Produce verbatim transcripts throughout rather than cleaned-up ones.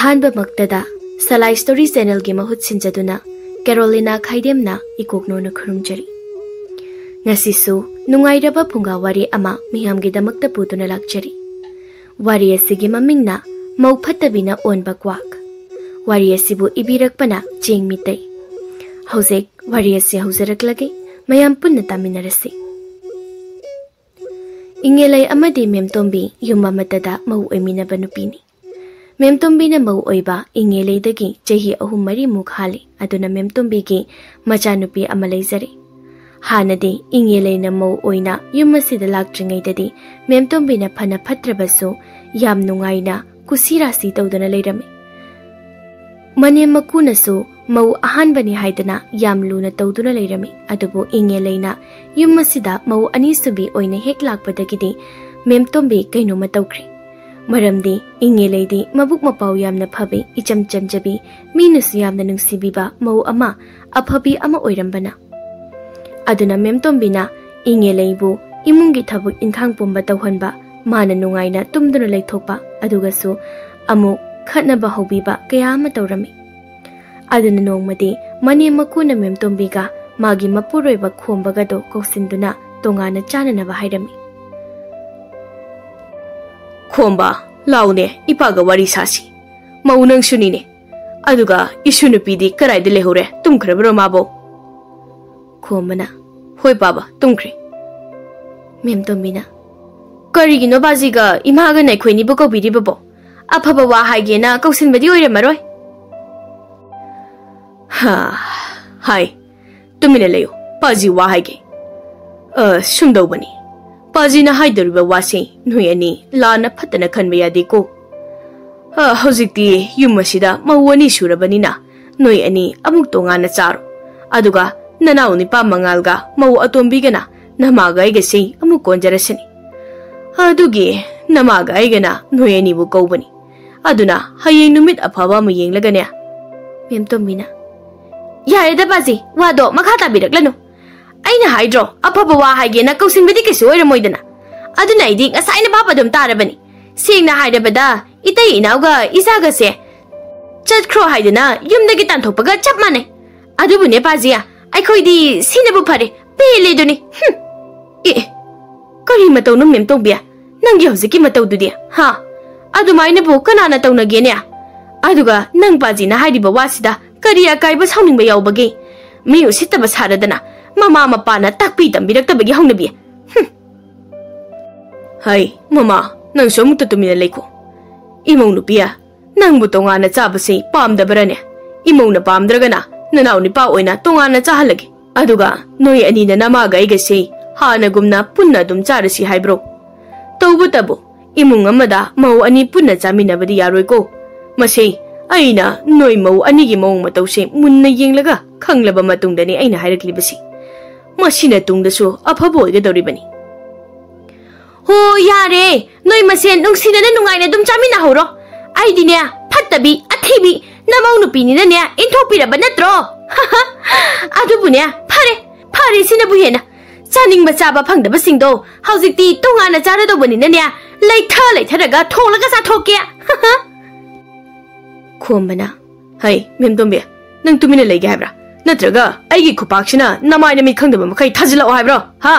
ꯑꯍꯥꯟꯕꯃꯛꯇꯗ ꯁꯂꯥꯏ story ꯆꯦꯅꯦꯜꯒꯤ ꯃꯍꯨꯠ ꯁꯤꯟꯖꯗꯨꯅ ꯀꯦꯔꯣꯂꯤꯅꯥ ꯈꯥꯏꯗꯦꯝꯅ ꯏꯀꯣꯛꯅꯣꯅ ꯈꯨꯔꯨꯝꯖꯔꯤ꯫ ꯉꯁꯤꯁꯨ ꯅꯨꯡꯉꯥꯏꯔꯕ ꯐꯨꯡꯒꯥ ꯋꯥꯔꯤ ꯑꯃ ꯃꯤꯌꯥꯝꯒꯤꯗꯃꯛꯇ ꯄꯨꯗꯨꯅ ꯂꯥꯛꯆꯔꯤ꯫ ꯋꯥꯔꯤ ꯑꯁꯤꯒꯤ ꯃꯃꯤꯡꯅ ꯃꯧ ꯐꯠꯇꯕꯤꯅ ꯑꯣꯟꯕ ꯀ꯭ꯋꯥꯛ꯫ ꯋꯥꯔꯤ ꯑꯁꯤꯕꯨ ꯏꯕꯤꯔꯛꯄꯅ ꯆꯦꯡ ꯃꯤꯇꯩ꯫ ꯍꯧꯖꯤꯛ ꯋꯥꯔꯤ ꯑꯁꯤ ꯍꯧꯖꯔꯛꯂꯒꯦ, ꯃꯌꯥꯝ ꯄꯨꯟꯅ ꯇꯥꯃꯤꯟꯅꯔꯁꯤ꯫ ꯏꯉꯦꯂꯩ ꯑꯃꯗꯤ ꯃꯦꯝꯇꯣꯝꯕꯤ ꯌꯨꯝ ꯑꯃꯠꯇꯗ ꯃꯧ ꯑꯣꯏꯃꯤꯟꯅꯕ ꯅꯨꯄꯤꯅꯤ꯫ ꯃꯦꯝꯇꯣꯝꯕꯤꯅ ꯃꯧ ꯑꯣꯏꯕ ꯏꯉꯦꯂꯩꯗꯒꯤ ꯆꯍꯤ ꯑꯍꯨꯝ ꯃꯔꯤꯃꯨꯛ ꯍꯥꯜꯂꯤ꯫ ꯑꯗꯨꯅ ꯃꯦꯝꯇꯣꯝꯕꯤꯒꯤ ꯃꯆꯥꯅꯨꯄꯤ ꯑꯃ ꯂꯩꯖꯔꯦ꯫ ꯍꯥꯟꯅꯗꯤ ꯏꯉꯦꯂꯩꯅ ꯃꯧ ꯑꯣꯏꯅ ꯌꯨꯝ ꯑꯁꯤꯗ ꯂꯥꯛꯇ꯭ꯔꯤꯉꯩꯗꯗꯤ ꯃꯦꯝꯇꯣꯝꯕꯤꯅ ꯐꯅ ꯐꯠꯇ꯭ꯔꯕꯁꯨ ꯌꯥꯝ ꯅꯨꯡꯉꯥꯏꯅ ꯀꯨꯁꯤ ꯔꯥꯁꯤ ꯇꯧꯗꯨꯅ ꯂꯩꯔꯝꯃꯤ꯫ ꯃꯅꯦꯝ ꯃꯀꯨꯅꯁꯨ ꯃꯧ ꯑꯍꯥꯟꯕꯅꯤ ꯍꯥꯏꯗꯅ ꯌꯥꯝ ꯂꯨꯅ ꯇꯧꯗꯨꯅ ꯂꯩꯔꯝꯃꯤ꯫ ꯑꯗꯨꯕꯨ ꯏꯉꯦꯂꯩꯅ ꯌꯨꯝ ꯑꯁꯤꯗ ꯃꯧ ꯑꯅꯤꯁꯨꯕꯤ ꯑꯣꯏꯅ ꯍꯦꯛ ꯂꯥꯛꯄꯗꯒꯤꯗꯤ ꯃꯦꯝꯇꯣꯝꯕꯤ ꯀꯩꯅꯣꯝꯃ ꯇꯧꯈ꯭ꯔꯦ꯫ ꯃꯔꯝꯗꯤ ꯏꯉꯦꯂꯩꯗꯤ ꯃꯕꯨꯛ ꯃꯄꯥꯎ ꯌꯥꯝꯅ ꯐꯕꯤ, ꯏꯆꯝ ꯆꯝꯖꯕꯤ, ꯃꯤꯅꯁꯨ ꯌꯥꯝꯅ ꯅꯨꯡꯁꯤꯕꯤꯕ ꯃꯧ ꯑꯃ, ꯑꯐꯕꯤ ꯑꯃ ꯑꯣꯏꯔꯝꯕꯅ꯫ ꯑꯗꯨꯅ ꯃꯦꯝꯇꯣꯝꯕꯤꯅ ꯏꯉꯦꯂꯩꯕꯨ ꯏꯃꯨꯡꯒꯤ ꯊꯕꯛ ꯏꯟꯈꯥꯡ ꯄꯨꯝꯕ ꯇꯧꯍꯟꯕ, ꯃꯥꯅ ꯅꯨꯡꯉꯥꯏꯅ ꯇꯨꯝꯗꯨꯅ ꯂꯩꯊꯣꯛꯄ, ꯑꯗꯨꯒꯁꯨ ꯑꯃꯨꯛ ꯈꯠꯅꯕ ꯍꯧꯕꯤꯕ ꯀꯌꯥ ꯑꯃ ꯇꯧꯔꯝꯃꯤ꯫ ꯑꯗꯨꯅ ꯅꯣꯡꯃꯗꯤ ꯃꯅꯦꯝ ꯃꯀꯨꯅ ꯃꯦꯝꯇꯣꯝꯕꯤꯒ ꯃꯥꯒꯤ ꯃꯄꯨꯔꯣꯏꯕ ꯈꯣꯝꯕꯒꯗꯣ ꯀꯧꯁꯤꯟꯗꯨꯅ ꯇꯣꯉꯥꯟꯅ ꯆꯥꯅꯅꯕ ꯍꯥꯏꯔꯝꯃꯤ꯫ "ꯈꯣꯝꯕ, ꯂꯥꯎꯅꯦ, ꯏꯄꯥꯒ ꯋꯥꯔꯤ ꯁꯥꯁꯤ꯫ ꯃꯧ ꯅꯪꯁꯨꯅꯤꯅꯦ꯫ ꯑꯗꯨꯒ ꯏꯁꯨ ꯅꯨꯄꯤꯗꯤ ꯀꯗꯥꯏꯗ ꯂꯩꯍꯧꯔꯦ? ꯇꯨꯝꯈ꯭ꯔꯕ꯭ꯔꯣ ꯃꯥꯕꯣ?" ꯈꯣꯝꯕꯅ, "ꯍꯣꯏ ꯄꯥꯕ, ꯇꯨꯝꯈ꯭ꯔꯦ꯫" ꯃꯦꯝꯇꯣꯝꯕꯤꯅ, "ꯀꯔꯤꯒꯤꯅꯣ ꯕꯥꯖꯤꯒ ꯏꯃꯥꯒꯅ ꯑꯩꯈꯣꯏꯅꯤꯕꯨ ꯀꯧꯕꯤꯔꯤꯕꯕꯣ? ꯑꯐꯕ ꯋꯥ ꯍꯥꯏꯒꯦꯅ ꯀꯧꯁꯤꯟꯕꯗꯤ ꯑꯣꯏꯔꯝꯃꯔꯣꯏ?" "ꯍꯥ, ꯍꯥꯏ, ꯇꯨꯃꯤꯟꯅ ꯂꯩꯌꯨ, ꯄꯥꯖꯤ ꯋꯥ ꯍꯥꯏꯒꯦ꯫ ꯑ, ꯁꯨꯝꯗꯧꯕꯅꯤ, ꯄꯥꯖꯤꯅ ꯍꯥꯏꯗꯧꯔꯤꯕ ꯋꯥꯁꯤ ꯅꯣꯏ ꯑꯅꯤ ꯂꯥꯟꯅ ꯐꯠꯇꯅ ꯈꯟꯕ ꯌꯥꯗꯦꯀꯣ꯫ ꯑ, ꯍꯧꯖꯤꯛꯇꯤ ꯌꯨꯝ ꯑꯁꯤꯗ ꯃꯧ ꯑꯅꯤ ꯁꯨꯔꯕꯅꯤꯅ ꯅꯣꯏ ꯑꯅꯤ ꯑꯃꯨꯛ ꯇꯣꯉꯥꯟꯅ ꯆꯥꯔꯣ꯫ ꯑꯗꯨꯒ ꯅꯅꯥꯎ ꯅꯤꯄꯥ ꯃꯉꯥꯜꯒ ꯃꯧ ꯑꯇꯣꯝꯕꯤꯒꯅ ꯅꯃꯥꯒ ꯑꯩꯒꯁꯤ ꯑꯃꯨꯛ ꯀꯣꯟꯖꯔꯁꯤꯅꯤ꯫ ꯑꯗꯨꯒꯤ ꯅꯃꯥꯒ ꯑꯩꯒꯅ ꯅꯣꯏ ꯑꯅꯤꯕꯨ ꯀꯧꯕꯅꯤ꯫ ꯑꯗꯨꯅ ꯍꯌꯦꯡ ꯅꯨꯃꯤꯠ ꯑꯐꯕ ꯑꯃ ꯌꯦꯡꯂꯒꯅꯦ꯫" ꯃꯦꯝꯇꯣꯝꯕꯤꯅ, "ꯌꯥꯔꯦꯗ ꯄꯥꯖꯤ, ꯋꯥꯗꯣ ꯃꯈꯥ ꯇꯥꯕꯤꯔꯛꯂꯅꯨ꯫ ꯑꯩꯅ ꯍꯥꯏꯗ꯭ꯔꯣ, ꯑꯐꯕ ꯋꯥ ꯍꯥꯏꯒꯦꯅ ꯀꯧꯁꯤꯟꯕꯗꯤ ꯀꯩꯁꯨ ꯑꯣꯏꯔꯝꯃꯣꯏꯗꯅ꯫ ꯑꯗꯨꯅ ꯑꯩꯗꯤ ꯉꯁꯥꯏꯅ ꯚꯥꯞ ꯑꯗꯨꯝ ꯇꯥꯔꯕꯅꯤ꯫ ꯁꯦꯡꯅ ꯍꯥꯏꯔꯕꯗ, ꯏꯇꯩ ꯏꯅꯥꯎꯒ ꯏꯆꯥꯒꯁꯦ ꯆꯠꯈ꯭ꯔꯣ ꯍꯥꯏꯗꯅ ꯌꯨꯝꯗꯒꯤ ꯇꯥꯟꯊꯣꯛꯄꯒ ꯆꯞ ꯃꯥꯟꯅꯩ꯫ ꯑꯗꯨꯕꯨꯅꯦ ꯄꯥꯖꯤ, ꯑꯩꯈꯣꯏꯗꯤ ꯁꯤꯅꯕꯨ ꯐꯔꯦ, ꯄꯦꯜꯂꯦꯗꯨꯅꯤ꯫ ꯍꯨꯝ꯫ ꯑꯦ, ꯀꯔꯤ ꯃꯇꯧꯅꯣ ꯃꯦꯝ ꯇꯣꯝꯕꯤ? ꯅꯪꯒꯤ ꯍꯧꯖꯤꯛꯀꯤ ꯃꯇꯧꯗꯨꯗꯤ, ꯍꯥ? ꯑꯗꯨꯃꯥꯏꯅꯕꯨ ꯀꯅꯥꯅ ꯇꯧꯅꯒꯦꯅꯦ? ꯑꯗꯨꯒ ꯅꯪ ꯄꯥꯖꯤꯅ ꯍꯥꯏꯔꯤꯕ ꯋꯥꯁꯤꯗ ꯀꯔꯤ ꯑꯀꯥꯏꯕ ꯁꯥꯎꯅꯤꯡꯕ ꯌꯥꯎꯕꯒꯦ? ꯃꯤ ꯎꯁꯤꯠꯇꯕ ꯁꯥꯔꯗꯅ ꯃꯃꯥ ꯃꯄꯥꯅ ꯇꯥꯛꯄꯤ ꯇꯝꯕꯤꯔꯛꯇꯕꯒꯤ ꯍꯧꯅꯕꯤ꯫ ꯍꯨꯝ꯫ ꯍꯩ, ꯃꯃꯥ, ꯅꯪꯁꯨ ꯑꯃꯨꯛꯇ ꯇꯨꯃꯤꯟꯅ ꯂꯩꯈꯣ꯫ ꯏꯃꯧ ꯅꯨꯄꯤ, ꯅꯪꯕꯨ ꯇꯣꯉꯥꯟꯅ ꯆꯥꯕꯁꯤ ꯄꯥꯝꯗꯕꯔꯅꯦ? ꯏꯃꯧꯅ ꯄꯥꯝꯗ꯭ꯔꯒꯅ ꯅꯅꯥꯎ ꯅꯨꯄꯥ ꯑꯣꯏꯅ ꯇꯣꯉꯥꯟꯅ ꯆꯥꯍꯜꯂꯒꯦ꯫ ꯑꯗꯨꯒ ꯅꯣꯏ ꯑꯅꯤꯅ ꯅꯃꯥꯒ ꯑꯩꯒꯁꯤ ꯍꯥꯟꯅꯒꯨꯝꯅ ꯄꯨꯟꯅ ꯑꯗꯨꯝ ꯆꯥꯔꯁꯤ ꯍꯥꯏꯕ꯭ꯔꯣ? ꯇꯧꯕꯇꯕꯨ ꯏꯃꯨꯡ ꯑꯃꯗ ꯃꯧ ꯑꯅꯤ ꯄꯨꯟꯅ ꯆꯥꯃꯤꯟꯅꯕꯗꯤ ꯌꯥꯔꯣꯏꯀꯣ꯫ ꯃꯁꯤ ꯑꯩꯅ ꯅꯣꯏ ꯃꯧ ꯑꯅꯤꯒꯤ ꯃꯑꯣꯡ ꯃꯇꯧꯁꯦ ꯃꯨꯟꯅ ꯌꯦꯡꯂꯒ ꯈꯪꯂꯕ ꯃꯇꯨꯡꯗꯅꯤ ꯑꯩꯅ ꯍꯥꯏꯔꯛꯂꯤꯕꯁꯤ꯫ ꯃꯁꯤꯅ ꯇꯨꯡꯗꯁꯨ ꯑꯐꯕ ꯑꯣꯏꯒꯗꯧꯔꯤꯕꯅꯤ꯫ ꯍꯣ, ꯌꯥꯔꯦ꯫ ꯅꯣꯏ ꯃꯁꯦꯟ ꯅꯨꯡꯁꯤꯅꯅ ꯅꯨꯡꯉꯥꯏꯅ ꯑꯗꯨꯝ ꯆꯥꯃꯤꯟꯅꯍꯧꯔꯣ꯫ ꯑꯩꯗꯤꯅꯦ, ꯐꯠꯇꯕꯤ, ꯑꯊꯤꯕꯤ, ꯅꯃꯧ ꯅꯨꯄꯤꯅꯤꯅꯅꯦ, ꯏꯟꯊꯣꯛꯄꯤꯔꯕ ꯅꯠꯇ꯭ꯔꯣ? ꯑꯗꯨꯕꯨꯅꯦ, ꯐꯔꯦ, ꯐꯔꯦ ꯁꯤꯅꯕꯨ ꯍꯦꯟꯅ꯫ ꯆꯥꯅꯤꯡꯕ ꯆꯥꯕ ꯐꯪꯗꯕꯁꯤꯡꯗꯣ ꯍꯧꯖꯤꯛꯇꯤ ꯇꯣꯉꯥꯟꯅ ꯆꯥꯔꯗꯧꯕꯅꯤꯅꯅꯦ, ꯂꯩꯊ ꯂꯩꯊꯔꯒ ꯊꯣꯡꯂꯒ ꯆꯥꯊꯣꯛꯀꯦ꯫ ꯈꯣꯝꯕꯅ, "ꯍꯩ, ꯃꯦꯝ ꯇꯣꯝꯕꯤ, ꯅꯪ ꯇꯨꯃꯤꯟꯅ ꯂꯩꯒꯦ ꯍꯥꯏꯕ꯭ꯔꯥ? ꯅꯠꯇ꯭ꯔꯒ ꯑꯩꯒꯤ ꯈꯨꯄꯥꯛꯁꯤꯅ ꯅꯃꯥꯏ ꯅꯃꯤꯠ ꯈꯪꯗꯕ ꯃꯈꯩ ꯊꯥꯖꯤꯜꯂꯛꯑꯣ ꯍꯥꯏꯕ꯭ꯔꯣ? ꯍꯥ?"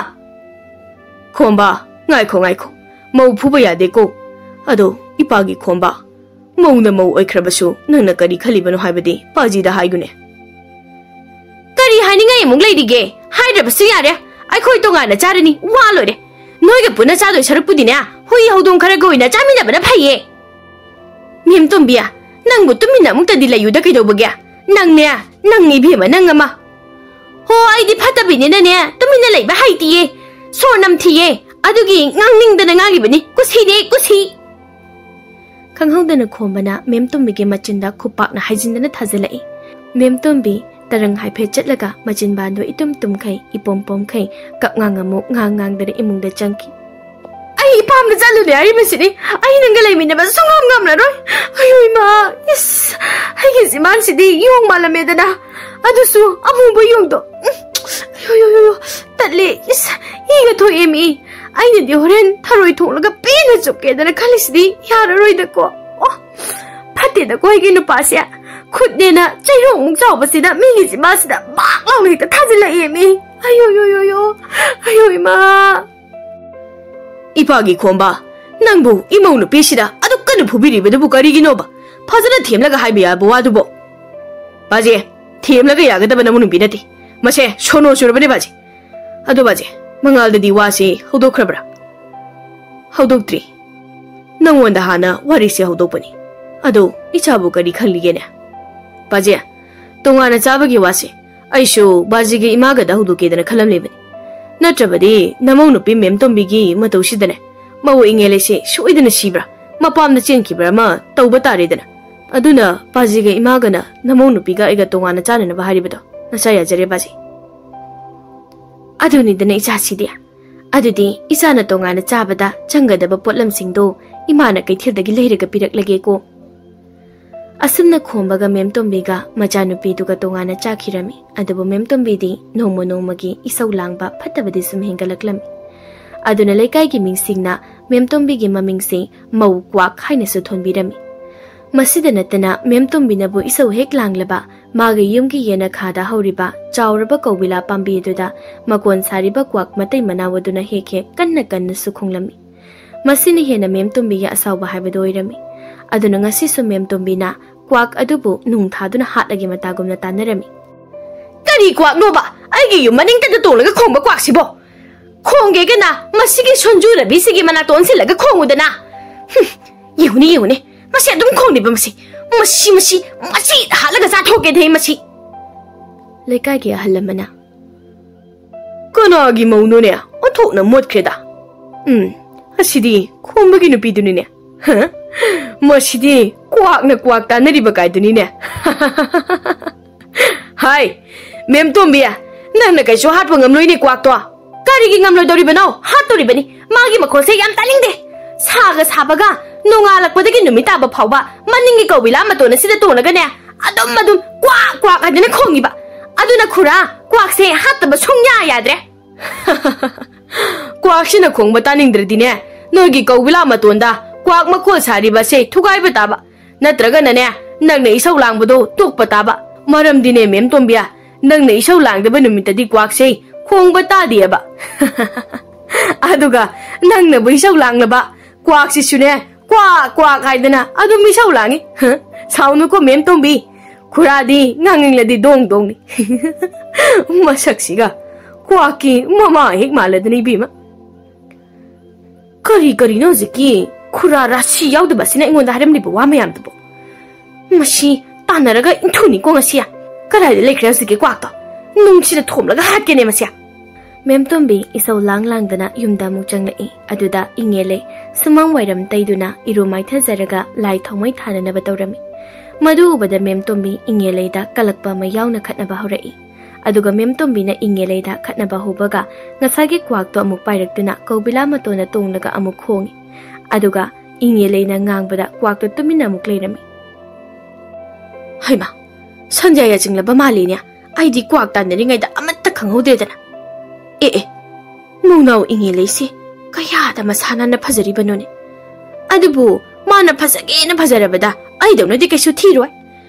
ꯈꯣꯝꯕ, ꯉꯥꯏꯈꯣ, ꯉꯥꯏꯈꯣ꯫ ꯃꯧ ꯐꯨꯕ ꯌꯥꯗꯦꯀꯣ꯫ ꯑꯗꯣ, ꯏꯄꯥꯒꯤ ꯈꯣꯝꯕ, ꯃꯧꯅ ꯃꯧ ꯑꯣꯏꯈ꯭ꯔꯕꯁꯨ ꯅꯪꯅ ꯀꯔꯤ ꯈꯜꯂꯤꯕꯅꯣ ꯍꯥꯏꯕꯗꯤ ꯄꯥꯖꯤꯗ ꯍꯥꯏꯒꯨꯅꯦ꯫ ꯀꯔꯤ ꯍꯥꯏꯅꯤꯡꯉꯥꯏ ꯑꯃꯨꯛ ꯂꯩꯔꯤꯒꯦ? ꯍꯥꯏꯗ꯭ꯔꯕꯁꯨ ꯌꯥꯔꯦ꯫ ꯑꯩꯈꯣꯏ ꯇꯣꯉꯥꯟꯅ ꯆꯥꯔꯅꯤ꯫ ꯋꯥ ꯂꯣꯏꯔꯦ꯫ ꯅꯣꯏꯒ ꯄꯨꯟꯅ ꯆꯥꯗꯣꯏ ꯁꯔꯨꯛꯄꯨꯗꯤꯅꯦ, ꯍꯨꯏ ꯍꯧꯗꯣꯡ ꯈꯔꯒ ꯑꯣꯏꯅ ꯆꯥꯃꯤꯟꯅꯕꯅ ꯐꯩꯌꯦ꯫ ꯃꯦꯝ ꯇꯣꯝꯕꯤ, ꯅꯪꯕꯨ ꯇꯨꯃꯤꯟꯅ ꯑꯃꯨꯛꯇꯗꯤ ꯂꯩꯌꯨꯗ ꯀꯩꯗꯧꯕꯒꯦ? ꯅꯪꯅꯦ, ꯅꯪ ꯏꯕꯦꯝꯃ ꯅꯪ ꯑꯃ꯫ ꯍꯣ, ꯑꯩꯗꯤ ꯐꯠꯇꯕꯤꯅꯤꯅꯅꯦ, ꯇꯨꯃꯤꯟꯅ ꯂꯩꯕ ꯍꯩꯇꯤꯌꯦ꯫ ꯁꯣꯔ ꯅꯝꯊꯤꯌꯦ꯫ ꯑꯗꯨꯒꯤ ꯉꯥꯡꯅꯤꯡꯗꯅ ꯉꯥꯡꯂꯤꯕꯅꯤ꯫ ꯀꯨꯁꯤꯅꯦ, ꯀꯨꯁꯤ꯫ ꯈꯪꯍꯧꯗꯅ ꯈꯣꯝꯕꯅ ꯃꯦꯝ ꯇꯣꯝꯕꯤꯒꯤ ꯃꯆꯤꯟꯗ ꯈꯨꯄꯥꯛꯅ ꯍꯥꯏꯖꯤꯟꯗꯅ ꯊꯥꯖꯤꯜꯂꯛꯏ꯫ ꯃꯦꯝ ꯇꯣꯝꯕꯤ ꯇꯔꯪ ꯍꯥꯏꯐꯦꯠ ꯆꯠꯂꯒ ꯃꯆꯤꯟꯕꯥꯟꯗꯣ ꯏꯇꯨꯝ ꯇꯨꯝꯈꯩ, ꯏꯄꯣꯝ ꯄꯣꯝꯈꯩ, ꯀꯞꯉꯥꯡ ꯑꯃꯨꯛ ꯉꯥꯡ ꯉꯥꯡꯗꯅ ꯏꯃꯨꯡꯗ ꯆꯪꯈꯤ꯫ "ꯑꯩ ꯏꯄꯥꯝꯗ ꯆꯠꯂꯨꯅꯦ ꯍꯥꯏꯔꯤꯕꯁꯤꯗꯤ꯫ ꯑꯩ ꯅꯪꯒ ꯂꯩꯃꯤꯟꯅꯕ ꯁꯨꯡꯉꯝ ꯉꯝꯂꯔꯣꯏ꯫ ꯑꯌꯣ ꯏꯃꯥ, ꯏꯁ, ꯑꯩꯒꯤ ꯆꯤꯝꯕꯥꯟꯁꯤꯗꯤ ꯌꯣꯡ ꯃꯥꯜꯂꯝꯃꯦꯗꯅ꯫ ꯑꯗꯨꯁꯨ ꯑꯃꯨꯕ ꯌꯣꯡꯗꯣ꯫ ꯎꯝ, ꯑꯌꯣ, ꯌꯣ, ꯌꯣ, ꯌꯣ, ꯇꯠꯂꯦ꯫ ꯏꯁ, ꯏꯒ ꯊꯣꯛꯑꯦꯃꯤ꯫ ꯑꯩꯅꯗꯤ ꯍꯣꯔꯦꯟ ꯊꯔꯣꯏ ꯊꯣꯡꯂꯒ ꯄꯦꯟꯅ ꯆꯨꯞꯀꯦꯗꯅ ꯈꯜꯂꯤꯁꯤꯗꯤ ꯌꯥꯔꯔꯣꯏꯗꯀꯣ꯫ ꯑꯣ, ꯐꯠꯇꯦꯗꯀꯣ ꯑꯩꯒꯤ ꯅꯨꯄꯥꯁꯦ꯫ ꯈꯨꯠꯅꯦꯅ ꯆꯩꯔꯣꯡꯃꯨꯛ ꯆꯥꯎꯕꯁꯤꯗ ꯃꯤꯒꯤ ꯆꯤꯃꯥꯁꯤꯗ ꯕꯥꯛ ꯂꯥꯎꯅ ꯍꯦꯛꯇ ꯊꯥꯖꯤꯜꯂꯛꯑꯦ ꯃꯤ꯫ ꯑꯌꯣ, ꯌꯣ, ꯌꯣ, ꯌꯣ꯫ ꯑꯌꯣ, ꯏꯃꯥ꯫ ꯏꯄꯥꯒꯤ ꯈꯣꯝꯕ, ꯅꯪꯕꯨ ꯏꯃꯧ ꯅꯨꯄꯤꯁꯤꯗ ꯑꯗꯨꯛ ꯀꯟꯅ ꯐꯨꯕꯤꯔꯤꯕꯗꯨꯕꯨ ꯀꯔꯤꯒꯤꯅꯣꯕ? ꯐꯖꯅ ꯊꯦꯝꯂꯒ ꯍꯥꯏꯕ ꯌꯥꯕ ꯋꯥꯗꯨꯕꯨ꯫ ꯕꯥꯖꯦ, ꯊꯦꯝꯂꯒ ꯌꯥꯒꯗꯕ ꯅꯃꯧ ꯅꯨꯄꯤ ꯅꯠꯇꯦ꯫ ꯃꯁꯦ ꯁꯣꯅꯣ ꯆꯨꯔꯕꯅꯦ ꯕꯥꯖꯦ꯫ ꯑꯗꯣ ꯕꯥꯖꯦ, ꯃꯉꯥꯜꯗꯗꯤ ꯋꯥꯁꯤ ꯍꯧꯗꯣꯛꯈ꯭ꯔꯕ꯭ꯔꯥ? ꯍꯧꯗꯣꯛꯇ꯭ꯔꯤ꯫ ꯅꯪꯉꯣꯟꯗ ꯍꯥꯟꯅ ꯋꯥꯔꯤꯁꯦ ꯍꯧꯗꯣꯛꯄꯅꯤ꯫ ꯑꯗꯣ ꯏꯆꯥꯕꯨ ꯀꯔꯤ ꯈꯜꯂꯤꯒꯦꯅꯦ? ꯕꯥꯖꯦ, ꯇꯣꯉꯥꯟꯅ ꯆꯥꯕꯒꯤ ꯋꯥꯁꯦ ꯑꯩꯁꯨ ꯕꯥꯖꯤꯒꯤ ꯏꯃꯥꯒꯗ ꯍꯧꯗꯣꯛꯀꯦꯗꯅ ꯈꯜꯂꯝꯂꯤꯕꯅꯤ꯫ ꯅꯠꯇ꯭ꯔꯕꯗꯤ ꯅꯃꯧ ꯅꯨꯄꯤ ꯃꯦꯝꯇꯣꯝꯕꯤꯒꯤ ꯃꯇꯧꯁꯤꯗꯅꯦ, ꯃꯧ ꯏꯉꯦꯜ ꯑꯩꯁꯦ ꯁꯣꯏꯗꯅ ꯁꯤꯕ꯭ꯔꯥ, ꯃꯄꯥꯝꯗ ꯆꯦꯟꯈꯤꯕ꯭ꯔꯥ ꯑꯃ ꯇꯧꯕ ꯇꯥꯔꯦꯗꯅ꯫ ꯑꯗꯨꯅ ꯕꯥꯖꯤꯒ ꯏꯃꯥꯒꯅ ꯅꯃꯧ ꯅꯨꯄꯤꯒ ꯑꯩꯒ ꯇꯣꯉꯥꯟꯅ ꯆꯥꯅꯅꯕ ꯍꯥꯏꯔꯤꯕꯗꯣ ꯅꯆꯥ ꯌꯥꯖꯔꯦ ꯕꯥꯖꯤ꯫ ꯑꯗꯨꯅꯤꯗꯅ ꯏꯆꯥꯁꯤꯗꯤ꯫ ꯑꯗꯨꯗꯤ ꯏꯆꯥꯅ ꯇꯣꯉꯥꯟꯅ ꯆꯥꯕꯗ ꯆꯪꯒꯗꯕ ꯄꯣꯠꯂꯝꯁꯤꯡꯗꯣ ꯏꯃꯥꯅ ꯀꯩꯊꯦꯜꯗꯒꯤ ꯂꯩꯔꯒ ꯄꯤꯔꯛꯂꯒꯦꯀꯣ꯫ ꯑꯁꯨꯝꯅ ꯈꯣꯝꯕꯒ ꯃꯦꯝꯇꯣꯝꯕꯤꯒ ꯃꯆꯥꯅꯨꯄꯤꯗꯨꯒ ꯇꯣꯉꯥꯟꯅ ꯆꯥꯈꯤꯔꯝꯃꯤ꯫ ꯑꯗꯨꯕꯨ ꯃꯦꯝꯇꯣꯝꯕꯤꯗꯤ ꯅꯣꯡꯃ ꯅꯣꯡꯃꯒꯤ ꯏꯁꯧ ꯂꯥꯡꯕ ꯐꯠꯇꯕꯗꯤ ꯁꯨꯝ ꯍꯦꯟꯒꯠꯂꯛꯂꯝꯃꯤ꯫ ꯑꯗꯨꯅ ꯂꯩꯀꯥꯏꯒꯤ ꯃꯤꯁꯤꯡꯅ ꯃꯦꯝꯇꯣꯝꯕꯤꯒꯤ ꯃꯃꯤꯡꯁꯤ ꯃꯧ ꯀ꯭ꯋꯥꯛ ꯍꯥꯏꯅꯁꯨ ꯊꯣꯟꯕꯤꯔꯝꯃꯤ꯫ ꯃꯁꯤꯗ ꯅꯠꯇꯅ ꯃꯦꯝꯇꯣꯝꯕꯤꯅꯕꯨ ꯏꯁꯧ ꯍꯦꯛ ꯂꯥꯡꯂꯕ ꯃꯥꯒꯤ ꯌꯨꯝꯒꯤ ꯌꯦꯅꯈꯥꯗ ꯍꯧꯔꯤꯕ ꯆꯥꯎꯔꯕ ꯀꯧꯕꯤꯂꯥ ꯄꯥꯝꯕꯤ ꯑꯗꯨꯗ ꯃꯀꯣꯟ ꯁꯥꯔꯤꯕ ꯀ꯭ꯋꯥꯛ ꯃꯇꯩ ꯃꯅꯥꯎ ꯑꯗꯨꯅ ꯍꯦꯛ ꯍꯦꯛ ꯀꯟꯅ ꯀꯟꯅꯁꯨ ꯈꯣꯡꯂꯝꯃꯤ꯫ ꯃꯁꯤꯅ ꯍꯦꯟꯅ ꯃꯦꯝꯇꯣꯝꯕꯤꯒꯤ ꯑꯁꯥꯎꯕ ꯍꯥꯏꯕꯗꯨ ꯑꯣꯏꯔꯝꯃꯤ꯫ ꯑꯗꯨꯅ ꯉꯁꯤꯁꯨ ꯃꯦꯝꯇꯣꯝꯕꯤꯅ ꯀ꯭ꯋꯥꯛ ꯑꯗꯨꯕꯨ ꯅꯨꯡ ꯊꯥꯗꯨꯅ ꯍꯥꯠꯂꯒꯦ ꯃꯇꯥꯒꯨꯝꯅ ꯇꯥꯟꯅꯔꯝꯃꯤ꯫ "ꯀꯔꯤ ꯀ꯭ꯋꯥꯛꯅꯣꯕ? ꯑꯩꯒꯤ ꯌꯨꯝ ꯃꯅꯤꯡꯗ ꯇꯣꯡꯂꯒ ꯈꯣꯡꯕ ꯀ꯭ꯋꯥꯛꯁꯤꯕꯣ? ꯈꯣꯡꯒꯦꯒꯅ ꯃꯁꯤꯒꯤ ꯁꯣꯟꯖꯨꯅꯕꯤꯁꯤꯒꯤ ꯃꯅꯥꯛꯇ ꯑꯣꯟꯁꯤꯜꯂꯒ ꯈꯣꯡꯉꯨꯗꯅ꯫ ꯍꯨꯝ, ꯌꯦꯡꯉꯨꯅꯦ, ꯌꯦꯡꯉꯨꯅꯦ, ꯃꯁꯤ ꯑꯗꯨꯝ ꯈꯣꯡꯂꯤꯕ ꯃꯁꯤ꯫ ꯃꯁꯤ, ꯃꯁꯤ, ꯃꯁꯤ ꯍꯥꯠꯂꯒ ꯆꯥꯊꯣꯛꯀꯦꯗꯦ ꯃꯁꯤ"꯫ ꯂꯩꯀꯥꯏꯒꯤ ꯑꯍꯜ ꯑꯃꯅ, "ꯀꯅꯥꯒꯤ ꯃꯧꯅꯣꯅꯦ? ꯑꯣꯟꯊꯣꯛꯅ ꯃꯣꯠꯈ꯭ꯔꯦꯗ꯫ ꯎꯝ, ꯑꯁꯤꯗꯤ ꯈꯣꯝꯕꯒꯤ ꯅꯨꯄꯤꯗꯨꯅꯤꯅꯦ꯫ ꯍ? ꯃꯁꯤꯗꯤ ꯀ꯭ꯋꯥꯛꯅ ꯀ꯭ꯋꯥꯛ ꯇꯥꯟꯅꯔꯤꯕ ꯀꯥꯏꯗꯨꯅꯤꯅꯦ"꯫ "ꯍꯥꯏ, ꯃꯦꯝ ꯇꯣꯝꯕꯤ, ꯅꯪꯅ ꯀꯩꯁꯨ ꯍꯥꯠꯄ ꯉꯝꯂꯣꯏꯅꯦ ꯀ꯭ꯋꯥꯛꯇꯣ"꯫ "ꯀꯔꯤꯒꯤ ꯉꯝꯂꯣꯏꯗꯧꯔꯤꯕꯅꯣ? ꯍꯥꯠꯇꯣꯔꯤꯕꯅꯤ꯫ ꯃꯥꯒꯤ ꯃꯈꯣꯜꯁꯦ ꯌꯥꯝ ꯇꯥꯅꯤꯡꯗꯦ꯫ ꯁꯥꯒ ꯁꯥꯕꯒ ꯅꯣꯡꯉꯥꯜꯂꯛꯄꯗꯒꯤ ꯅꯨꯃꯤꯠ ꯇꯥꯕ ꯐꯥꯎꯕ ꯃꯅꯤꯡꯒꯤ ꯀꯧꯕꯤꯂꯥ ꯃꯇꯣꯟ ꯑꯁꯤꯗ ꯇꯣꯡꯂꯒꯅꯦ, ꯑꯗꯨꯝ ꯑꯗꯨꯝ ꯀ꯭ꯋꯥꯛ ꯀ꯭ꯋꯥꯛ ꯍꯥꯏꯗꯅ ꯈꯣꯡꯉꯤꯕ꯫ ꯑꯗꯨꯅ ꯈꯨꯔꯥ, ꯀ꯭ꯋꯥꯛꯁꯦ ꯍꯥꯠꯇꯕ ꯁꯨꯡꯌꯥ ꯌꯥꯗ꯭ꯔꯦ"꯫ "ꯀ꯭ꯋꯥꯛꯁꯤꯅ ꯈꯣꯡꯕ ꯇꯥꯅꯤꯡꯗ꯭ꯔꯗꯤꯅꯦ, ꯅꯣꯏꯒꯤ ꯀꯧꯕꯤꯂꯥ ꯃꯇꯣꯟꯗ ꯀ꯭ꯋꯥꯛ ꯃꯈꯣꯜ ꯁꯥꯔꯤꯕ ꯑꯁꯦ ꯊꯨꯒꯥꯏꯕ ꯇꯥꯕ꯫ ꯅꯠꯇ꯭ꯔꯒꯅꯅꯦ, ꯅꯪꯅ ꯏꯁꯧ ꯂꯥꯡꯕꯗꯣ ꯇꯣꯛꯄ ꯇꯥꯕ꯫ ꯃꯔꯝꯗꯤꯅꯦ, ꯃꯦꯝ ꯇꯣꯝꯕꯤ, ꯅꯪꯅ ꯏꯁꯧ ꯂꯥꯡꯗꯕ ꯅꯨꯃꯤꯠꯇꯗꯤ ꯀ꯭ꯋꯥꯛꯁꯦ ꯈꯣꯡꯕ ꯇꯥꯗꯦꯕ꯫ ꯑꯗꯨꯒ ꯅꯪꯅꯕꯨ ꯏꯁꯧ ꯂꯥꯡꯂꯕ, ꯀ꯭ꯋꯥꯛꯁꯤꯁꯨꯅꯦ, ꯀ꯭ꯋꯥꯛ ꯀ꯭ꯋꯥꯛ ꯍꯥꯏꯗꯅ ꯑꯗꯨꯝ ꯏꯁꯧ ꯂꯥꯡꯉꯤ꯫ ꯁꯥꯎꯅꯨꯀꯣ ꯃꯦꯝ ꯇꯣꯝꯕꯤ, ꯈꯨꯔꯥꯗꯤ ꯉꯥꯡꯅꯤꯡꯂꯗꯤ ꯗꯣꯡ ꯗꯣꯡꯅꯤ꯫ ꯃꯁꯛꯁꯤꯒ ꯀ꯭ꯋꯥꯛꯀꯤ ꯃꯃꯥ ꯍꯦꯛ ꯃꯥꯜꯂꯗꯅ, ꯏꯕꯦꯝꯃ꯫ ꯀꯔꯤ ꯀꯔꯤꯅꯣ ꯍꯧꯖꯤꯛꯀꯤ ꯈꯨꯔꯥ ꯔꯥꯁꯤ ꯌꯥꯎꯗꯕ ꯑꯁꯤꯅ ꯑꯩꯉꯣꯟꯗ ꯍꯥꯏꯔꯝꯂꯤꯕ ꯋꯥ ꯃꯌꯥꯝꯗꯨꯕꯨ? ꯃꯁꯤ ꯇꯥꯟꯅꯔꯒ ꯏꯟꯊꯨꯅꯤꯀꯣ ꯉꯁꯤ꯫ ꯀꯗꯥꯏꯗ ꯂꯩꯈ꯭ꯔꯦ ꯍꯧꯖꯤꯛꯀꯤ ꯀ꯭ꯋꯥꯛꯇꯣ? ꯅꯨꯡꯁꯤꯗ ꯊꯣꯝꯂꯒ ꯍꯥꯠꯀꯦꯅꯦ ꯃꯁꯤ꯫ ꯃꯦꯝ ꯇꯣꯝꯕꯤ ꯏꯁꯧ ꯂꯥꯡ ꯂꯥꯡꯗꯅ ꯌꯨꯝꯗ ꯑꯃꯨꯛ ꯆꯪꯂꯛꯏ꯫ ꯑꯗꯨꯗ ꯏꯉꯦꯂꯩ ꯁꯨꯃꯥꯡ ꯋꯥꯏꯔꯝ ꯇꯩꯗꯨꯅ ꯏꯔꯨ ꯃꯥꯏꯊꯖꯔꯒ ꯂꯥꯏ ꯊꯥꯎꯃꯩ ꯊꯥꯅꯅꯕ ꯇꯧꯔꯝꯃꯤ꯫ ꯃꯗꯨ ꯎꯕꯗ ꯃꯦꯝ ꯇꯣꯝꯕꯤ ꯏꯉꯦꯂꯩꯗ ꯀꯜꯂꯛꯄ ꯑꯃ ꯌꯥꯎꯅ ꯈꯠꯅꯕ ꯍꯧꯔꯛꯏ꯫ ꯑꯗꯨꯒ ꯃꯦꯝ ꯇꯣꯝꯕꯤꯅ ꯏꯉꯦꯂꯩꯗ ꯈꯠꯅꯕ ꯍꯧꯕꯒ ꯉꯁꯥꯏꯒꯤ ꯀ꯭ꯋꯥꯛꯇꯣ ꯑꯃꯨꯛ ꯄꯥꯏꯔꯛꯇꯨꯅ ꯀꯧꯕꯤꯂꯥ ꯃꯇꯣꯟꯗ ꯇꯣꯡꯂꯒ ꯑꯃꯨꯛ ꯈꯣꯡꯏ꯫ ꯑꯗꯨꯒ ꯏꯉꯦꯂꯩꯅ ꯉꯥꯡꯕꯗ ꯀ꯭ꯋꯥꯛꯇꯣ ꯇꯨꯃꯤꯟꯅ ꯑꯃꯨꯛ ꯂꯩꯔꯝꯃꯤ꯫ "ꯍꯩꯃꯥ, ꯁꯟꯗ꯭ꯌꯥ ꯌꯥꯆꯤꯡꯂꯕ ꯃꯥꯜꯂꯤꯅꯦ꯫ ꯑꯩꯗꯤ ꯀ꯭ꯋꯥꯛ ꯇꯥꯟꯅꯔꯤꯉꯩꯗ ꯑꯃꯠꯇ ꯈꯪꯍꯧꯗ꯭ꯔꯦꯗꯅ꯫ ꯑꯦ ꯑꯦ, ꯃꯧꯅꯥꯎ ꯏꯉꯦꯂꯩꯁꯦ ꯀꯌꯥꯗ ꯃꯁꯥ ꯅꯥꯟꯅ ꯐꯖꯔꯤꯕꯅꯣꯅꯦ꯫ ꯑꯗꯨꯕꯨ ꯃꯥꯅ ꯐꯖꯒꯦꯅ ꯐꯖꯔꯕꯗ ꯑꯩꯗꯧꯅꯗꯤ ꯀꯩꯁꯨ ꯊꯤꯔꯣꯏ꯫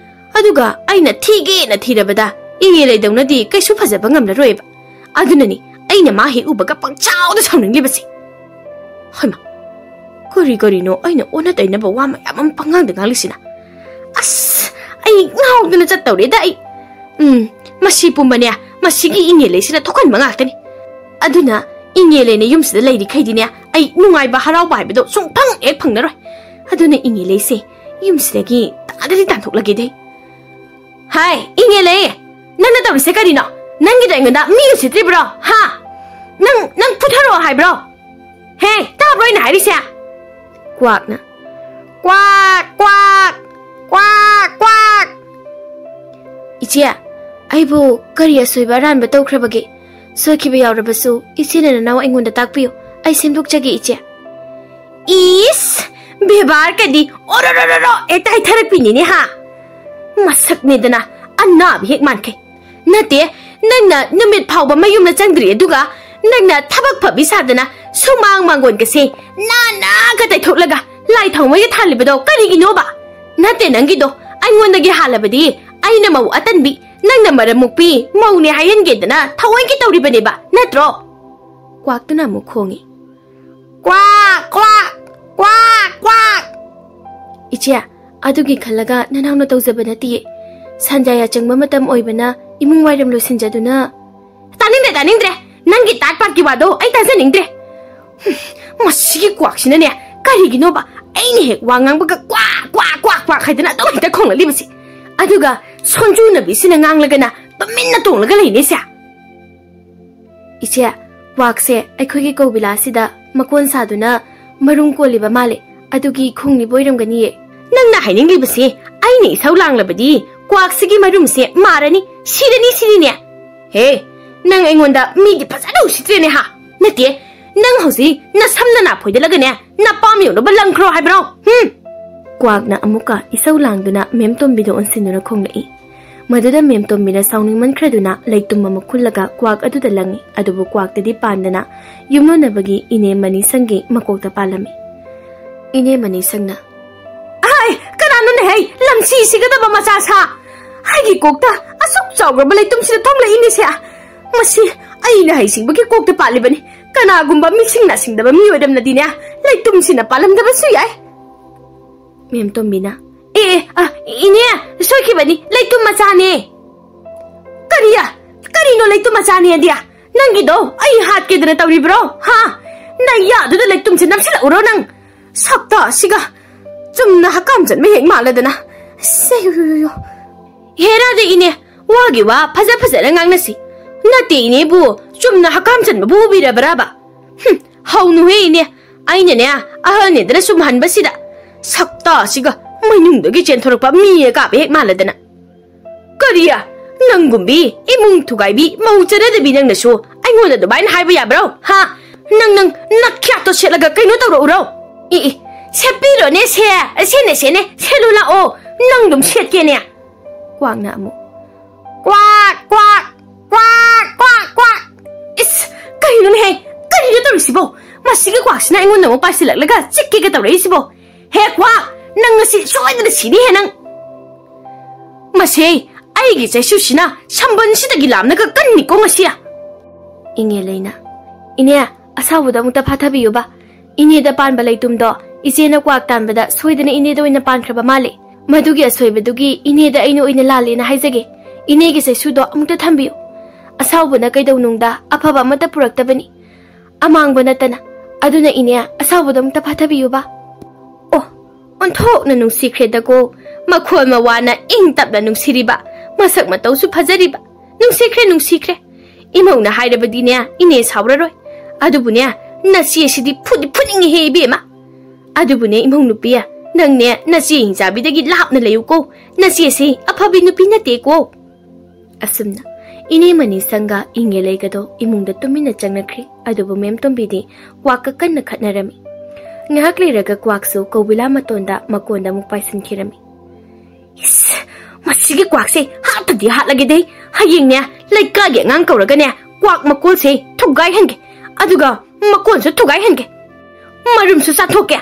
ꯑꯗꯨꯒ ꯑꯩꯅ ꯊꯤꯒꯦꯅ ꯊꯤꯔꯕꯗ ꯏꯉꯦꯂꯩꯗꯧꯅꯗꯤ ꯀꯩꯁꯨ ꯐꯖꯕ ꯉꯝꯂꯔꯣꯏꯕ꯫ ꯑꯗꯨꯅꯅꯤ ꯑꯩꯅ ꯃꯥ ꯍꯦꯛ ꯎꯕꯒ ꯄꯪꯁꯥꯎꯗ ꯁꯥꯎꯅꯤꯡꯂꯤꯕꯁꯦ꯫ ꯍꯩꯃꯥ, ꯀꯔꯤ ꯀꯔꯤꯅꯣ ꯑꯩꯅ ꯑꯣꯟꯅ ꯇꯩꯅꯕ ꯋꯥ ꯃꯌꯥꯝ ꯑꯃ ꯄꯉꯥꯡꯗ ꯉꯥꯡꯂꯤꯁꯤꯅ? ꯑꯁ, ꯑꯩ ꯉꯥꯎꯗꯅ ꯆꯠꯇꯧꯔꯦꯗ ꯑꯩ꯫ ꯎꯝ, ꯃꯁꯤ ꯄꯨꯝꯕꯅꯦ, ꯃꯁꯤꯒꯤ ꯏꯉꯦꯂꯩꯁꯤꯅ ꯊꯣꯛꯍꯟꯕ ꯉꯥꯛꯇꯅꯤ꯫ ꯑꯗꯨꯅ ꯏꯉꯦꯂꯩꯅ ꯌꯨꯝꯁꯤꯗ ꯂꯩꯔꯤꯈꯩꯗꯤꯅꯦ, ꯑꯩ ꯅꯨꯡꯉꯥꯏꯕ ꯍꯔꯥꯎꯕ ꯍꯥꯏꯕꯗꯣ ꯁꯨꯡꯐꯪ ꯍꯦꯛ ꯐꯪꯅꯔꯣꯏ꯫ ꯑꯗꯨꯅ ꯏꯉꯦꯂꯩꯁꯦ ꯌꯨꯝꯁꯤꯗꯒꯤ ꯇꯥꯗꯗꯤ ꯇꯥꯟꯊꯣꯛꯂꯒꯦꯗꯤ꯫ ꯍꯥꯏ, ꯏꯉꯦꯂꯩ, ꯅꯪꯅ ꯇꯧꯔꯤꯁꯦ ꯀꯔꯤꯅꯣ? ꯅꯪꯒꯤꯗ ꯑꯩꯉꯣꯟꯗ ꯃꯤ ꯎꯁꯤꯠꯇ꯭ꯔꯤꯕ꯭ꯔꯣ? ꯍꯥ? ꯅꯪ, ꯅꯪ ꯐꯨꯊꯔꯛꯑꯣ ꯍꯥꯏꯕ꯭ꯔꯣ? ꯍꯦ, ꯇꯥꯕ꯭ꯔꯣ ꯑꯩꯅ ꯍꯥꯏꯔꯤꯁꯦ? ꯀ꯭ꯋꯥꯛꯅ, "ꯀ꯭ꯋꯥꯛ, ꯀ꯭ꯋꯥꯛ, ꯀ꯭ꯋꯥꯛ, ꯀ꯭ꯋꯥꯛ"꯫ "ꯏꯆꯦ, ꯑꯩꯕꯨ ꯀꯔꯤ ꯑꯁꯣꯏꯕ ꯑꯔꯥꯟꯕ ꯇꯧꯈ꯭ꯔꯕꯒꯦ? ꯁꯣꯏꯈꯤꯕ ꯌꯥꯎꯔꯕꯁꯨ ꯏꯆꯦꯅ ꯅꯅꯥꯎ ꯑꯩꯉꯣꯟꯗ ꯇꯥꯛꯄꯤꯌꯨ, ꯑꯩ ꯁꯦꯝꯗꯣꯛꯆꯒꯦ ꯏꯆꯦ"꯫ ꯏꯁ, ꯕꯦꯕꯥꯔ ꯀꯗꯤ ꯑꯣꯔꯣꯔꯣꯔꯣ ꯍꯦꯛꯇ ꯍꯥꯏꯊꯔꯛꯄꯤꯅꯤꯅꯦ ꯍꯥ? ꯃꯁꯛꯅꯦꯗꯅ ꯑꯅꯥꯕ ꯍꯦꯛ ꯃꯥꯟꯈꯩ꯫ ꯅꯠꯇꯦ, ꯅꯪꯅ ꯅꯨꯃꯤꯠ ꯐꯥꯎꯕ ꯃꯌꯨꯝꯗ ꯆꯪꯗ꯭ꯔꯤ, ꯑꯗꯨꯒ ꯅꯪꯅ ꯊꯕꯛ ꯐꯕꯤ ꯁꯥꯗꯅ ꯁꯨꯃꯥꯡ ꯃꯥꯡꯒꯣꯟꯒꯁꯦ ꯅꯥꯟꯅꯒ ꯇꯩꯊꯣꯛꯂꯒ ꯂꯥꯏ ꯊꯥꯎꯃꯩꯒ ꯊꯥꯜꯂꯤꯕꯗꯣ ꯀꯔꯤꯒꯤꯅꯣꯕ? ꯅꯠꯇꯦ ꯅꯪꯒꯤꯗꯣ, ꯑꯩꯉꯣꯟꯗꯒꯤ ꯍꯥꯜꯂꯕꯗꯤ ꯑꯩꯅ ꯃꯧ ꯑꯇꯟꯕꯤ, ꯅꯪꯅ ꯃꯔꯝ ꯃꯣꯛꯄꯤ ꯃꯧꯅꯦ ꯍꯥꯏꯍꯟꯒꯦꯗꯅ ꯊꯑꯣꯏꯒꯤ ꯇꯧꯔꯤꯕꯅꯦꯕ, ꯅꯠꯇ꯭ꯔꯣ? ꯀ꯭ꯋꯥꯛꯇꯨꯅ ꯑꯃꯨꯛ ꯈꯣꯡꯉꯤ꯫ ꯀ꯭ꯋꯥꯛ, ꯀ꯭ꯋꯥꯛ, ꯀ꯭ꯋꯥꯛ, ꯀ꯭ꯋꯥꯛ꯫ ꯏꯆꯦ, ꯑꯗꯨꯒꯤ ꯈꯜꯂꯒ ꯅꯅꯥꯎꯅ ꯇꯧꯖꯕ ꯅꯠꯇꯤꯌꯦ꯫ ꯁꯟꯖꯥ ꯌꯥꯆꯪꯕ ꯃꯇꯝ ꯑꯣꯏꯕꯅ ꯏꯃꯨꯡ ꯋꯥꯏꯔꯝ ꯂꯣꯏꯁꯤꯟꯖꯗꯨꯅ꯫ ꯇꯥꯅꯤꯡꯗ꯭ꯔꯦ, ꯇꯥꯅꯤꯡꯗ꯭ꯔꯦ꯫ ꯅꯪꯒꯤ ꯇꯥꯠ ꯄꯥꯠꯀꯤ ꯋꯥꯗꯣ ꯑꯩ ꯇꯥꯖꯅꯤꯡꯗ꯭ꯔꯦ꯫ ꯍꯨꯝ, ꯃꯁꯤꯒꯤ ꯀ꯭ꯋꯥꯛꯁꯤꯅꯅꯦ, ꯀꯔꯤꯒꯤꯅꯣꯕ ꯑꯩꯅ ꯍꯦꯛ ꯋꯥ ꯉꯥꯡꯕꯒ ꯀ꯭ꯋꯥꯛ, ꯀ꯭ꯋꯥꯛ, ꯀ꯭ꯋꯥꯛ, ꯀ꯭ꯋꯥꯛ ꯍꯥꯏꯗꯅ ꯑꯗꯨꯝ ꯍꯦꯛꯇ ꯈꯣꯡꯂꯛꯂꯤꯕꯁꯤ? ꯑꯗꯨꯒ ꯁꯣꯟꯖꯨꯅꯕꯤꯁꯤꯅ ꯉꯥꯡꯂꯒꯅ ꯇꯨꯃꯤꯟꯅ ꯇꯣꯡꯂꯒ ꯂꯩꯅꯦꯁꯦ꯫ ꯏꯆꯦ, ꯀ꯭ꯋꯥꯛꯁꯦ ꯑꯩꯈꯣꯏꯒꯤ ꯀꯧꯕꯤꯂꯥꯁꯤꯗ ꯃꯀꯣꯟ ꯁꯥꯗꯨꯅ ꯃꯔꯨꯝ ꯀꯣꯜꯂꯤꯕ ꯃꯥꯜꯂꯦ꯫ ꯑꯗꯨꯒꯤ ꯈꯣꯡꯂꯤꯕ ꯑꯣꯏꯔꯝꯒꯅꯤꯌꯦ꯫ ꯅꯪꯅ ꯍꯥꯏꯅꯤꯡꯂꯤꯕꯁꯤ ꯑꯩꯅ ꯏꯁꯧ ꯂꯥꯡꯂꯕꯗꯤ ꯀ꯭ꯋꯥꯛꯁꯤꯒꯤ ꯃꯔꯨꯝꯁꯦ ꯃꯥꯔꯅꯤ, ꯁꯤꯔꯅꯤ ꯁꯤꯅꯤꯅꯦ꯫ ꯍꯦ, ꯅꯪ ꯑꯩꯉꯣꯟꯗ ꯃꯤꯒꯤ ꯐꯖꯅ ꯎꯁꯤꯠꯇ꯭ꯔꯦꯅꯦ ꯍꯥ? ꯅꯠꯇꯦ, ꯅꯪ ꯍꯧꯖꯤꯛ ꯅꯁꯝ ꯅꯅꯥ ꯐꯣꯏꯗꯠꯂꯒꯅꯦ, ꯅꯄꯥꯝ ꯌꯧꯅꯕ ꯂꯪꯈ꯭ꯔꯣ ꯍꯥꯏꯕ꯭ꯔꯣ? ꯍꯨꯝ! ꯀ꯭ꯋꯥꯛꯅ ꯑꯃꯨꯛꯀ ꯏꯁꯧ ꯂꯥꯡꯗꯨꯅ ꯃꯦꯝ ꯇꯣꯝꯕꯤꯗ ꯑꯣꯟꯁꯤꯟꯗꯨꯅ ꯈꯣꯡꯂꯛꯏ꯫ ꯃꯗꯨꯗ ꯃꯦꯝ ꯇꯣꯝꯕꯤꯅ ꯁꯥꯎꯅꯤꯡꯃꯟꯈ꯭ꯔꯗꯨꯅ ꯂꯩꯇꯨꯝ ꯑꯃ ꯈꯨꯜꯂꯒ ꯀ꯭ꯋꯥꯛ ꯑꯗꯨꯗ ꯂꯪꯏ꯫ ꯑꯗꯨꯕꯨ ꯀ꯭ꯋꯥꯛꯇꯗꯤ ꯄꯥꯟꯗꯅ ꯌꯨꯝꯂꯣꯟꯅꯕꯒꯤ ꯏꯅꯦ ꯃꯅꯤꯁꯪꯒꯤ ꯃꯀꯣꯛꯇ ꯄꯥꯜꯂꯝꯃꯤ꯫ ꯏꯅꯦ ꯃꯅꯤꯁꯪꯅ, "ꯑꯍꯥꯏ, ꯀꯅꯥꯅꯣꯅꯦ ꯍꯩ, ꯂꯝꯁꯤ ꯁꯤꯒꯗꯕ ꯃꯆꯥ ꯁꯥ? ꯑꯩꯒꯤ ꯀꯣꯛꯇ ꯑꯁꯨꯛ ꯆꯥꯎꯈ꯭ꯔꯕ ꯂꯩꯇꯨꯝꯁꯤꯗ ꯊꯣꯛꯂꯛꯏꯅꯦꯁꯦ꯫ ꯃꯁꯤ ꯑꯩꯅ ꯍꯩꯁꯤꯡꯕꯒꯤ ꯀꯣꯛꯇ ꯄꯥꯜꯂꯤꯕꯅꯤ꯫ ꯀꯅꯥꯒꯨꯝꯕ ꯃꯤꯁꯤꯡ ꯅꯥꯁꯤꯡꯗꯕ ꯃꯤ ꯑꯣꯏꯔꯝꯂꯗꯤꯅꯦ, ꯂꯩꯇꯨꯝꯁꯤꯅ ꯄꯥꯜꯂꯝꯗꯕꯁꯨ ꯌꯥꯏ꯫" ꯃꯦꯝ ꯇꯣꯝꯕꯤꯅ, "ꯑꯦ, ꯑꯦ, ꯑ, ꯏꯅꯦ, ꯁꯣꯏꯈꯤꯕꯅꯤ, ꯂꯩꯇꯨꯝ ꯃꯆꯥꯅꯦ꯫" "ꯀꯔꯤ? ꯀꯔꯤꯅꯣ ꯂꯩꯇꯨꯝ ꯃꯆꯥꯅꯦꯗꯤ? ꯅꯪꯒꯤꯗꯣ ꯑꯩ ꯍꯥꯠꯀꯦꯗꯅ ꯇꯧꯔꯤꯕ꯭ꯔꯣ? ꯍꯥ? ꯅꯌꯥꯗꯨꯗ ꯂꯩꯇꯨꯝꯁꯦ ꯅꯞꯁꯤꯜꯂꯛꯎꯔꯣ ꯅꯪ? ꯁꯛꯇ ꯑꯁꯤꯒ ꯆꯨꯝꯅ ꯍꯀꯥꯝ ꯆꯟꯕ ꯍꯦꯛ ꯃꯥꯜꯂꯗꯅ꯫ ꯑꯁ, ꯑꯌꯣ, ꯌꯣ, ꯌꯣ, ꯌꯣ꯫ ꯍꯦꯔꯥꯗ ꯏꯅꯦ, ꯋꯥꯒꯤ ꯋꯥ ꯐꯖ ꯐꯖꯅ ꯉꯥꯡꯅꯁꯤ꯫ ꯅꯠꯇꯦ ꯏꯅꯦꯕꯨ ꯆꯨꯝꯅ ꯍꯀꯥꯝ ꯆꯟꯕꯕꯨ ꯎꯕꯤꯔꯕ꯭ꯔꯥꯕ? ꯍꯨꯝ, ꯍꯧꯅꯨꯍꯦ ꯏꯅꯦ, ꯑꯩꯅꯅꯦ ꯑꯍꯜꯅꯦꯗꯅ ꯁꯨꯝ ꯍꯟꯕꯁꯤꯗ ꯁꯛꯇ ꯑꯁꯤꯒ ꯃꯩꯅꯨꯡꯗꯒꯤ ꯆꯦꯟꯊꯣꯔꯛꯄ ꯃꯤ ꯑꯀꯥꯕ ꯍꯦꯛ ꯃꯥꯜꯂꯗꯅ꯫" "ꯀꯔꯤ? ꯅꯪꯒꯨꯝꯕꯤ ꯏꯃꯨꯡ ꯊꯨꯒꯥꯏꯕꯤ ꯃꯧ ꯆꯠꯅꯗꯕꯤ ꯅꯪꯅꯁꯨ ꯑꯩꯉꯣꯟꯗ ꯑꯗꯨꯃꯥꯏꯅ ꯍꯥꯏꯕ ꯌꯥꯕ꯭ꯔꯣ? ꯍꯥ? ꯅꯪ, ꯅꯪ ꯅꯈ꯭ꯌꯥꯠꯇꯣ ꯁꯦꯠꯂꯒ ꯀꯩꯅꯣ ꯇꯧꯔꯛꯎꯔꯣ?" "ꯏ, ꯏ, ꯁꯦꯠꯄꯤꯔꯣꯅꯦ ꯁꯦ, ꯁꯦꯅꯦ, ꯁꯦꯅꯦ, ꯁꯦꯠꯂꯨ ꯂꯥꯛꯑꯣ, ꯅꯪ ꯑꯗꯨꯝ ꯁꯦꯠꯀꯦꯅꯦ꯫" ꯀ꯭ꯋꯥꯛꯅ ꯑꯃꯨꯛ, "ꯀ꯭ꯋꯥꯛ, ꯀ꯭ꯋꯥꯛ, ꯀ꯭ꯋꯥꯛ, ꯀ꯭ꯋꯥꯛ, ꯀ꯭ꯋꯥꯛ꯫" "ꯏꯁ, ꯀꯔꯤꯅꯣꯅꯦꯍꯦ? ꯀꯔꯤꯅꯣ ꯇꯧꯔꯤꯁꯤꯕꯣ? ꯃꯁꯤꯒꯤ ꯀ꯭ꯋꯥꯛꯁꯤꯅ ꯑꯩꯉꯣꯟꯗ ꯑꯃꯨꯛ ꯄꯥꯏꯁꯤꯜꯂꯛꯂꯒ ꯆꯤꯛꯀꯦꯒ ꯇꯧꯔꯛꯏꯁꯤꯕꯣ? ꯍꯦ ꯀ꯭ꯋꯥꯛ, ꯅꯪ ꯉꯁꯤ ꯁꯣꯏꯗꯅ ꯁꯤꯅꯤꯍꯦ ꯅꯪ꯫ ꯃꯁꯤ ꯑꯩꯒꯤ ꯆꯩꯁꯨꯁꯤꯅ ꯁꯝꯕꯜꯁꯤꯗꯒꯤ ꯂꯥꯝꯅꯒ ꯀꯟꯅꯤꯀꯣ ꯉꯁꯤ꯫ ꯏꯉꯦꯂꯩꯅ, "ꯏꯅꯦ, ꯑꯁꯥꯎꯕꯗꯣ ꯑꯃꯨꯛꯇ ꯐꯥꯊꯕꯤꯌꯨꯕ꯫ ꯏꯅꯦꯗ ꯄꯥꯟꯕ ꯂꯩꯇꯨꯝꯗꯣ ꯏꯆꯦꯅ ꯀ꯭ꯋꯥꯛ ꯇꯥꯟꯕꯗ ꯁꯣꯏꯗꯅ ꯏꯅꯦꯗ ꯑꯣꯏꯅ ꯄꯥꯟꯈ꯭ꯔꯕ ꯃꯥꯜꯂꯦ꯫ ꯃꯗꯨꯒꯤ ꯑꯁꯣꯏꯕꯗꯨꯒꯤ ꯏꯅꯦꯗ ꯑꯩꯅ ꯑꯣꯏꯅ ꯂꯥꯜꯂꯦꯅ ꯍꯥꯏꯖꯒꯦ꯫ ꯏꯅꯦꯒꯤ ꯆꯩꯁꯨꯗꯣ ꯑꯃꯨꯛꯇ ꯊꯝꯕꯤꯌꯨ꯫ ꯑꯁꯥꯎꯕꯅ ꯀꯩꯗꯧꯅꯨꯡꯗ ꯑꯐꯕ ꯑꯃꯠꯇ ꯄꯨꯔꯛꯇꯕꯅꯤ꯫ ꯑꯃꯥꯡꯕ ꯅꯠꯇꯅ꯫ ꯑꯗꯨꯅ ꯏꯅꯦ, ꯑꯁꯥꯎꯕꯗꯣ ꯑꯃꯨꯛꯇ ꯐꯥꯊꯕꯤꯌꯨꯕ꯫" ꯑꯣ, ꯑꯣꯟꯊꯣꯛꯅ ꯅꯨꯡꯁꯤꯈ꯭ꯔꯦꯗꯀꯣ꯫ ꯃꯈꯣꯜ ꯃꯋꯥꯅ ꯏꯪ ꯇꯞꯅ ꯅꯨꯡꯁꯤꯔꯤꯕ, ꯃꯁꯛ ꯃꯇꯧꯁꯨ ꯐꯖꯔꯤꯕ꯫ ꯅꯨꯡꯁꯤꯈ꯭ꯔꯦ, ꯅꯨꯡꯁꯤꯈ꯭ꯔꯦ꯫ ꯏꯃꯧꯅ ꯍꯥꯏꯔꯕꯗꯤꯅꯦ, ꯏꯅꯦ ꯁꯥꯎꯔꯔꯣꯏ꯫ ꯑꯗꯨꯕꯨꯅꯦ, ꯅꯆꯦꯁꯤꯗꯤ ꯐꯨꯗꯤ ꯐꯨꯅꯤꯡꯉꯤꯍꯦ ꯏꯕꯦꯝꯃ꯫ ꯑꯗꯨꯕꯨꯅꯦ ꯏꯃꯧ ꯅꯨꯄꯤ, ꯅꯪꯅꯦ ꯅꯆꯦ ꯍꯤꯡꯆꯥꯕꯤꯗꯒꯤ ꯂꯥꯞꯅ ꯂꯩꯌꯨꯀꯣ꯫ ꯅꯆꯦꯁꯤ ꯑꯐꯕꯤ ꯅꯨꯄꯤ ꯅꯠꯇꯦꯀꯣ꯫ ꯑꯁꯨꯝꯅ ꯏꯅꯦ ꯃꯅꯤꯁꯪꯒ ꯏꯉꯦꯂꯩꯒꯗꯣ ꯏꯃꯨꯡꯗ ꯇꯨꯃꯤꯟꯅ ꯆꯪꯅꯈ꯭ꯔꯦ꯫ ꯑꯗꯨꯕꯨ ꯃꯦꯝꯇꯣꯝꯕꯤꯗꯤ ꯀ꯭ꯋꯥꯛꯀ ꯀꯟꯅ ꯈꯠꯅꯔꯝꯃꯤ꯫ ꯉꯥꯏꯍꯥꯛ ꯂꯩꯔꯒ ꯀ꯭ꯋꯥꯛꯁꯨ ꯀꯧꯕꯤꯂꯥ ꯃꯇꯣꯟꯗ ꯃꯀꯣꯟꯗ ꯑꯃꯨꯛ ꯄꯥꯏꯁꯤꯟꯈꯤꯔꯝꯃꯤ꯫ "ꯏꯁ, ꯃꯁꯤꯒꯤ ꯀ꯭ꯋꯥꯛꯁꯦ ꯍꯥꯠꯇꯗꯤ ꯍꯥꯠꯂꯒꯦꯗꯩ꯫ ꯍꯌꯦꯡꯅꯦ ꯂꯩꯀꯥꯏꯒꯤ ꯑꯉꯥꯡ ꯀꯧꯔꯒꯅꯦ ꯀ꯭ꯋꯥꯛ ꯃꯀꯣꯜꯁꯦ ꯊꯨꯒꯥꯏꯍꯟꯒꯦ꯫ ꯑꯗꯨꯒ ꯃꯀꯣꯟꯁꯨ ꯊꯨꯒꯥꯏꯍꯟꯒꯦ꯫ ꯃꯔꯨꯝꯁꯨ ꯆꯥꯊꯣꯛꯀꯦ꯫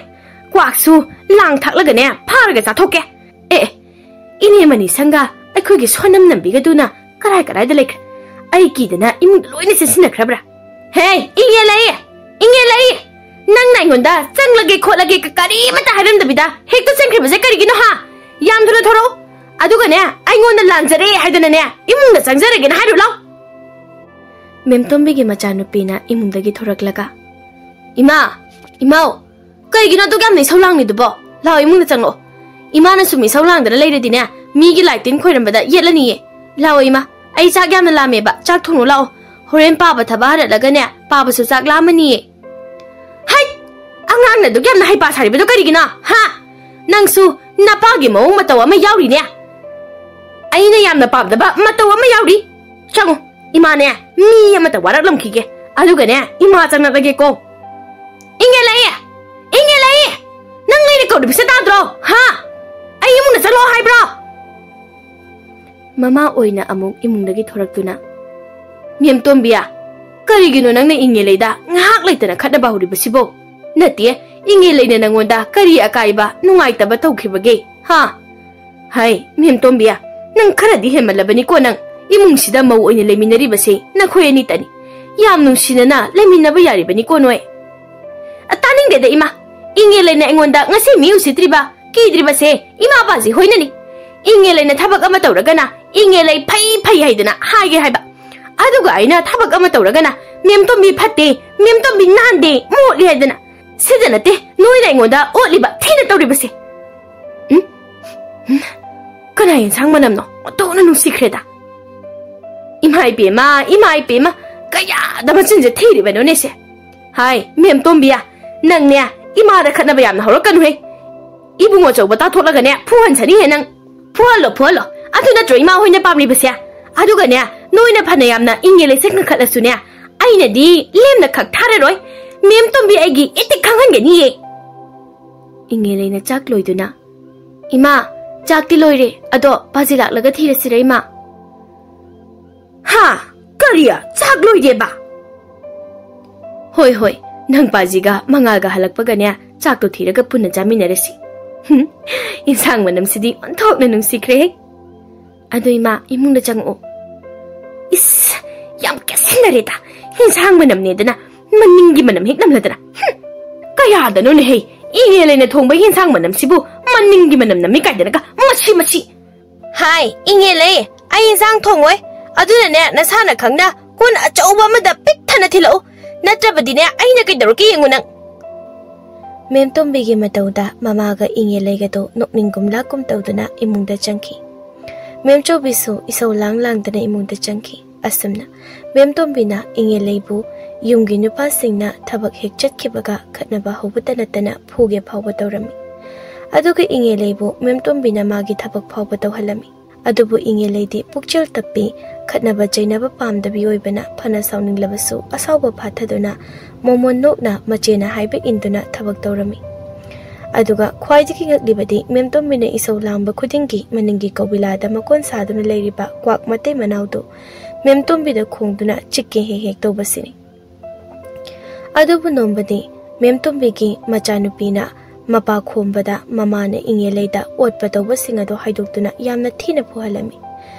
ꯀ꯭ꯋꯥꯛꯁꯨ ꯂꯥꯡ ꯊꯥꯛꯂꯒꯅꯦ ꯐꯥꯔꯒ ꯆꯥꯊꯣꯛꯀꯦ꯫ ꯑꯦ, ꯑꯦ, ꯏꯅꯦ ꯃꯅꯤꯁꯪꯒ ꯑꯩꯈꯣꯏꯒꯤ ꯁꯣꯅꯝ ꯅꯝꯕꯤꯒꯗꯨꯅ ꯀꯔꯥꯏ ꯀꯔꯥꯏꯗ ꯂꯩꯈ꯭ꯔꯦ? ꯑꯩ ꯀꯤꯗꯅ ꯏꯃꯨꯡꯗ ꯂꯣꯏꯅ ꯆꯦꯟꯁꯤꯟꯅꯈ꯭ꯔꯕ꯭ꯔꯥ? ꯍꯦ, ꯏꯉꯦ ꯂꯩ! ꯏꯉꯦ ꯂꯩ! ꯅꯪꯅ ꯑꯩꯉꯣꯟꯗ ꯆꯪꯂꯒꯦ ꯈꯣꯠꯂꯒꯦ ꯀ-, ꯀꯔꯤꯃꯠꯇ ꯍꯥꯏꯔꯝꯗꯕꯤꯗ ꯍꯦꯛꯇ ꯆꯪꯈ꯭ꯔꯤꯕꯁꯦ ꯀꯔꯤꯒꯤꯅꯣ ꯍꯥ? ꯌꯥꯝ ꯊꯨꯅ ꯊꯣꯔꯛꯎ꯫ ꯑꯗꯨꯒꯅꯦ, ꯑꯩꯉꯣꯟꯗ ꯂꯥꯟꯖꯔꯦ ꯍꯥꯏꯗꯅꯅꯦ ꯏꯃꯨꯡꯗ ꯆꯪꯖꯔꯒꯦꯅ ꯍꯥꯏꯔꯨ ꯂꯥꯎ꯫" ꯃꯦꯝꯇꯣꯝꯕꯤꯒꯤ ꯃꯆꯥꯅꯨꯄꯤꯅ ꯏꯃꯨꯡꯗꯒꯤ ꯊꯣꯔꯛꯂꯒ, "ꯏꯃꯥ, ꯏꯃꯥꯎ, ꯀꯩꯒꯤꯅꯣ ꯑꯗꯨꯛ ꯌꯥꯝꯅ ꯏꯁꯧ ꯂꯥꯡꯂꯤꯗꯨꯕꯣ? ꯂꯥꯛꯑꯣ, ꯏꯃꯨꯡꯗ ꯆꯪꯂꯛꯑꯣ꯫ ꯏꯃꯥꯅ ꯁꯨꯝ ꯏꯁꯧ ꯂꯥꯡꯗꯅ ꯂꯩꯔꯗꯤꯅꯦ, ꯃꯤꯒꯤ ꯂꯥꯏ ꯇꯤꯟ ꯈꯣꯏꯔꯝꯕꯗ ꯌꯦꯠꯂꯅꯤꯌꯦ꯫ ꯂꯥꯛꯑꯣ ꯏꯃꯥ, ꯑꯩ ꯆꯥꯛ ꯌꯥꯝꯅ ꯂꯥꯝꯃꯦꯕ, ꯆꯥꯛ ꯊꯣꯡꯉꯨ ꯂꯥꯛꯑꯣ꯫ ꯍꯣꯔꯦꯟ ꯄꯥꯕ ꯊꯕꯛ ꯍꯜꯂꯛꯂꯒꯅꯦ, ꯄꯥꯕꯁꯨ ꯆꯥꯛ ꯂꯥꯝꯃꯅꯤꯌꯦ꯫" "ꯍꯩꯠ! ꯑꯉꯥꯡꯅ ꯑꯗꯨꯛ ꯌꯥꯝꯅ ꯍꯩꯄꯥ ꯁꯥꯔꯤꯕꯗꯣ ꯀꯔꯤꯒꯤꯅꯣ? ꯍꯥ? ꯅꯪꯁꯨ ꯅꯄꯥꯒꯤ ꯃꯑꯣꯡ ꯃꯇꯧ ꯑꯃ ꯌꯥꯎꯔꯤꯅꯦ꯫ ꯑꯩꯅ ꯌꯥꯝꯅ ꯄꯥꯝꯗꯕ ꯃꯇꯧ ꯑꯃ ꯌꯥꯎꯔꯤ꯫ ꯆꯪꯉꯨ, ꯏꯃꯥꯅꯦ, ꯃꯤ ꯑꯃꯇ ꯋꯥꯔꯛꯂꯝꯈꯤꯒꯦ꯫ ꯑꯗꯨꯒꯅꯦ, ꯏꯃꯥ ꯆꯪꯉꯛꯂꯒꯦꯀꯣ꯫" "ꯏꯉꯦ ꯂꯩ! ꯏꯉꯦ ꯂꯩ! ꯅꯪ ꯑꯩꯅ ꯀꯧꯔꯤꯕꯁꯦ ꯇꯥꯗ꯭ꯔꯣ? ꯍꯥ? ꯑꯩ ꯏꯃꯨꯡꯗ ꯆꯪꯂꯛꯑꯣ ꯍꯥꯏꯕ꯭ꯔꯣ?" ꯃꯃꯥ ꯑꯣꯏꯅ ꯑꯃꯨꯛ ꯏꯃꯨꯡꯗꯒꯤ ꯊꯣꯔꯛꯇꯨꯅ, "ꯃꯦꯝꯇꯣꯝꯕꯤ, ꯀꯔꯤꯒꯤꯅꯣ ꯅꯪꯅ ꯏꯉꯦ ꯂꯩꯗ ꯉꯥꯏꯍꯥꯛ ꯂꯩꯇꯅ ꯈꯠꯅꯕ ꯍꯧꯔꯤꯕꯁꯤꯕꯣ? ꯅꯠꯇꯦ, ꯏꯉꯦꯜ ꯂꯩꯅ ꯅꯪꯉꯣꯟꯗ ꯀꯔꯤ ꯑꯀꯥꯏꯕ, ꯅꯨꯡꯉꯥꯏꯇꯕ ꯇꯧꯈꯤꯕꯒꯦ? ꯍꯥ? ꯍꯥꯏ, ꯃꯦꯝ ꯇꯣꯝꯕꯤꯌꯥ, ꯅꯪ ꯈꯔꯗꯤ ꯍꯦꯟꯃꯜꯂꯕꯅꯤꯀꯣ ꯅꯪ꯫ ꯏꯃꯨꯡꯁꯤꯗ ꯃꯧ ꯑꯣꯏꯅ ꯂꯩꯃꯤꯟꯅꯔꯤꯕꯁꯦ ꯅꯈꯣꯏ ꯑꯅꯤꯇꯅꯤ꯫ ꯌꯥꯝ ꯅꯨꯡꯁꯤꯅꯅ ꯂꯩꯃꯤꯟꯅꯕ ꯌꯥꯔꯤꯕꯅꯤꯀꯣ ꯅꯣꯏ꯫ ꯑ, ꯇꯥꯅꯤꯡꯗꯦꯗ ꯏꯃꯥ꯫ ꯏꯉꯦꯜ ꯂꯩꯅ ꯑꯩꯉꯣꯟꯗ ꯉꯁꯤ ꯃꯤ ꯎꯁꯤꯠꯇ꯭ꯔꯤꯕ, ꯀꯤꯗ꯭ꯔꯤꯕꯁꯦ ꯏꯃꯥ ꯕꯥꯖꯤ ꯍꯣꯏꯅꯅꯤ꯫ ꯏꯉꯦꯜ ꯂꯩꯅ ꯊꯕꯛ ꯑꯃ ꯇꯧꯔꯒꯅ ꯏꯉꯦꯜ ꯂꯩ ꯐꯩ ꯐꯩ ꯍꯥꯏꯗꯅ ꯍꯥꯏꯒꯦ ꯍꯥꯏꯕ꯫ ꯑꯗꯨꯒ ꯑꯩꯅ ꯊꯕꯛ ꯑꯃ ꯇꯧꯔꯒꯅ ꯃꯦꯝ ꯇꯣꯝꯕꯤ ꯐꯠꯇꯦ, ꯃꯦꯝ ꯇꯣꯝꯕꯤ ꯅꯥꯟꯗꯦ, ꯃꯣꯠꯂꯤ ꯍꯥꯏꯗꯅ꯫ ꯁꯤꯗ ꯅꯠꯇꯦ ꯅꯣꯏꯅ ꯑꯩꯉꯣꯟꯗ ꯑꯣꯠꯂꯤꯕ, ꯊꯤꯅ ꯇꯧꯔꯤꯕꯁꯦ꯫ ꯎꯝ? ꯎꯝ? ꯀꯅꯥ ꯌꯦꯟꯁꯥꯡ ꯃꯅꯝꯅꯣ? ꯑꯣꯟꯊꯣꯛꯅ ꯅꯨꯡꯁꯤꯈ꯭ꯔꯦꯗ꯫ ꯏꯃꯥ ꯏꯄꯦꯝꯃ, ꯏꯃꯥ ꯏꯄꯦꯝꯃ, ꯀꯌꯥꯗ ꯃꯆꯤꯟꯁꯦ ꯊꯤꯔꯤꯕꯅꯣꯅꯦ ꯁꯦ? ꯍꯥꯏ, ꯃꯦꯝ ꯇꯣꯝꯕꯤꯌꯥ, ꯅꯪꯅꯦ ꯏꯃꯥꯗ ꯈꯠꯅꯕ ꯌꯥꯝꯅ ꯍꯧꯔꯛꯀꯅꯨꯍꯦ꯫ ꯏꯕꯨꯡꯉꯣ ꯑꯆꯧꯕ ꯇꯥꯊꯣꯛꯂꯒꯅꯦ ꯐꯨꯍꯟꯁꯅꯤꯍꯦ ꯅꯪ꯫ ꯐꯨꯍꯜꯂꯣ, ꯐꯨꯍꯜꯂꯣ꯫ ꯑꯗꯨ ꯅꯠꯇ꯭ꯔꯣ ꯏꯃꯥ ꯍꯣꯏꯅ ꯄꯥꯝꯂꯤꯕꯁꯦ? ꯑꯗꯨꯒꯅꯦ, ꯅꯣꯏꯅ ꯐꯅ ꯌꯥꯝꯅ ꯏꯪꯉꯦ ꯂꯩꯁꯦ ꯀꯟꯈꯠꯂꯁꯨꯅꯦ, ꯑꯩꯅꯗꯤ ꯂꯦꯝꯅ ꯈꯛ ꯊꯥꯔꯔꯣꯏ꯫ ꯃꯦꯝ ꯇꯣꯝꯕꯤ ꯑꯩꯒꯤ ꯏꯇꯤꯛ ꯈꯪꯍꯟꯒꯅꯤꯌꯦ꯫ ꯏꯉꯦꯜ ꯂꯩꯅ ꯆꯥꯛ ꯂꯣꯏꯗꯨꯅ, "ꯏꯃꯥ, ꯆꯥꯛꯇꯤ ꯂꯣꯏꯔꯦ, ꯑꯗꯣ ꯄꯥꯖꯤ ꯂꯥꯛꯂꯒ ꯊꯤꯔꯁꯤꯔ ꯏꯃꯥ?" "ꯍꯥ? ꯀꯔꯤ? ꯆꯥꯛ ꯂꯣꯏꯗꯦꯕ?" "ꯍꯣꯏ, ꯍꯣꯏ, ꯅꯪ ꯄꯥꯖꯤꯒ ꯃꯉꯥꯜꯒ ꯍꯜꯂꯛꯄꯒꯅꯦ, ꯆꯥꯛꯇꯣ ꯊꯤꯔꯒ ꯄꯨꯟꯅ ꯆꯥꯃꯤꯟꯅꯔꯁꯤ꯫ ꯍꯨꯝ, ꯏꯟꯁꯥꯡ ꯃꯅꯝꯁꯤꯗꯤ ꯑꯣꯟꯊꯣꯛꯅ ꯅꯨꯡꯁꯤꯈ꯭ꯔꯦꯍꯦ꯫ ꯑꯗꯣ ꯏꯃꯥ, ꯏꯃꯨꯡꯗ ꯆꯪꯉꯛꯑꯣ꯫" "ꯏꯁ, ꯌꯥꯝ ꯀꯦꯁꯤꯟꯅꯔꯦꯗ, ꯏꯟꯁꯥꯡ ꯃꯅꯝꯅꯦꯗꯅ ꯃꯅꯤꯡꯒꯤ ꯃꯅꯝ ꯍꯦꯛ ꯅꯝꯂꯗꯅ꯫ ꯍꯨꯝ, ꯀꯌꯥꯗꯅꯣꯅꯦꯍꯦ, ꯏꯉꯦꯜ ꯂꯩꯅ ꯊꯣꯡꯕ ꯏꯟꯁꯥꯡ ꯃꯅꯝꯁꯤꯕꯨ ꯃꯅꯤꯡꯒꯤ ꯃꯅꯝ ꯅꯝꯃꯤ ꯀꯥꯏꯗꯅꯒ, ꯃꯁꯤ, ꯃꯁꯤ!" "ꯍꯥꯏ, ꯏꯉꯦꯜ ꯂꯩ, ꯑꯩ ꯏꯟꯁꯥꯡ ꯊꯣꯡꯉꯣꯏ꯫ ꯑꯗꯨꯅꯅꯦ, ꯅꯁꯥꯅ ꯈꯪꯅ ꯀꯣꯟ ꯑꯆꯧꯕ ꯑꯃꯗ ꯄꯤꯛ ꯊꯟꯅ ꯊꯤꯜꯂꯛꯎ꯫ ꯅꯠꯇ꯭ꯔꯕꯗꯤꯅꯦ, ꯑꯩꯅ ꯀꯩꯗꯧꯔꯛꯀꯦ ꯌꯦꯡꯉꯨ ꯅꯪ꯫" ꯃꯦꯝ ꯇꯣꯝꯕꯤꯒꯤ ꯃꯇꯧꯗ ꯃꯃꯥꯒ ꯏꯉꯦꯜ ꯂꯩꯒꯗꯣ ꯅꯣꯛꯅꯤꯡꯒꯨꯝ ꯂꯥꯛꯀꯨꯝ ꯇꯧꯗꯨꯅ ꯏꯃꯨꯡꯗ ꯆꯪꯈꯤ꯫ ꯃꯦꯝ ꯆꯧꯕꯤꯁꯨ ꯏꯁꯧ ꯂꯥꯡ ꯂꯥꯡꯗꯅ ꯏꯃꯨꯡꯗ ꯆꯪꯈꯤ꯫ ꯑꯁꯨꯝꯅ ꯃꯦꯝ ꯇꯣꯝꯕꯤꯅ ꯏꯉꯦꯜ ꯂꯩꯕꯨ ꯌꯨꯝꯒꯤ ꯅꯨꯄꯥꯁꯤꯡꯅ ꯊꯕꯛ ꯍꯦꯛ ꯆꯠꯈꯤꯕꯒ ꯈꯠꯅꯕ ꯍꯧꯕꯇ ꯅꯠꯇꯅ ꯐꯨꯒꯦ ꯐꯥꯎꯕ ꯇꯧꯔꯝꯃꯤ꯫ ꯑꯗꯨꯒ ꯏꯉꯦꯜ ꯂꯩꯕꯨ ꯃꯦꯝ ꯇꯣꯝꯕꯤꯅ ꯃꯥꯒꯤ ꯊꯕꯛ ꯐꯥꯎꯕ ꯇꯧꯍꯜꯂꯝꯃꯤ꯫ ꯑꯗꯨꯕꯨ ꯏꯉꯦꯜ ꯂꯩꯗꯤ ꯄꯨꯛꯆꯦꯜ ꯇꯞꯄꯤ, ꯈꯠꯅꯕ ꯆꯩꯅꯕ ꯄꯥꯝꯗꯕꯤ ꯑꯣꯏꯕꯅ ꯐꯅ ꯁꯥꯎꯅꯤꯡꯂꯕꯁꯨ ꯑꯁꯥꯎꯕ ꯐꯥꯊꯗꯨꯅ ꯃꯣꯃꯣꯟ ꯅꯣꯛꯅ ꯃꯆꯦꯅ ꯍꯥꯏꯕ ꯏꯟꯗꯨꯅ ꯊꯕꯛ ꯇꯧꯔꯝꯃꯤ꯫ ꯑꯗꯨꯒ ꯈ꯭ꯋꯥꯏꯗꯒꯤ ꯉꯛꯂꯤꯕꯗꯤ ꯃꯦꯝ ꯇꯣꯝꯕꯤꯅ ꯏꯁꯧ ꯂꯥꯡꯕ ꯈꯨꯗꯤꯡꯒꯤ ꯃꯅꯤꯡꯒꯤ ꯀꯧꯕꯤꯂꯥꯗ ꯃꯀꯣꯟ ꯁꯥꯗꯨꯅ ꯂꯩꯔꯤꯕ ꯀ꯭ꯋꯥꯛ ꯃꯇꯩ ꯃꯅꯥꯎꯗꯨ ꯃꯦꯝ ꯇꯣꯝꯕꯤꯗ ꯈꯣꯡꯗꯨꯅ ꯆꯤꯛꯀꯦ ꯍꯦꯛ ꯍꯦꯛ ꯇꯧꯕꯁꯤꯅꯤ꯫ ꯑꯗꯨꯕꯨ ꯅꯣꯡꯃꯗꯤ ꯃꯦꯝꯇꯣꯝꯕꯤꯒꯤ ꯃꯆꯥꯅꯨꯄꯤꯅ ꯃꯄꯥ ꯈꯣꯝꯕꯗ ꯃꯃꯥꯅ ꯏꯉꯦꯂꯩꯗ ꯑꯣꯠꯄ ꯇꯧꯕꯁꯤꯡ ꯑꯗꯨ ꯍꯥꯏꯗꯣꯛꯇꯨꯅ ꯌꯥꯝꯅ ꯊꯤꯅ ꯐꯨꯍꯜꯂꯝꯃꯤ꯫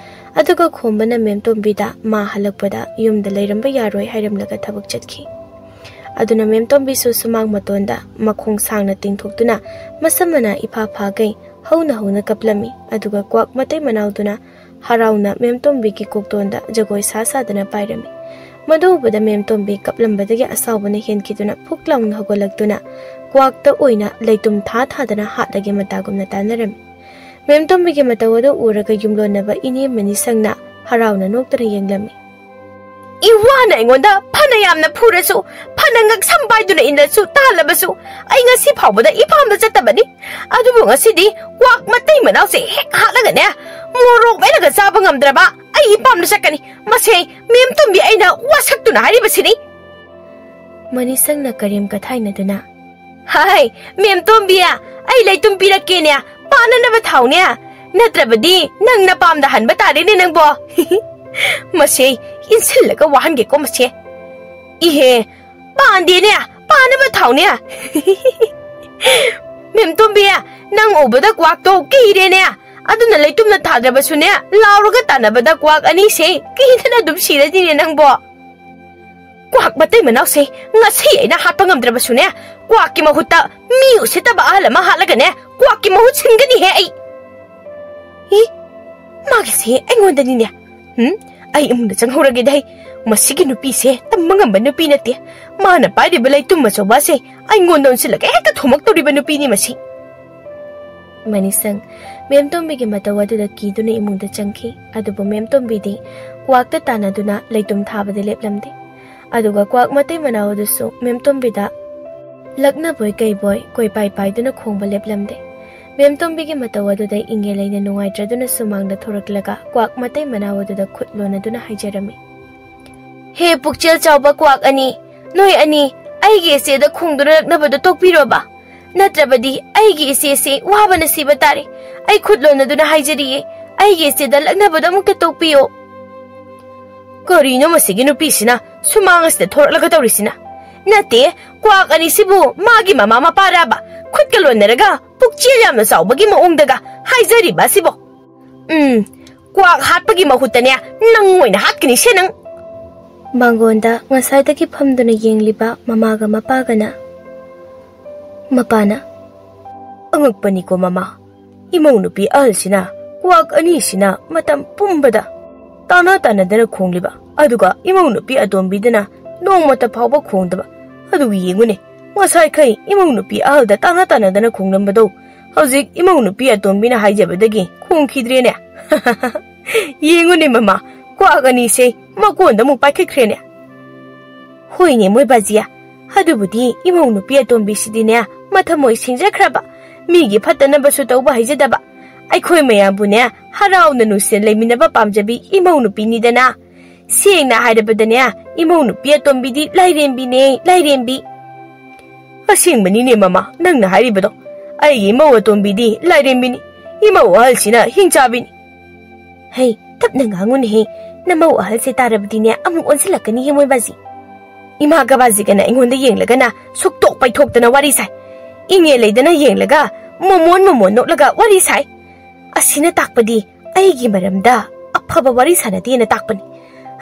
ꯑꯗꯨꯒ ꯈꯣꯝꯕꯅ ꯃꯦꯝꯇꯣꯝꯕꯤꯗ ꯃꯥ ꯍꯜꯂꯛꯄꯗ ꯌꯨꯝꯗ ꯂꯩꯔꯝꯕ ꯌꯥꯔꯣꯏ ꯍꯥꯏꯔꯝꯂꯒ ꯊꯕꯛ ꯆꯠꯈꯤ꯫ ꯑꯗꯨꯅ ꯃꯦꯝꯇꯣꯝꯕꯤꯁꯨ ꯁꯨꯃꯥꯡ ꯃꯇꯣꯟꯗ ꯃꯈꯣꯡ ꯁꯥꯡꯅ ꯇꯤꯡꯊꯣꯛꯇꯨꯅ ꯃꯁꯝ ꯃꯅꯥ ꯏꯐꯥ ꯐꯥꯒꯩ ꯍꯧꯅ ꯍꯧꯅ ꯀꯞꯂꯝꯃꯤ꯫ ꯑꯗꯨꯒ ꯀ꯭ꯋꯥꯛ ꯃꯇꯩ ꯃꯅꯥꯎꯗꯨꯅ ꯍꯔꯥꯎꯅ ꯃꯦꯝꯇꯣꯝꯕꯤꯒꯤ ꯀꯣꯛꯇꯣꯟꯗ ꯖꯒꯣꯏ ꯁꯥ ꯁꯥꯗꯅ ꯄꯥꯏꯔꯝꯃꯤ꯫ ꯃꯗꯨ ꯎꯕꯗ ꯃꯦꯝꯇꯣꯝꯕꯤ ꯀꯞꯂꯝꯕꯗꯒꯤ ꯑꯁꯥꯎꯕꯅ ꯍꯦꯟꯈꯤꯗꯨꯅ ꯐꯨꯛ ꯂꯥꯎꯅ ꯍꯧꯒꯠꯂꯛꯇꯨꯅ ꯀ꯭ꯋꯥꯛꯇ ꯑꯣꯏꯅ ꯂꯩꯇꯨꯝ ꯊꯥ ꯊꯥꯗꯅ ꯍꯥꯠꯂꯒꯦ ꯃꯇꯥꯒꯨꯝꯅ ꯇꯥꯟꯅꯔꯝꯃꯤ꯫ ꯃꯦꯝꯇꯣꯝꯕꯤꯒꯤ ꯃꯇꯧ ꯑꯗꯨ ꯎꯔꯒ ꯌꯨꯝꯂꯣꯟꯅꯕ ꯏꯅꯦ ꯃꯅꯤꯁꯪꯅ ꯍꯔꯥꯎꯅ ꯅꯣꯛꯇꯨꯅ ꯌꯦꯡꯂꯝꯃꯤ꯫ "ꯏꯋꯥꯅ ꯑꯩꯉꯣꯟꯗ ꯐꯅ ꯌꯥꯝꯅ ꯐꯨꯔꯁꯨ, ꯐꯅ ꯉꯛꯁꯝ ꯄꯥꯏꯗꯨꯅ ꯏꯟꯅꯁꯨ, ꯇꯥꯜꯂꯕꯁꯨ, ꯑꯩ ꯉꯁꯤ ꯐꯥꯎꯕꯗ ꯏꯄꯥꯝꯗ ꯆꯠꯇꯕꯅꯤ꯫ ꯑꯗꯨꯕꯨ ꯉꯁꯤꯗꯤ ꯀ꯭ꯋꯥꯛ ꯃꯇꯩ ꯃꯅꯥꯎꯁꯦ ꯍꯦꯛ ꯍꯥꯠꯂꯒꯅꯦ, ꯃꯣꯔꯣꯛ ꯃꯦꯠꯂꯒ ꯆꯥꯕ ꯉꯝꯗ꯭ꯔꯕ ꯑꯩ ꯏꯄꯥꯝꯗ ꯆꯠꯀꯅꯤ꯫ ꯃꯁꯦ ꯃꯦꯝꯇꯣꯝꯕꯤ ꯑꯩꯅ ꯋꯥꯁꯛꯇꯨꯅ ꯍꯥꯏꯔꯤꯕꯁꯤꯅꯤ꯫" ꯃꯅꯤꯁꯪꯅ ꯀꯔꯦꯝ ꯀꯊꯥꯏꯅꯗꯨꯅ, "ꯍꯥꯏ, ꯃꯦꯝꯇꯣꯝꯕꯤ, ꯑꯩ ꯂꯩꯇꯨꯝ ꯄꯤꯔꯛꯀꯦꯅꯦ, ꯄꯥꯅꯅꯕ ꯊꯥꯎꯅꯦ꯫ ꯅꯠꯇ꯭ꯔꯕꯗꯤ ꯅꯪ ꯅꯄꯥꯝꯗ ꯍꯟꯕ ꯇꯥꯔꯦꯅꯦ ꯅꯪꯕꯣ꯫" "ꯃꯁꯦ ꯏꯟꯁꯤꯜꯂꯒ ꯋꯥꯍꯟꯒꯦꯀꯣ ꯃꯁꯦ꯫ ꯏꯍꯦ, ꯄꯥꯟꯗꯦꯅꯦ, ꯄꯥꯅꯕ ꯊꯥꯎꯅꯦ꯫" "ꯃꯦꯝꯇꯣꯝꯕꯤ, ꯅꯪ ꯎꯕꯗ ꯀ꯭ꯋꯥꯛꯇꯣ ꯀꯤꯔꯦꯅꯦ꯫ ꯑꯗꯨꯅ ꯂꯩꯇꯨꯝꯅ ꯊꯥꯗ꯭ꯔꯕꯁꯨꯅꯦ, ꯂꯥꯎꯔꯒ ꯇꯥꯟꯅꯕꯗ ꯀ꯭ꯋꯥꯛ ꯑꯅꯤꯁꯦ ꯀꯤꯗꯅ ꯑꯗꯨꯝ ꯁꯤꯔꯅꯤꯅꯦ ꯅꯪꯕꯣ꯫" "ꯀ꯭ꯋꯥꯛ ꯃꯇꯩ ꯃꯅꯥꯎꯁꯦ ꯉꯁꯤ ꯑꯩꯅ ꯍꯥꯠꯄ ꯉꯝꯗ꯭ꯔꯕꯁꯨꯅꯦ, ꯀ꯭ꯋꯥꯛꯀꯤ ꯃꯍꯨꯠꯇ ꯃꯤ ꯎꯁꯤꯠꯇꯕ ꯑꯍꯜ ꯑꯃ ꯍꯥꯠꯂꯒꯅꯦ, ꯀ꯭ꯋꯥꯛꯀꯤ ꯃꯍꯨꯠ ꯁꯤꯟꯒꯅꯤꯍꯦ ꯑꯩ꯫" "ꯏ, ꯃꯥꯒꯤꯁꯦ ꯑꯩꯉꯣꯟꯗꯅꯤꯅꯦ꯫ ꯎꯝ, ꯑꯩ ꯏꯃꯨꯡꯗ ꯆꯪꯍꯧꯔꯒꯦꯗ ꯑꯩ꯫ ꯃꯁꯤꯒꯤ ꯅꯨꯄꯤꯁꯦ ꯇꯝꯕ ꯉꯝꯕ ꯅꯨꯄꯤ ꯅꯠꯇꯦ꯫ ꯃꯥꯅ ꯄꯥꯏꯔꯤꯕ ꯂꯩꯇꯨꯝ ꯑꯆꯧꯕꯁꯦ ꯑꯩꯉꯣꯟꯗ ꯑꯣꯟꯁꯤꯜꯂꯒ ꯍꯦꯛꯇ ꯊꯣꯝꯃꯛꯇꯧꯔꯤꯕ ꯅꯨꯄꯤꯅꯤ ꯃꯁꯤ꯫" ꯃꯅꯤꯁꯪ ꯃꯦꯝꯇꯣꯝꯕꯤꯒꯤ ꯃꯇꯧ ꯑꯗꯨꯗ ꯀꯤꯗꯨꯅ ꯏꯃꯨꯡꯗ ꯆꯪꯈꯤ꯫ ꯑꯗꯨꯕꯨ ꯃꯦꯝꯇꯣꯝꯕꯤꯗꯤ ꯀ꯭ꯋꯥꯛꯇ ꯇꯥꯟꯅꯗꯨꯅ ꯂꯩꯇꯨꯝ ꯊꯥꯕꯗꯤ ꯂꯦꯞꯂꯝꯗꯦ꯫ ꯑꯗꯨꯒ ꯀ꯭ꯋꯥꯛ ꯃꯇꯩ ꯃꯅꯥꯎ ꯑꯗꯨꯁꯨ ꯃꯦꯝꯇꯣꯝꯕꯤꯗ ꯂꯛꯅꯕꯣꯏ ꯀꯩꯕꯣꯏ ꯀꯣꯏꯄꯥꯏ ꯄꯥꯏꯗꯨꯅ ꯈꯣꯡꯕ ꯂꯦꯞꯂꯝꯗꯦ꯫ ꯃꯦꯝꯇꯣꯝꯕꯤꯒꯤ ꯃꯇꯧ ꯑꯗꯨꯗ ꯏꯪꯉꯦꯂꯩꯅ ꯅꯨꯡꯉꯥꯏꯇ꯭ꯔꯗꯨꯅ ꯁꯨꯃꯥꯡꯗ ꯊꯣꯔꯛꯂꯒ ꯀ꯭ꯋꯥꯛ ꯃꯇꯩ ꯃꯅꯥꯎ ꯑꯗꯨꯗ ꯈꯨꯠ ꯂꯣꯟꯅꯗꯨꯅ ꯍꯥꯏꯖꯔꯝꯃꯤ, "ꯍꯦ ꯄꯨꯛꯆꯦꯜ ꯆꯥꯎꯕ ꯀ꯭ꯋꯥꯛ ꯑꯅꯤ, ꯅꯣꯏ ꯑꯅꯤ ꯑꯩꯒꯤ ꯏꯆꯦꯗ ꯈꯣꯡꯗꯨꯅ ꯂꯛꯅꯕꯗꯨ ꯇꯣꯛꯄꯤꯔꯣꯕ꯫ ꯅꯠꯇ꯭ꯔꯕꯗꯤ ꯑꯩꯒꯤ ꯏꯆꯦꯁꯤ ꯋꯥꯕꯅ ꯁꯤꯕ ꯇꯥꯔꯦ꯫ ꯑꯩ ꯈꯨꯠ ꯂꯣꯟꯅꯗꯨꯅ ꯍꯥꯏꯖꯔꯤꯌꯦ, ꯑꯩꯒꯤ ꯏꯆꯦꯗ ꯂꯛꯅꯕꯗꯨ ꯑꯃꯨꯛꯇ ꯇꯣꯛꯄꯤꯌꯣ꯫" "ꯀꯔꯤꯅꯣ ꯃꯁꯤꯒꯤ ꯅꯨꯄꯤꯁꯤꯅ ꯁꯨꯃꯥꯡ ꯑꯁꯤꯗ ꯊꯣꯔꯛꯂꯒ ꯇꯧꯔꯤꯁꯤꯅ? ꯅꯠꯇꯦ, ꯀ꯭ꯋꯥꯛ ꯑꯅꯤꯁꯤꯕꯨ ꯃꯥꯒꯤ ꯃꯃꯥ ꯃꯄꯥꯔꯕ? ꯈꯨꯠꯀ ꯂꯣꯟꯅꯔꯒ ꯄꯨꯛꯆꯦꯜ ꯌꯥꯝꯅ ꯆꯥꯎꯕꯒꯤ ꯃꯑꯣꯡꯗꯒ ꯍꯥꯏꯖꯔꯤꯕ ꯑꯁꯤꯕꯣ? ꯎꯝ, ꯀ꯭ꯋꯥꯛ ꯍꯥꯠꯄꯒꯤ ꯃꯍꯨꯠꯇꯅꯦ ꯅꯪ ꯑꯣꯏꯅ ꯍꯥꯠꯀꯅꯤꯁꯦ ꯅꯪ꯫ ꯃꯥꯡꯒꯣꯟꯗ ꯉꯁꯥꯏꯗꯒꯤ ꯐꯝꯗꯨꯅ ꯌꯦꯡꯂꯤꯕ ꯃꯃꯥꯒ ꯃꯄꯥꯒꯅ, ꯃꯄꯥꯅ, "ꯑꯉꯛꯄꯅꯤꯀꯣ ꯃꯃꯥ, ꯏꯃꯧ ꯅꯨꯄꯤ ꯑꯍꯜꯁꯤꯅ ꯀ꯭ꯋꯥꯛ ꯑꯅꯤꯁꯤꯅ ꯃꯇꯝ ꯄꯨꯝꯕꯗ ꯇꯥꯅ ꯇꯥꯅꯗꯅ ꯈꯣꯡꯂꯤꯕ, ꯑꯗꯨꯒ ꯏꯃꯧ ꯅꯨꯄꯤ ꯑꯇꯣꯝꯕꯤꯗꯅ ꯅꯣꯡꯃꯇ ꯐꯥꯎꯕ ꯈꯣꯡꯗꯕ꯫ ꯑꯗꯨꯒ ꯌꯦꯡꯉꯨꯅꯦ, ꯉꯁꯥꯏꯈꯩ ꯏꯃꯧ ꯅꯨꯄꯤ ꯑꯍꯜꯗ ꯇꯥꯅ ꯇꯥꯅꯗꯅ ꯈꯣꯡꯂꯝꯕꯗꯣ ꯍꯧꯖꯤꯛ ꯏꯃꯧ ꯅꯨꯄꯤ ꯑꯇꯣꯝꯕꯤꯅ ꯍꯥꯏꯖꯕꯗꯒꯤ ꯈꯣꯡꯈꯤꯗ꯭ꯔꯦꯅꯦ꯫ ꯌꯦꯡꯉꯨꯅꯦ ꯃꯃꯥ, ꯀ꯭ꯋꯥꯛ ꯑꯅꯤꯁꯦ ꯃꯀꯣꯟꯗ ꯑꯃꯨꯛ ꯄꯥꯏꯈꯠꯈ꯭ꯔꯦꯅꯦ꯫" "ꯍꯣꯏꯅꯦ ꯃꯣꯏ ꯕꯥꯖꯤꯌꯥ, ꯑꯗꯨꯕꯨꯗꯤ ꯏꯃꯧ ꯅꯨꯄꯤ ꯑꯇꯣꯝꯕꯤꯁꯤꯗꯤꯅꯦ ꯃꯊꯃꯣꯏ ꯁꯦꯡꯖꯈ꯭ꯔꯕ, ꯃꯤꯒꯤ ꯐꯠꯇꯅꯕꯁꯨ ꯇꯧꯕ ꯍꯩꯖꯗꯕ, ꯑꯩꯈꯣꯏ ꯃꯌꯥꯝꯕꯨꯅꯦ ꯍꯔꯥꯎꯅ ꯅꯨꯡꯁꯤꯅ ꯂꯩꯃꯤꯟꯅꯕ ꯄꯥꯝꯖꯕꯤ ꯏꯃꯧ ꯅꯨꯄꯤꯅꯤꯗꯅ꯫ ꯁꯦꯡꯅ ꯍꯥꯏꯔꯕꯗꯅꯦ, ꯏꯃꯧ ꯅꯨꯄꯤ ꯑꯇꯣꯝꯕꯤꯗꯤ ꯂꯥꯏꯔꯦꯝꯕꯤꯅꯦ, ꯂꯥꯏꯔꯦꯝꯕꯤ꯫" "ꯑꯁꯦꯡꯕꯅꯤꯅꯦ ꯃꯃꯥ, ꯅꯪꯅ ꯍꯥꯏꯔꯤꯕꯗꯣ꯫ ꯑꯩꯒꯤ ꯏꯃꯧ ꯑꯇꯣꯝꯕꯤꯗꯤ ꯂꯥꯏꯔꯦꯝꯕꯤꯅꯤ, ꯏꯃꯧ ꯑꯍꯜꯁꯤꯅ ꯍꯤꯡꯆꯥꯕꯤꯅꯤ꯫" "ꯍꯩ, ꯇꯞꯅ ꯉꯥꯡꯉꯨꯅꯦꯍꯦ, ꯅꯃꯧ ꯑꯍꯜꯁꯦ ꯇꯥꯔꯕꯗꯤꯅꯦ ꯑꯃꯨꯛ ꯑꯣꯟꯁꯤꯜꯂꯛꯀꯅꯤꯍꯦ ꯃꯣꯏ ꯕꯥꯖꯤ꯫" ꯏꯃꯥꯒ ꯕꯥꯖꯤꯒꯅ ꯑꯩꯉꯣꯟꯗ ꯌꯦꯡꯂꯒꯅ ꯁꯨꯛꯇꯣꯛ ꯄꯩꯊꯣꯛꯇꯅ ꯋꯥꯔꯤ ꯁꯥꯏ꯫ ꯏꯉꯦ ꯂꯩꯗꯅ ꯌꯦꯡꯂꯒ ꯃꯣꯃꯣꯟ ꯃꯣꯃꯣꯟ ꯅꯣꯛꯂꯒ ꯋꯥꯔꯤ ꯁꯥꯏ꯫ ꯑꯁꯤꯅ ꯇꯥꯛꯄꯗꯤ ꯑꯩꯒꯤ ꯃꯔꯝꯗ ꯑꯐꯕ ꯋꯥꯔꯤ ꯁꯥꯟꯅꯗꯦꯅ ꯇꯥꯛꯄꯅꯤ꯫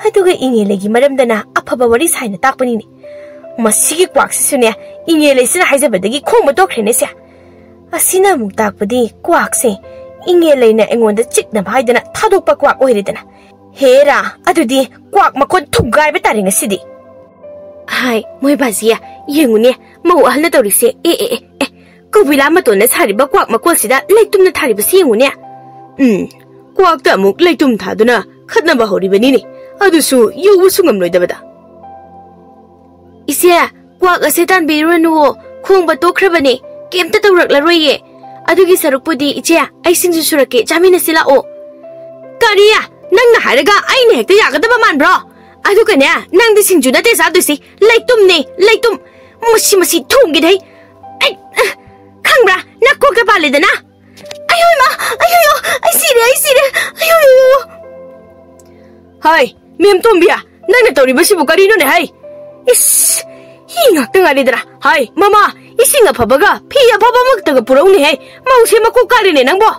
ꯑꯗꯨꯒ ꯏꯉꯦꯂꯩꯒꯤ ꯃꯔꯝꯗꯅ ꯑꯐꯕ ꯋꯥꯔꯤ ꯁꯥꯏꯅ ꯇꯥꯛꯄꯅꯤꯅꯦ꯫ ꯃꯁꯤꯒꯤ ꯀ꯭ꯋꯥꯛꯁꯤꯁꯨꯅꯦ, ꯏꯉꯦꯂꯩꯁꯤꯅ ꯍꯥꯏꯖꯕꯗꯒꯤ ꯈꯣꯡꯕ ꯇꯣꯛꯈ꯭ꯔꯦꯅꯦ ꯁꯦ꯫ ꯑꯁꯤꯅ ꯑꯃꯨꯛ ꯇꯥꯛꯄꯗꯤ ꯀ꯭ꯋꯥꯛꯁꯦ ꯏꯉꯦꯂꯩꯅ ꯑꯩꯉꯣꯟꯗ ꯆꯤꯛꯅꯕ ꯍꯥꯏꯗꯅ ꯊꯥꯗꯣꯛꯄ ꯀ꯭ꯋꯥꯛ ꯑꯣꯏꯔꯦꯗꯅ꯫ ꯍꯦꯔꯥ, ꯑꯗꯨꯗꯤ ꯀ꯭ꯋꯥꯛ ꯃꯀꯣꯟ ꯊꯨꯒꯥꯏꯕ ꯇꯥꯔꯦ ꯉꯁꯤꯗꯤ꯫ ꯍꯥꯏ, ꯃꯣꯏ ꯕꯥꯖꯤ, ꯌꯦꯡꯉꯨꯅꯦ, ꯃꯧ ꯑꯍꯜꯅ ꯇꯧꯔꯤꯁꯦ꯫ ꯑꯦ, ꯑꯦ, ꯑꯦ, ꯑꯦ, ꯀꯧꯕꯤꯂꯥ ꯃꯇꯣꯟꯗ ꯁꯥꯔꯤꯕ ꯀ꯭ꯋꯥꯛ ꯃꯀꯣꯜꯁꯤꯗ ꯂꯩꯇꯨꯝꯅ ꯊꯥꯔꯤꯕꯁꯤ ꯌꯦꯡꯉꯨꯅꯦ꯫ ꯎꯝ, ꯀ꯭ꯋꯥꯛꯇ ꯑꯃꯨꯛ ꯂꯩꯇꯨꯝ ꯊꯥꯗꯨꯅ ꯈꯠꯅꯕ ꯍꯧꯔꯤꯕꯅꯤꯅꯦ, ꯑꯗꯨꯁꯨ ꯌꯨꯕꯁꯨ ꯉꯝꯂꯣꯏꯗꯕꯗ꯫ ꯏꯆꯦ, ꯀ꯭ꯋꯥꯛ ꯑꯁꯦ ꯇꯥꯟꯕꯤꯔꯨꯔꯅꯨꯋꯣ, ꯈꯣꯡꯕ ꯇꯣꯛꯈ꯭ꯔꯕꯅꯦ, ꯀꯩꯝꯇ ꯇꯧꯔꯛꯂꯔꯣꯏꯌꯦ꯫ ꯑꯗꯨꯒꯤ ꯁꯔꯨꯛꯄꯨꯗꯤ ꯏꯆꯦ, ꯑꯩ ꯁꯤꯡꯖꯨ ꯁꯨꯔꯛꯀꯦ, ꯆꯥꯃꯤꯟꯅꯁꯤ ꯂꯥꯛꯑꯣ꯫ ꯀꯔꯤ? ꯅꯪꯅ ꯍꯥꯏꯔꯒ ꯑꯩꯅ ꯍꯦꯛꯇ ꯌꯥꯒꯗꯕ ꯃꯥꯟꯕ꯭ꯔꯣ? ꯑꯗꯨꯒꯅꯦ, ꯅꯪꯗꯤ ꯁꯤꯡꯖꯨ ꯅꯠꯇꯦ ꯆꯥꯗꯣꯏꯁꯤ, ꯂꯩꯇꯨꯝꯅꯦ, ꯂꯩꯇꯨꯝ꯫ ꯃꯁꯤ, ꯃꯁꯤ ꯊꯣꯡꯒꯦꯗ ꯑꯩ꯫ ꯑꯩ, ꯑ, ꯈꯪꯕ꯭ꯔꯥ? ꯅꯀꯣꯛꯇ ꯄꯥꯜꯂꯦꯗꯅ꯫ ꯑꯌꯣ ꯏꯃꯥ, ꯑꯌꯣ, ꯑꯩ ꯁꯤꯔꯦ, ꯑꯩ ꯁꯤꯔꯦ꯫ ꯑꯌꯣ, ꯑꯌꯣ, ꯑꯌꯣ꯫ ꯍꯥꯏ, ꯃꯦꯝ ꯇꯣꯝꯕꯤ, ꯅꯪꯅ ꯇꯧꯔꯤꯕꯁꯤꯕꯨ ꯀꯔꯤꯅꯣꯅꯦ ꯍꯥꯏ? ꯏꯁ, ꯍꯤ ꯉꯥꯛꯇ ꯉꯥꯏꯔꯦꯗꯅ꯫ ꯍꯥꯏ, ꯃꯃꯥ, ꯏꯁꯤꯡ ꯑꯐꯕꯒ ꯐꯤ ꯑꯐꯕꯃꯛꯇꯒ ꯄꯨꯔꯛꯎꯅꯦꯍꯦ꯫ ꯃꯧꯁꯦ ꯃꯀꯣꯛ ꯀꯥꯏꯔꯦꯅꯦ ꯅꯪꯕꯣ꯫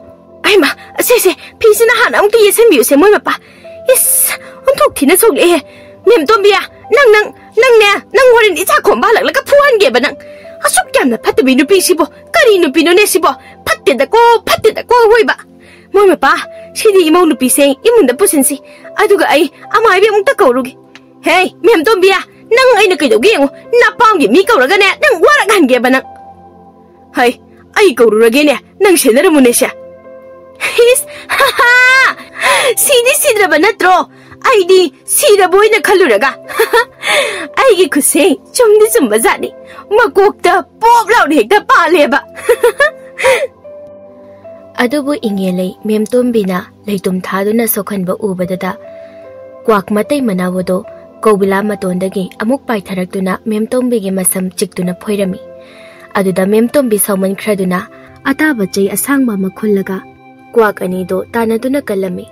ꯑꯩꯃ, ꯁꯦ, ꯁꯦ, ꯐꯤꯁꯤꯅ ꯍꯥꯟꯅ ꯑꯃꯨꯛꯇ ꯌꯦꯠꯁꯟꯕꯤꯌꯨꯁꯦ, ꯃꯣꯏ ꯃꯄꯥ꯫ ꯏꯁ, ꯑꯣꯟꯊꯣꯛ ꯊꯤꯅ ꯁꯣꯛꯂꯛꯑꯦꯍꯦ꯫ ꯃꯦꯝ ꯇꯣꯝꯕꯤꯌꯥ, ꯅꯪ, ꯅꯪ, ꯅꯪꯅꯦ, ꯅꯪ ꯍꯣꯔꯦꯟ ꯏꯆꯥ ꯈꯣꯝꯕ ꯍꯜꯂꯛꯂꯒ ꯐꯨꯍꯟꯒꯦꯕ ꯅꯪ꯫ ꯑꯁꯨꯛ ꯌꯥꯝꯅ ꯐꯠꯇꯕꯤ ꯅꯨꯄꯤꯁꯤꯕꯣ, ꯀꯔꯤ ꯅꯨꯄꯤꯅꯣꯅꯦ ꯁꯤꯕꯣ? ꯐꯠꯇꯦꯗꯀꯣ, ꯐꯠꯇꯦꯗꯀꯣ, ꯑꯋꯣꯏꯕ꯫ ꯃꯣꯏ ꯃꯄꯥ, ꯁꯤꯗꯤ ꯏꯃꯧ ꯅꯨꯄꯤꯁꯦ ꯏꯃꯨꯡꯗ ꯄꯨꯁꯤꯟꯁꯤ꯫ ꯑꯗꯨꯒ ꯑꯩ ꯑꯃꯥꯏꯕꯤ ꯑꯃꯨꯛꯇ ꯀꯧꯔꯨꯒꯦ꯫ ꯍꯦ, ꯃꯦꯝ ꯇꯣꯝꯕꯤꯌꯥ, ꯅꯪ ꯑꯩꯅ ꯀꯩꯗꯧꯒꯦ ꯌꯦꯡꯉꯨ꯫ ꯅꯄꯥꯝꯒꯤ ꯃꯤ ꯀꯧꯔꯒꯅꯦ, ꯅꯪ ꯋꯥꯔꯛꯍꯟꯒꯦꯕ ꯅꯪ꯫ ꯍꯩ, ꯑꯩ ꯀꯧꯔꯨꯔꯒꯦꯅꯦ, ꯅꯪ ꯁꯦꯟꯅꯔꯝꯃꯨꯅꯦꯁꯦ꯫ ꯏꯁ, ꯍꯥ ꯍꯥ! ꯁꯤꯗꯤ ꯁꯤꯗ꯭ꯔꯕ ꯅꯠꯇ꯭ꯔꯣ? ꯑꯩꯗꯤ ꯁꯤꯔꯕꯣꯏꯅ ꯈꯜꯂꯨꯔꯒ꯫ ꯑꯩꯒꯤ ꯈꯨꯠꯁꯦ ꯆꯨꯝꯗꯤ ꯆꯨꯝꯕ ꯖꯥꯠꯅꯤ꯫ ꯃꯀꯣꯛꯇ ꯄꯣꯞ ꯂꯥꯎꯅ ꯍꯦꯛꯇ ꯄꯥꯜꯂꯦꯕ꯫ ꯑꯗꯨꯕꯨ ꯏꯉꯦꯂꯩ ꯃꯦꯝꯇꯣꯝꯕꯤꯅ ꯂꯩꯇꯨꯝ ꯊꯥꯗꯨꯅ ꯁꯣꯛꯍꯟꯕ ꯎꯕꯗꯨꯗ ꯀ꯭ꯋꯥꯛ ꯃꯇꯩ ꯃꯅꯥꯎ ꯑꯗꯨ ꯀꯧꯕꯤꯂꯥ ꯃꯇꯣꯟꯗꯒꯤ ꯑꯃꯨꯛ ꯄꯥꯏꯊꯔꯛꯇꯨꯅ ꯃꯦꯝꯇꯣꯝꯕꯤꯒꯤ ꯃꯁꯝ ꯆꯤꯛꯇꯨꯅ ꯐꯣꯏꯔꯝꯃꯤ꯫ ꯑꯗꯨꯗ ꯃꯦꯝꯇꯣꯝꯕꯤ ꯁꯥꯎꯃꯟꯈ꯭ꯔꯗꯨꯅ ꯑꯇꯥꯕ ꯆꯩ ꯑꯁꯥꯡꯕ ꯑꯃ ꯈꯨꯜꯂꯒ ꯀ꯭ꯋꯥꯛ ꯑꯅꯤꯗꯨ ꯇꯥꯟꯅꯗꯨꯅ ꯀꯜꯂꯝꯃꯤ꯫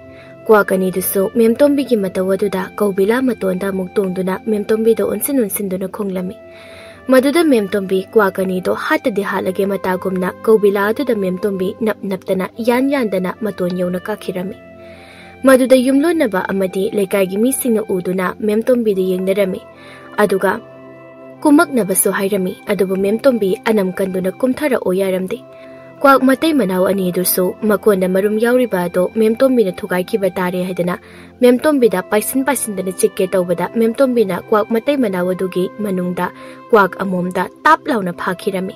ꯀ꯭ꯋꯥꯛ ꯑꯅꯤꯗꯨꯁꯨ ꯃꯦꯝꯇꯣꯝꯕꯤꯒꯤ ꯃꯇꯧ ꯑꯗꯨꯗ ꯀꯧꯕꯤꯂꯥ ꯃꯇꯣꯟꯗ ꯑꯃꯨꯛ ꯇꯣꯡꯗꯨꯅ ꯃꯦꯝꯇꯣꯝꯕꯤꯗ ꯑꯣꯟꯁꯤꯟ ꯑꯣꯟꯁꯤꯟꯗꯨꯅ ꯈꯣꯡꯂꯝꯃꯤ꯫ ꯃꯗꯨꯗ ꯃꯦꯝꯇꯣꯝꯕꯤ ꯀ꯭ꯋꯥꯛ ꯑꯅꯤꯗꯣ ꯍꯥꯠꯇꯗꯤ ꯍꯥꯠꯂꯒꯦ ꯃꯇꯥꯒꯨꯝꯅ ꯀꯧꯕꯤꯂꯥ ꯑꯗꯨꯗ ꯃꯦꯝꯇꯣꯝꯕꯤ ꯅꯞ ꯅꯞꯇꯅ ꯌꯥꯟ ꯌꯥꯟꯗꯅ ꯃꯇꯣꯟ ꯌꯧꯅ ꯀꯥꯈꯤꯔꯝꯃꯤ꯫ ꯃꯗꯨꯗ ꯌꯨꯝꯂꯣꯟꯅꯕ ꯑꯃꯗꯤ ꯂꯩꯀꯥꯏꯒꯤ ꯃꯤꯁꯤꯡꯅ ꯎꯗꯨꯅ ꯃꯦꯝꯇꯣꯝꯕꯤꯗ ꯌꯦꯡꯅꯔꯝꯃꯤ꯫ ꯑꯗꯨꯒ ꯀꯨꯝꯃꯛꯅꯕꯁꯨ ꯍꯥꯏꯔꯝꯃꯤ, ꯑꯗꯨꯕꯨ ꯃꯦꯝꯇꯣꯝꯕꯤ ꯑꯅꯝ ꯀꯟꯗꯨꯅ ꯀꯨꯝꯊꯔꯛꯑꯣ ꯌꯥꯔꯝꯗꯦ꯫ ꯀ꯭ꯋꯥꯛ ꯃꯇꯩ ꯃꯅꯥꯎ ꯑꯅꯤꯗꯨꯁꯨ ꯃꯀꯣꯟꯗ ꯃꯔꯨꯝ ꯌꯥꯎꯔꯤꯕ ꯑꯗꯣ ꯃꯦꯝꯇꯣꯝꯕꯤꯅ ꯊꯨꯒꯥꯏꯈꯤꯕ ꯇꯥꯔꯦ ꯍꯥꯏꯗꯅ ꯃꯦꯝꯇꯣꯝꯕꯤꯗ ꯄꯥꯏꯁꯤꯟ ꯄꯥꯏꯁꯤꯟꯗꯅ ꯆꯤꯛꯀꯦ ꯇꯧꯕꯗ ꯃꯦꯝꯇꯣꯝꯕꯤꯅ ꯀ꯭ꯋꯥꯛ ꯃꯇꯩ ꯃꯅꯥꯎ ꯑꯗꯨꯒꯤ ꯃꯅꯨꯡꯗ ꯀ꯭ꯋꯥꯛ ꯑꯃꯣꯝꯗ ꯇꯥꯞ ꯂꯥꯎꯅ ꯐꯥꯈꯤꯔꯝꯃꯤ꯫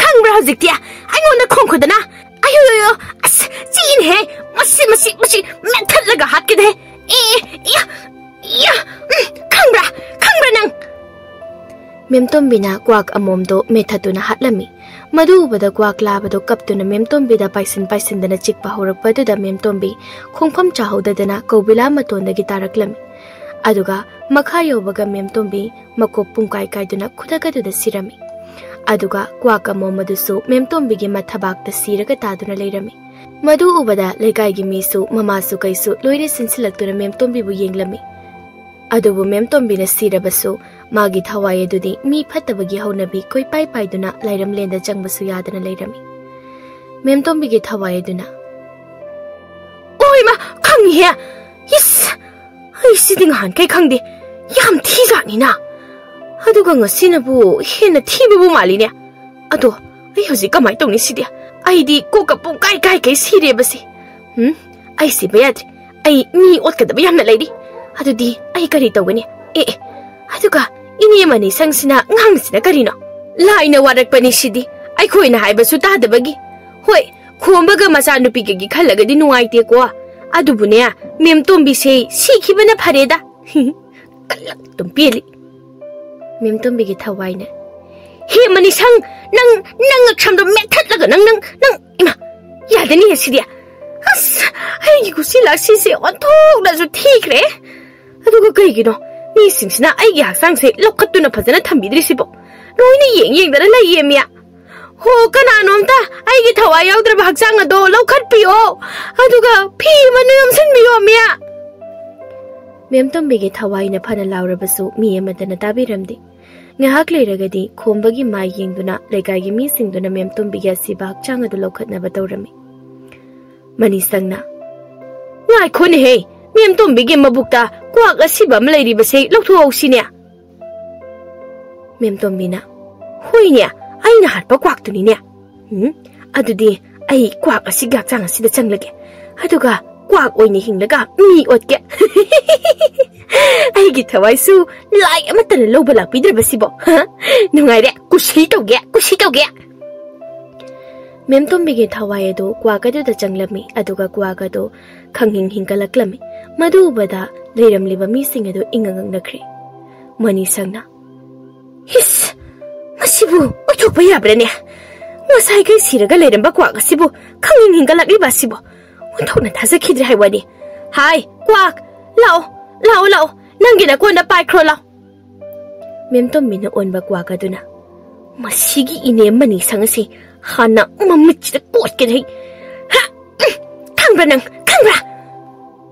ꯈꯪꯕ꯭ꯔꯥ ꯍꯧꯖꯤꯛꯇꯤ? ꯑꯩꯉꯣꯟꯗ ꯈꯣꯡꯈꯨꯗꯅ꯫ ꯑꯌꯣ, ꯑꯌꯣ, ꯑꯁ, ꯆꯤꯛꯏꯅꯦꯍꯦ꯫ ꯃꯁꯤ, ꯃꯁꯤ, ꯃꯁꯤ ꯃꯦꯠꯊꯠꯂꯒ ꯍꯥꯠꯀꯦꯗꯦ꯫ ꯑꯦ, ꯏꯌꯥ, ꯏꯌꯥ, ꯎꯝ, ꯈꯪꯕ꯭ꯔꯥ? ꯈꯪꯕ꯭ꯔꯥ ꯅꯪ? ꯃꯦꯝꯇꯣꯝꯕꯤꯅ ꯀ꯭ꯋꯥꯛ ꯑꯃꯣꯝꯗꯣ ꯃꯦꯠꯊꯠꯇꯨꯅ ꯍꯥꯠꯂꯝꯃꯤ꯫ ꯃꯗꯨ ꯎꯕꯗ ꯀ꯭ꯋꯥꯛ ꯂꯥꯕꯗꯣ ꯀꯞꯇꯨꯅ ꯃꯦꯝꯇꯣꯝꯕꯤꯗ ꯄꯥꯏꯁꯤꯟ ꯄꯥꯏꯁꯤꯟꯗꯅ ꯆꯤꯛꯄ ꯍꯧꯔꯛꯄꯗꯨꯗ ꯃꯦꯝꯇꯣꯝꯕꯤ ꯈꯣꯡꯐꯝ ꯆꯥꯍꯧꯗꯗꯅ ꯀꯧꯕꯤꯂꯥ ꯃꯇꯣꯟꯗꯒꯤ ꯇꯥꯔꯛꯂꯝꯃꯤ꯫ ꯑꯗꯨꯒ ꯃꯈꯥ ꯌꯧꯕꯒ ꯃꯦꯝꯇꯣꯝꯕꯤ ꯃꯀꯣꯛ ꯄꯨꯡꯀꯥꯏ ꯀꯥꯏꯗꯨꯅ ꯈꯨꯗꯛ ꯑꯗꯨꯗ ꯁꯤꯔꯝꯃꯤ꯫ ꯑꯗꯨꯒ ꯀ꯭ꯋꯥꯛ ꯑꯃꯣꯝ ꯑꯗꯨꯁꯨ ꯃꯦꯝꯇꯣꯝꯕꯤꯒꯤ ꯃꯊꯕꯥꯛꯇ ꯁꯤꯔꯒ ꯇꯥꯗꯨꯅ ꯂꯩꯔꯝꯃꯤ꯫ ꯃꯗꯨ ꯎꯕꯗ ꯂꯩꯀꯥꯏꯒꯤ ꯃꯤꯁꯨ, ꯃꯃꯥꯁꯨ ꯀꯩꯁꯨ ꯂꯣꯏꯅ ꯆꯦꯟꯁꯤꯜꯂꯛꯇꯨꯅ ꯃꯦꯝꯇꯣꯝꯕꯤꯕꯨ ꯌꯦꯡꯂꯝꯃꯤ꯫ ꯑꯗꯨꯕꯨ ꯃꯦꯝꯇꯣꯝꯕꯤꯅ ꯁꯤꯔꯕꯁꯨ ꯃꯥꯒꯤ ꯊꯋꯥꯏ ꯑꯗꯨꯗꯤ ꯃꯤ ꯐꯠꯇꯕꯒꯤ ꯍꯧꯅꯕꯤ ꯀꯣꯏꯄꯥꯏ ꯄꯥꯏꯗꯨꯅ ꯂꯥꯏꯔꯝꯂꯦꯟꯗ ꯆꯪꯕꯁꯨ ꯌꯥꯗꯅ ꯂꯩꯔꯝꯃꯤ꯫ ꯃꯦꯝꯇꯣꯝꯕꯤꯒꯤ ꯊꯋꯥꯏ ꯑꯗꯨꯅ, "ꯑꯣꯏꯃ, ꯈꯪꯉꯤꯍꯦ! ꯏꯁ! ꯑꯩ ꯁꯤꯗꯤ ꯉꯍꯥꯟꯈꯩ ꯈꯪꯗꯦ꯫ ꯌꯥꯝ ꯊꯤꯖꯥꯠꯅꯤꯅ꯫ ꯑꯗꯨꯒ ꯉꯁꯤꯅꯕꯨ ꯍꯦꯟꯅ ꯊꯤꯕꯕꯨ ꯃꯥꯜꯂꯤꯅꯦ꯫ ꯑꯗꯣ ꯑꯩ ꯍꯧꯖꯤꯛ ꯀꯃꯥꯏꯅ ꯇꯧꯅꯤ ꯁꯤꯗꯤ? ꯑꯩꯗꯤ ꯀꯣꯛꯀ ꯄꯨꯡꯀꯥꯏ ꯀꯥꯏꯈꯩ ꯁꯤꯔꯦꯕꯁꯦ꯫ ꯎꯝ, ꯑꯩ ꯁꯤꯕ ꯌꯥꯗ꯭ꯔꯦ꯫ ꯑꯩ ꯃꯤ ꯑꯣꯠꯀꯗꯕ ꯌꯥꯝꯅ ꯂꯩꯔꯤ꯫ ꯑꯗꯨꯗꯤ ꯑꯩ ꯀꯔꯤ ꯇꯧꯒꯅꯤ? ꯑꯦ, ꯑꯦ, ꯑꯗꯨꯒ ꯏꯅꯦ ꯃꯅꯤꯁꯪꯁꯤꯅ ꯉꯥꯡꯉꯤꯁꯤꯅ ꯀꯔꯤꯅꯣ? ꯂꯥꯏꯅ ꯋꯥꯔꯛꯄꯅꯤ ꯁꯤꯗꯤ, ꯑꯩꯈꯣꯏꯅ ꯍꯥꯏꯕꯁꯨ ꯇꯥꯗꯕꯒꯤ꯫ ꯍꯣꯏ, ꯈꯣꯝꯕꯒ ꯃꯆꯥꯅꯨꯄꯤꯒꯒꯤ ꯈꯜꯂꯒꯗꯤ ꯅꯨꯡꯉꯥꯏꯇꯦꯀꯣ꯫ ꯑꯗꯨꯕꯨꯅꯦ, ꯃꯦꯝꯇꯣꯝꯕꯤꯁꯦ ꯁꯤꯈꯤꯕꯅ ꯐꯔꯦꯗ꯫ ꯀꯜꯂꯛ ꯑꯗꯨꯝ ꯄꯦꯜꯂꯤ꯫ ꯃꯦꯝꯇꯣꯝꯕꯤꯒꯤ ꯊꯋꯥꯏꯅ, "ꯍꯦ ꯃꯅꯤꯁꯪ, ꯅꯪ, ꯅꯪ ꯉꯛꯁꯝꯗꯣ ꯃꯦꯠꯊꯠꯂꯒ ꯅꯪ, ꯅꯪ, ꯅꯪ, ꯏꯃꯥ, ꯌꯥꯗꯅꯤꯍꯦ ꯁꯤꯗꯤ꯫ ꯑꯁ, ꯑꯩꯒꯤ ꯀꯨꯁꯤ ꯂꯥꯛꯁꯤꯁꯦ ꯑꯣꯟꯊꯣꯛꯅꯁꯨ ꯊꯤꯈ꯭ꯔꯦ꯫ ꯑꯗꯨꯒ ꯀꯩꯒꯤꯅꯣ ꯃꯤꯁꯤꯡꯁꯤꯅ ꯑꯩꯒꯤ ꯍꯛꯆꯥꯡꯁꯦ ꯂꯧꯈꯠꯇꯨꯅ ꯐꯖꯅ ꯊꯝꯕꯤꯗ꯭ꯔꯤꯁꯤꯕꯣ? ꯂꯣꯏꯅ ꯌꯦꯡ ꯌꯦꯡꯗꯅ ꯂꯩꯌꯦꯃꯤ꯫ ꯍꯣ, ꯀꯅꯥꯅꯣꯝꯇ ꯑꯩꯒꯤ ꯊꯋꯥꯏ ꯌꯥꯎꯗ꯭ꯔꯕ ꯍꯛꯆꯥꯡ ꯑꯗꯣ ꯂꯧꯈꯠꯄꯤꯌꯣ, ꯑꯗꯨꯒ ꯐꯤ ꯑꯃꯅ ꯌꯣꯝꯁꯤꯟꯕꯤꯌꯣꯃꯤ꯫" ꯃꯦꯝꯇꯣꯝꯕꯤꯒꯤ ꯊꯋꯥꯏꯅ ꯐꯅ ꯂꯥꯎꯔꯕꯁꯨ ꯃꯤ ꯑꯃꯠꯇꯅ ꯇꯥꯕꯤꯔꯝꯗꯦ꯫ ꯉꯥꯏꯍꯥꯛ ꯂꯩꯔꯒꯗꯤ ꯈꯣꯝꯕꯒꯤ ꯃꯥꯏ ꯌꯦꯡꯗꯨꯅ ꯂꯩꯀꯥꯏꯒꯤ ꯃꯤꯁꯤꯡꯗꯨꯅ ꯃꯦꯝꯇꯣꯝꯕꯤꯒꯤ ꯑꯁꯤꯕ ꯍꯛꯆꯥꯡ ꯑꯗꯨ ꯂꯧꯈꯠꯅꯕ ꯇꯧꯔꯝꯃꯤ꯫ ꯃꯅꯤꯁꯪꯅ, "ꯉꯥꯏꯈꯣꯅꯦꯍꯦ, ꯃꯦꯝꯇꯣꯝꯕꯤꯒꯤ ꯃꯕꯨꯛꯇ ꯀ꯭ꯋꯥꯛ ꯑꯁꯤꯕ ꯑꯃ ꯂꯩꯔꯤꯕꯁꯦ ꯂꯧꯊꯣꯛꯍꯧꯁꯤꯅꯦ꯫" ꯃꯦꯝꯇꯣꯝꯕꯤꯅ, "ꯍꯣꯏꯅꯦ, ꯑꯩꯅ ꯍꯥꯠꯄ ꯀ꯭ꯋꯥꯛꯇꯨꯅꯤꯅꯦ꯫ ꯎꯝ, ꯑꯗꯨꯗꯤ ꯑꯩ ꯀ꯭ꯋꯥꯛ ꯑꯁꯤꯒꯤ ꯍꯛꯆꯥꯡ ꯑꯁꯤꯗ ꯆꯪꯂꯒꯦ꯫ ꯑꯗꯨꯒ ꯀ꯭ꯋꯥꯛ ꯑꯣꯏꯅ ꯍꯤꯡꯂꯒ ꯃꯤ ꯑꯣꯠꯀꯦ꯫ ꯑꯩꯒꯤ ꯊꯋꯥꯏꯁꯨ ꯂꯥꯏ ꯑꯃꯠꯇꯅ ꯂꯧꯕ ꯂꯥꯛꯄꯤꯗ꯭ꯔꯕꯁꯤꯕꯣ꯫ ꯅꯨꯡꯉꯥꯏꯔꯦ, ꯀꯨꯁꯤ ꯇꯧꯒꯦ, ꯀꯨꯁꯤ ꯇꯧꯒꯦ꯫" ꯃꯦꯝꯇꯣꯝꯕꯤꯒꯤ ꯊꯋꯥꯏ ꯑꯗꯨ ꯀ꯭ꯋꯥꯛ ꯑꯗꯨꯗ ꯆꯪꯂꯝꯃꯤ, ꯑꯗꯨꯒ ꯀ꯭ꯋꯥꯛ ꯑꯗꯨ ꯈꯪꯍꯤꯡ ꯍꯤꯡꯒꯠꯂꯛꯂꯝꯃꯤ꯫ ꯃꯗꯨ ꯎꯕꯗ ꯂꯩꯔꯝꯂꯤꯕ ꯃꯤꯁꯤꯡ ꯑꯗꯨ ꯏꯉꯛ ꯉꯛꯅꯈ꯭ꯔꯦ꯫ ꯃꯅꯤꯁꯪꯅ, "ꯏꯁ! ꯃꯁꯤꯕꯨ ꯑꯣꯏꯊꯣꯛꯄ ꯌꯥꯕ꯭ꯔꯥꯅꯦ? ꯉꯁꯥꯏꯈꯩ ꯁꯤꯔꯒ ꯂꯩꯔꯝꯕ ꯀ꯭ꯋꯥꯛ ꯑꯁꯤꯕꯨ ꯈꯪꯍꯤꯡ ꯍꯤꯡꯒꯠꯂꯛꯂꯤꯕ ꯑꯁꯤꯕꯨ ꯑꯣꯟꯊꯣꯛꯅ ꯊꯥꯖꯈꯤꯗ꯭ꯔꯦ ꯍꯥꯏ ꯋꯥꯅꯤ꯫ ꯍꯥꯏ, ꯀ꯭ꯋꯥꯛ! ꯂꯥꯛꯑꯣ, ꯂꯥꯛꯑꯣ, ꯂꯥꯛꯑꯣ! ꯅꯪꯒꯤ ꯅꯀꯣꯟꯗ ꯄꯥꯏꯈ꯭ꯔꯣ, ꯂꯥꯛꯑꯣ!" ꯃꯦꯝꯇꯣꯝꯕꯤꯅ ꯑꯣꯟꯕ ꯀ꯭ꯋꯥꯛ ꯑꯗꯨꯅ, "ꯃꯁꯤꯒꯤ ꯏꯅꯦ ꯃꯅꯤꯁꯪ ꯑꯁꯤ ꯍꯥꯟꯅ ꯃꯃꯤꯠꯁꯤꯗ ꯀꯣꯠꯀꯦ ꯑꯩ꯫ ꯍꯥ! ꯎꯝ! ꯈꯪꯕ꯭ꯔꯥ ꯅꯪ? ꯈꯪꯕ꯭ꯔꯥ?"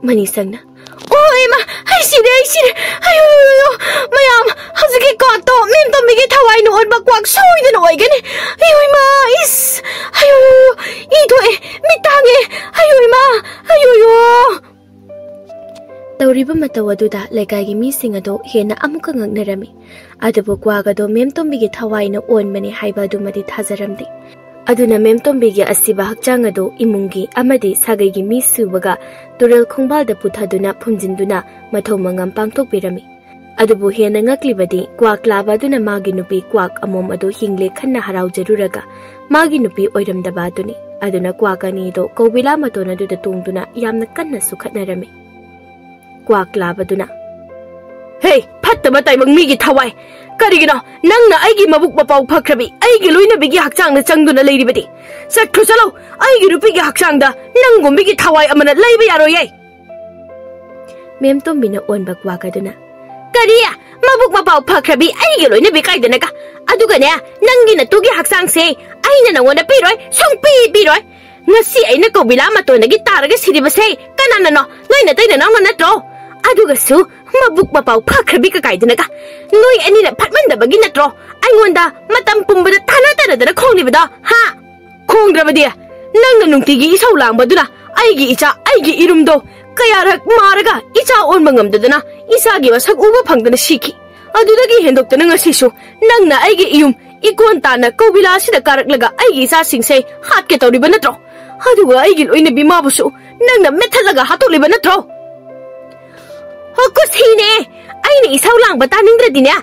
ꯃꯅꯤꯁꯪꯅ, "ꯑꯣ, ꯏꯃꯥ! ꯍꯦ, ꯑꯩ ꯁꯤꯔꯦ, ꯑꯩ ꯁꯤꯔꯦ꯫ ꯑꯌꯣ, ꯃꯌꯥꯝ, ꯍꯧꯖꯤꯛꯀꯤ ꯀ꯭ꯋꯥꯛꯇꯣ ꯃꯦꯝꯇꯣꯝꯕꯤꯒꯤ ꯊꯋꯥꯏꯅ ꯑꯣꯟꯕ ꯀ꯭ꯋꯥꯛ ꯁꯣꯏꯗꯅ ꯑꯣꯏꯒꯅꯤ꯫ ꯑꯌꯣ, ꯏꯃꯥ, ꯏꯁ, ꯑꯌꯣ, ꯏ ꯊꯣꯛꯑꯦ, ꯃꯤꯠ ꯇꯥꯡꯉꯦ꯫ ꯑꯌꯣ, ꯏꯃꯥ, ꯑꯌꯣ, ꯌꯣ꯫ ꯇꯧꯔꯤꯕ ꯃꯇꯧ ꯑꯗꯨꯗ ꯂꯩꯀꯥꯏꯒꯤ ꯃꯤꯁꯤꯡ ꯑꯗꯨ ꯍꯦꯟꯅ ꯑꯃꯨꯛꯀ ꯉꯛꯅꯔꯝꯃꯤ꯫ ꯑꯗꯨꯕꯨ ꯀ꯭ꯋꯥꯛ ꯑꯗꯨ ꯃꯦꯝꯇꯣꯝꯕꯤꯒꯤ ꯊꯋꯥꯏꯅ ꯑꯣꯟꯕꯅꯤ ꯍꯥꯏꯕ ꯑꯗꯨꯃꯗꯤ ꯊꯥꯖꯔꯝꯗꯦ꯫ ꯑꯗꯨꯅ ꯃꯦꯝꯇꯣꯝꯕꯤꯒꯤ ꯑꯁꯤꯕ ꯍꯛꯆꯥꯡ ꯑꯗꯨ ꯏꯃꯨꯡꯒꯤ ꯑꯃꯗꯤ ꯁꯥꯒꯩꯒꯤ ꯃꯤ ꯁꯨꯕꯒ ꯇꯨꯔꯦꯜ ꯈꯣꯡꯕꯥꯜꯗ ꯄꯨꯊꯗꯨꯅ ꯐꯨꯝꯖꯤꯟꯗꯨꯅ ꯃꯊꯧ ꯃꯉꯝ ꯄꯥꯡꯊꯣꯛꯄꯤꯔꯝꯃꯤ꯫ ꯑꯗꯨꯕꯨ ꯍꯦꯟꯅ ꯉꯛꯂꯤꯕꯗꯤ ꯀ꯭ꯋꯥꯛ ꯂꯥꯕ ꯑꯗꯨꯅ ꯃꯥꯒꯤ ꯅꯨꯄꯤ ꯀ꯭ꯋꯥꯛ ꯑꯃꯣꯝ ꯑꯗꯨ ꯍꯤꯡꯂꯦ ꯈꯟꯅ ꯍꯔꯥꯎꯖꯔꯨꯔꯒ ꯃꯥꯒꯤ ꯅꯨꯄꯤ ꯑꯣꯏꯔꯝꯗꯕ ꯑꯗꯨꯅꯤ꯫ ꯑꯗꯨꯅ ꯀ꯭ꯋꯥꯛ ꯑꯅꯤꯗꯣ ꯀꯧꯕꯤꯂꯥ ꯃꯇꯣꯟ ꯑꯗꯨꯗ ꯇꯣꯡꯗꯨꯅ ꯌꯥꯝꯅ ꯀꯟꯅ ꯁꯨꯈꯠꯅꯔꯝꯃꯤ꯫ ꯀ꯭ꯋꯥꯛ ꯂꯥꯕꯗꯨꯅ, "ꯍꯦ, ꯐꯠꯇꯕ ꯇꯥꯏꯕꯪ ꯃꯤꯒꯤ ꯊꯋꯥꯏ! ꯀꯔꯤꯒꯤꯅꯣ ꯅꯪꯅ ꯑꯩꯒꯤ ꯃꯕꯨꯛ ꯃꯄꯥꯎ ꯐꯈ꯭ꯔꯕꯤ ꯑꯩꯒꯤ ꯂꯣꯏꯅꯕꯤꯒꯤ ꯍꯛꯆꯥꯡꯗ ꯆꯪꯗꯨꯅ ꯂꯩꯔꯤꯕꯗꯤ? ꯆꯠꯈ꯭ꯔꯣ ꯆꯠꯂꯣ! ꯑꯩꯒꯤ ꯅꯨꯄꯤꯒꯤ ꯍꯛꯆꯥꯡꯗ ꯅꯪꯒꯨꯝꯕꯤꯒꯤ ꯊꯋꯥꯏ ꯑꯃꯅ ꯂꯩꯕ ꯌꯥꯔꯣꯏꯌꯦ!" ꯃꯦꯝꯇꯣꯝꯕꯤꯅ ꯑꯣꯟꯕ ꯀ꯭ꯋꯥꯛ ꯑꯗꯨꯅ, "ꯀꯔꯤ? ꯃꯕꯨꯛ ꯃꯄꯥꯎ ꯐꯈ꯭ꯔꯕꯤ ꯑꯩꯒꯤ ꯂꯣꯏꯅꯕꯤ ꯀꯥꯏꯗꯅꯒ? ꯑꯗꯨꯒꯅꯦ, ꯅꯪꯒꯤ ꯅꯇꯨꯒꯤ ꯍꯛꯆꯥꯡꯁꯦ ꯑꯩꯅ ꯅꯪꯉꯣꯟꯗ ꯄꯤꯔꯣꯏ, ꯁꯨꯡꯄꯤ ꯄꯤꯔꯣꯏ꯫ ꯉꯁꯤ ꯑꯩꯅ ꯀꯧꯕꯤꯂꯥ ꯃꯇꯣꯟꯗꯒꯤ ꯇꯥꯔꯒ ꯁꯤꯔꯤꯕꯁꯦ ꯀꯅꯥꯅꯅꯣ? ꯅꯣꯏ ꯅꯇꯩ ꯅꯅꯥꯎꯅ ꯅꯠꯇ꯭ꯔꯣ? ꯑꯗꯨꯒꯁꯨ ꯃꯕꯨꯛ ꯃꯄꯥꯎ ꯐꯈ꯭ꯔꯕꯤ ꯀꯀꯥꯏꯗꯨꯅꯒ ꯅꯣꯏ ꯑꯅꯤꯅ ꯐꯠꯃꯟꯗꯕꯒꯤ ꯅꯠꯇ꯭ꯔꯣ ꯑꯩꯉꯣꯟꯗ ꯃꯇꯝ ꯄꯨꯝꯕꯗ ꯇꯥꯟꯅ ꯇꯥꯟꯅꯗꯅ ꯈꯣꯡꯂꯤꯕꯗꯣ, ꯍꯥ?" "ꯈꯣꯡꯗ꯭ꯔꯕꯗꯤ ꯅꯪꯅ ꯅꯨꯡꯇꯤꯒꯤ ꯏꯁꯧ ꯂꯥꯡꯕꯗꯨꯅ ꯑꯩꯒꯤ ꯏꯆꯥ, ꯑꯩꯒꯤ ꯏꯔꯨꯝꯗꯣ ꯀꯌꯥꯔꯛ ꯃꯥꯔꯒ ꯏꯆꯥ ꯑꯣꯟꯕ ꯉꯝꯗꯗꯅ ꯏꯆꯥꯒꯤ ꯃꯁꯛ ꯎꯕ ꯐꯪꯗꯅ ꯁꯤꯈꯤ꯫ ꯑꯗꯨꯗꯒꯤ ꯍꯦꯟꯗꯣꯛꯇꯅ ꯉꯁꯤꯁꯨ ꯅꯪꯅ ꯑꯩꯒꯤ ꯏꯌꯨꯝ ꯏꯀꯣꯟ ꯇꯥꯅ ꯀꯧꯕꯤꯂꯥ ꯑꯁꯤꯗ ꯀꯥꯔꯛꯂꯒ ꯑꯩꯒꯤ ꯏꯆꯥꯁꯤꯡꯁꯦ ꯍꯥꯠꯀꯦ ꯇꯧꯔꯤꯕ ꯅꯠꯇ꯭ꯔꯣ? ꯑꯗꯨꯒ ꯑꯩꯒꯤ ꯂꯣꯏꯅꯕꯤ ꯃꯥꯕꯨꯁꯨ ꯅꯪꯅ ꯃꯦꯠꯊꯠꯂꯒ ꯍꯥꯠꯇꯣꯛꯂꯤꯕ ꯅꯠꯇ꯭ꯔꯣ?" "ꯍꯣ, ꯀꯨꯁꯤꯅꯦ꯫ ꯑꯩꯅ ꯏꯁꯧ ꯂꯥꯡꯕ ꯇꯥꯅꯤꯡꯗ꯭ꯔꯗꯤꯅꯦ,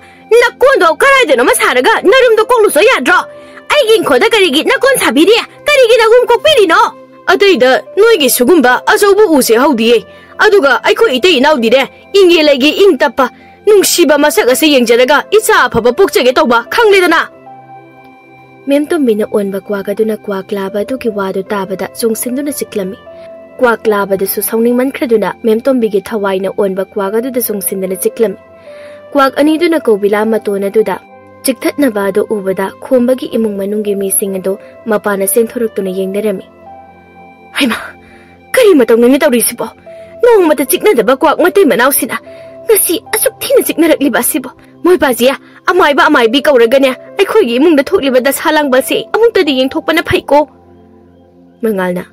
ꯅꯀꯣꯟꯗꯣ ꯀꯔꯥꯏꯗꯅꯣꯃ ꯁꯥꯔꯒ ꯅꯔꯨꯝꯗꯣ ꯀꯣꯛꯂꯨꯆꯣ ꯌꯥꯗ꯭ꯔꯣ? ꯑꯩꯒꯤ ꯏꯪꯈꯣꯜꯗ ꯀꯔꯤꯒꯤ ꯅꯀꯣꯟ ꯁꯥꯕꯤꯔꯤ? ꯀꯔꯤꯒꯤ ꯅꯒꯨꯝ ꯀꯣꯛꯄꯤꯔꯤꯅꯣ?" "ꯑꯇꯩꯗ ꯅꯣꯏꯒꯤ ꯁꯤꯒꯨꯝꯕ ꯑꯆꯧꯕ ꯎꯁꯦ ꯍꯧꯗꯤꯌꯦ꯫ ꯑꯗꯨꯒ ꯑꯩꯈꯣꯏ ꯏꯇꯩ ꯏꯅꯥꯎꯗꯤꯅꯦ, ꯏꯪꯉꯦ ꯂꯩꯒꯦ ꯏꯪ ꯇꯞꯄ, ꯅꯨꯡꯁꯤꯕ ꯃꯁꯛ ꯑꯁꯦ ꯌꯦꯡꯖꯔꯒ ꯏꯆꯥ ꯑꯐꯕ ꯄꯣꯛꯆꯒꯦ ꯇꯧꯕ, ꯈꯪꯂꯦꯗꯅ?" ꯃꯦꯝꯇꯣꯝꯕꯤꯅ ꯑꯣꯟꯕ ꯀ꯭ꯋꯥꯛ ꯑꯗꯨꯅ ꯀ꯭ꯋꯥꯛ ꯂꯥꯕ ꯑꯗꯨꯒꯤ ꯋꯥꯗꯨ ꯇꯥꯕꯗ ꯆꯣꯡꯁꯤꯟꯗꯨꯅ ꯆꯤꯛꯂꯝꯃꯤ꯫ ꯀ꯭ꯋꯥꯛ ꯂꯥꯕꯗꯨꯁꯨ ꯁꯥꯎꯅꯤꯡꯃꯟꯈ꯭ꯔꯗꯨꯅ ꯃꯦꯝꯇꯣꯝꯕꯤꯒꯤ ꯊꯋꯥꯏꯅ ꯑꯣꯟꯕ ꯀ꯭ꯋꯥꯛ ꯑꯗꯨꯗ ꯆꯣꯡꯁꯤꯟꯗꯨꯅ ꯆꯤꯛꯂꯝꯃꯤ꯫ ꯀ꯭ꯋꯥꯛ ꯑꯅꯤꯗꯨꯅ ꯀꯧꯕꯤꯂꯥ ꯃꯇꯣꯟ ꯑꯗꯨꯗ ꯆꯤꯛꯊꯠꯅꯕ ꯑꯗꯨ ꯎꯕꯗ ꯈꯣꯝꯕꯒꯤ ꯏꯃꯨꯡ ꯃꯅꯨꯡꯒꯤ ꯃꯤꯁꯤꯡ ꯑꯗꯨ ꯃꯄꯥꯟꯗ ꯆꯦꯟꯊꯣꯔꯛꯇꯨꯅ ꯌꯦꯡꯅꯔꯝꯃꯤ꯫ "ꯍꯩꯃꯥ, ꯀꯔꯤ ꯃꯇꯧꯅꯣꯅꯦ ꯇꯧꯔꯤꯁꯤꯕꯣ? ꯅꯣꯡꯃꯇ ꯆꯤꯛꯅꯗꯕ ꯀ꯭ꯋꯥꯛ ꯃꯇꯩ ꯃꯅꯥꯎꯁꯤꯅ ꯉꯁꯤ ꯑꯁꯨꯛ ꯊꯤꯅ ꯆꯤꯛꯅꯔꯛꯂꯤꯕ ꯑꯁꯤꯕꯨ? ꯃꯣꯏ ꯄꯥꯖꯤꯌꯥ, ꯑꯃꯥꯏꯕ ꯑꯃꯥꯏꯕꯤ ꯀꯧꯔꯒꯅꯦ ꯑꯩꯈꯣꯏꯒꯤ ꯏꯃꯨꯡꯗ ꯊꯣꯛꯂꯤꯕ ꯗꯁꯥ ꯂꯥꯡꯕꯜꯁꯦ ꯑꯃꯨꯛꯇꯗꯤ ꯌꯦꯡꯊꯣꯛꯄꯅ ꯐꯩꯀꯣ꯫ ꯃꯉꯥꯜꯅ,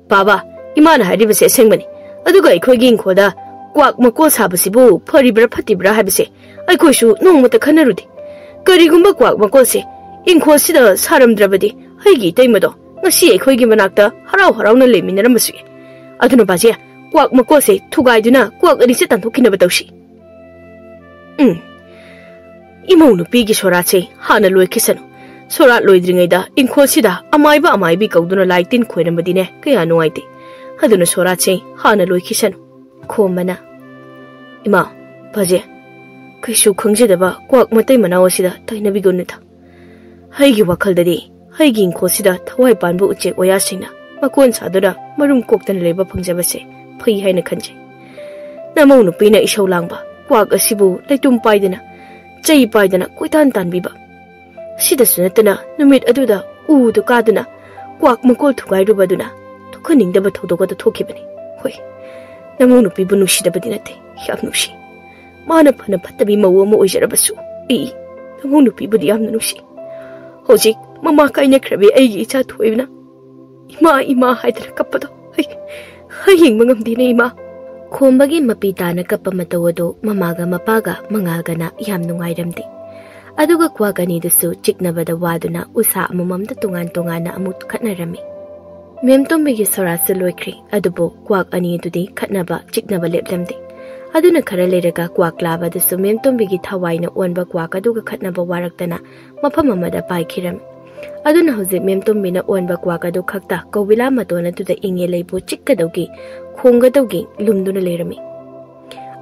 "ꯄꯥꯕ, ꯏꯃꯥꯅ ꯍꯥꯏꯔꯤꯕꯁꯦ ꯑꯁꯦꯡꯕꯅꯤ꯫ ꯑꯗꯨꯒ ꯑꯩꯈꯣꯏꯒꯤ ꯏꯪꯈꯣꯜꯗ ꯀ꯭ꯋꯥꯛ ꯃꯀꯣꯜ ꯁꯥꯕꯁꯤꯕꯨ ꯐꯔꯤꯕ꯭ꯔꯥ ꯐꯠꯇ꯭ꯔꯤꯕ꯭ꯔꯥ ꯍꯥꯏꯕꯁꯦ ꯑꯩꯈꯣꯏꯁꯨ ꯅꯣꯡꯃꯇ ꯈꯟꯅꯔꯨꯗꯦ꯫ ꯀꯔꯤꯒꯨꯝꯕ ꯀ꯭ꯋꯥꯛ ꯃꯀꯣꯜꯁꯦ ꯏꯪꯈꯣꯜꯁꯤꯗ ꯁꯥꯔꯝꯗ꯭ꯔꯕꯗꯤ ꯑꯩꯒꯤ ꯏꯇꯩꯃꯗꯣ ꯉꯁꯤ ꯑꯩꯈꯣꯏꯒꯤ ꯃꯅꯥꯛꯇ ꯍꯔꯥꯎ ꯍꯔꯥꯎꯅ ꯂꯩꯃꯤꯟꯅꯔꯝꯕꯁꯨ ꯌꯥꯏ꯫ ꯑꯗꯨꯅ ꯕꯥꯖꯦ, ꯀ꯭ꯋꯥꯛ ꯃꯀꯣꯜꯁꯦ ꯊꯨꯒꯥꯏꯗꯨꯅ ꯀ꯭ꯋꯥꯛ ꯑꯅꯤꯁꯦ ꯇꯥꯟꯊꯣꯛꯈꯤꯅꯕ ꯇꯧꯁꯤ꯫ ꯎꯝ, ꯏꯃꯧ ꯅꯨꯄꯤꯒꯤ ꯁꯣꯔꯥꯠꯁꯦ ꯍꯥꯟꯅ ꯂꯣꯏꯈꯤꯁꯅꯨ꯫ ꯁꯣꯔꯥꯠ ꯂꯣꯏꯗ꯭ꯔꯤꯉꯩꯗ ꯏꯪꯈꯣꯜꯁꯤꯗ ꯑꯃꯥꯏꯕ ꯑꯃꯥꯏꯕꯤ ꯀꯧꯗꯨꯅ ꯂꯥꯏ ꯇꯤꯟ ꯈꯣꯏꯔꯝꯕꯗꯤꯅꯦ ꯀꯌꯥ ꯅꯨꯡꯉꯥꯏꯇꯦ꯫ ꯑꯗꯨꯅ ꯁꯣꯔꯥꯠꯁꯦ ꯍꯥꯟꯅ ꯂꯣꯏꯈꯤꯁꯅꯨ꯫" ꯈꯣꯝꯕꯅ, "ꯏꯃꯥ, ꯕꯥꯖꯦ, ꯀꯩꯁꯨ ꯈꯪꯖꯗꯕ ꯀ꯭ꯋꯥꯛ ꯃꯇꯩ ꯃꯅꯥꯎ ꯑꯁꯤꯗ ꯇꯥꯏꯅꯕꯤꯒꯅꯨꯗ꯫ ꯑꯩꯒꯤ ꯋꯥꯈꯜꯗꯗꯤ ꯑꯩꯒꯤ ꯏꯪꯈꯣꯜꯁꯤꯗ ꯊꯋꯥꯏ ꯄꯥꯟꯕ ꯎꯆꯦꯛ ꯋꯥꯌꯥꯁꯤꯡꯅ ꯃꯀꯣꯟ ꯁꯥꯗꯨꯅ ꯃꯔꯨꯝ ꯀꯣꯛꯇꯅ ꯂꯩꯕ ꯐꯪꯖꯕꯁꯦ ꯐꯩ ꯍꯥꯏꯅ ꯈꯟꯖꯩ꯫ ꯅꯃꯧ ꯅꯨꯄꯤꯅ ꯏꯁꯧ ꯂꯥꯡꯕ ꯀ꯭ꯋꯥꯛ ꯑꯁꯤꯕꯨ ꯂꯩꯇꯨꯝ ꯄꯥꯏꯗꯅ, ꯆꯩ ꯄꯥꯏꯗꯅ ꯀꯣꯏꯇꯥꯟ ꯇꯥꯟꯕꯤꯕ꯫ ꯁꯤꯗꯁꯨ ꯅꯠꯇꯅ ꯅꯨꯃꯤꯠ ꯑꯗꯨꯗ ꯎꯗꯨ ꯀꯥꯗꯨꯅ ꯀ꯭ꯋꯥꯛ ꯃꯀꯣꯜ ꯊꯨꯒꯥꯏꯔꯨꯕꯗꯨꯅ ꯊꯣꯛꯍꯟꯅꯤꯡꯗꯕ ꯊꯧꯗꯣꯛ ꯑꯗꯨ ꯊꯣꯛꯈꯤꯕꯅꯤ꯫ ꯍꯣꯏ, ꯅꯃꯧ ꯅꯨꯄꯤꯕꯨ ꯅꯨꯡꯁꯤꯗꯕꯗꯤ ꯅꯠꯇꯦ, ꯌꯥꯝ ꯅꯨꯡꯁꯤ꯫ ꯃꯥꯅ ꯐꯅ ꯐꯠꯇꯕꯤ ꯃꯧ ꯑꯃ ꯑꯣꯏꯖꯔꯕꯁꯨ, ꯑꯩ ꯅꯃꯧ ꯅꯨꯄꯤꯕꯨꯗꯤ ꯌꯥꯝꯅ ꯅꯨꯡꯁꯤ꯫ ꯍꯧꯖꯤꯛ ꯃꯃꯥ ꯀꯥꯏꯅꯈ꯭ꯔꯕꯤ ꯑꯩꯒꯤ ꯏꯆꯥ ꯊꯣꯏꯕꯅ ꯏꯃꯥ, ꯏꯃꯥ ꯍꯥꯏꯗꯅ ꯀꯞꯄꯗꯣ ꯑꯩ, ꯑꯩ ꯌꯦꯡꯕ ꯉꯝꯗꯦꯅꯦ, ꯏꯃꯥ꯫" ꯈꯣꯝꯕꯒꯤ ꯃꯄꯤ ꯇꯥꯅ ꯀꯞꯄ ꯃꯇꯧ ꯑꯗꯨ ꯃꯃꯥꯒ ꯃꯄꯥꯒ ꯃꯉꯥꯜꯒꯅ ꯌꯥꯝ ꯅꯨꯡꯉꯥꯏꯔꯝꯗꯦ꯫ ꯑꯗꯨꯒ ꯀ꯭ꯋꯥꯛ ꯑꯅꯤꯗꯨꯁꯨ ꯆꯤꯛꯅꯕꯗ ꯋꯥꯗꯨꯅ ꯎꯁꯥ ꯑꯃꯃꯝꯗ ꯇꯣꯉꯥꯟ ꯇꯣꯉꯥꯟꯅ ꯑꯃꯨꯛ ꯈꯠꯅꯔꯝꯃꯤ꯫ ꯃꯦꯝꯇꯣꯝꯕꯤꯒꯤ ꯁꯣꯔꯥꯠꯁꯨ ꯂꯣꯏꯈ꯭ꯔꯦ, ꯑꯗꯨꯕꯨ ꯀ꯭ꯋꯥꯛ ꯑꯅꯤ ꯑꯗꯨꯗꯤ ꯈꯠꯅꯕ ꯆꯤꯛꯅꯕ ꯂꯦꯞꯂꯝꯗꯦ꯫ ꯑꯗꯨꯅ ꯈꯔ ꯂꯩꯔꯒ ꯀ꯭ꯋꯥꯛ ꯂꯥꯕꯗꯨꯁꯨ ꯃꯦꯝꯇꯣꯝꯕꯤꯒꯤ ꯊꯋꯥꯏꯅ ꯑꯣꯟꯕ ꯀ꯭ꯋꯥꯛ ꯑꯗꯨꯒ ꯈꯠꯅꯕ ꯋꯥꯔꯛꯇꯅ ꯃꯐꯝ ꯑꯃꯗ ꯄꯥꯏꯈꯤꯔꯝꯃꯤ꯫ ꯑꯗꯨꯅ ꯍꯧꯖꯤꯛ ꯃꯦꯝꯇꯣꯝꯕꯤꯅ ꯑꯣꯟꯕ ꯀ꯭ꯋꯥꯛ ꯑꯗꯨ ꯈꯛꯇ ꯀꯧꯕꯤꯂꯥ ꯃꯇꯣꯟ ꯑꯗꯨꯗ ꯏꯪꯉꯦ ꯂꯩꯕꯨ ꯆꯤꯛꯀꯗꯧꯒꯤ, ꯈꯣꯡꯒꯗꯧꯒꯤ ꯂꯨꯝꯗꯨꯅ ꯂꯩꯔꯝꯃꯤ꯫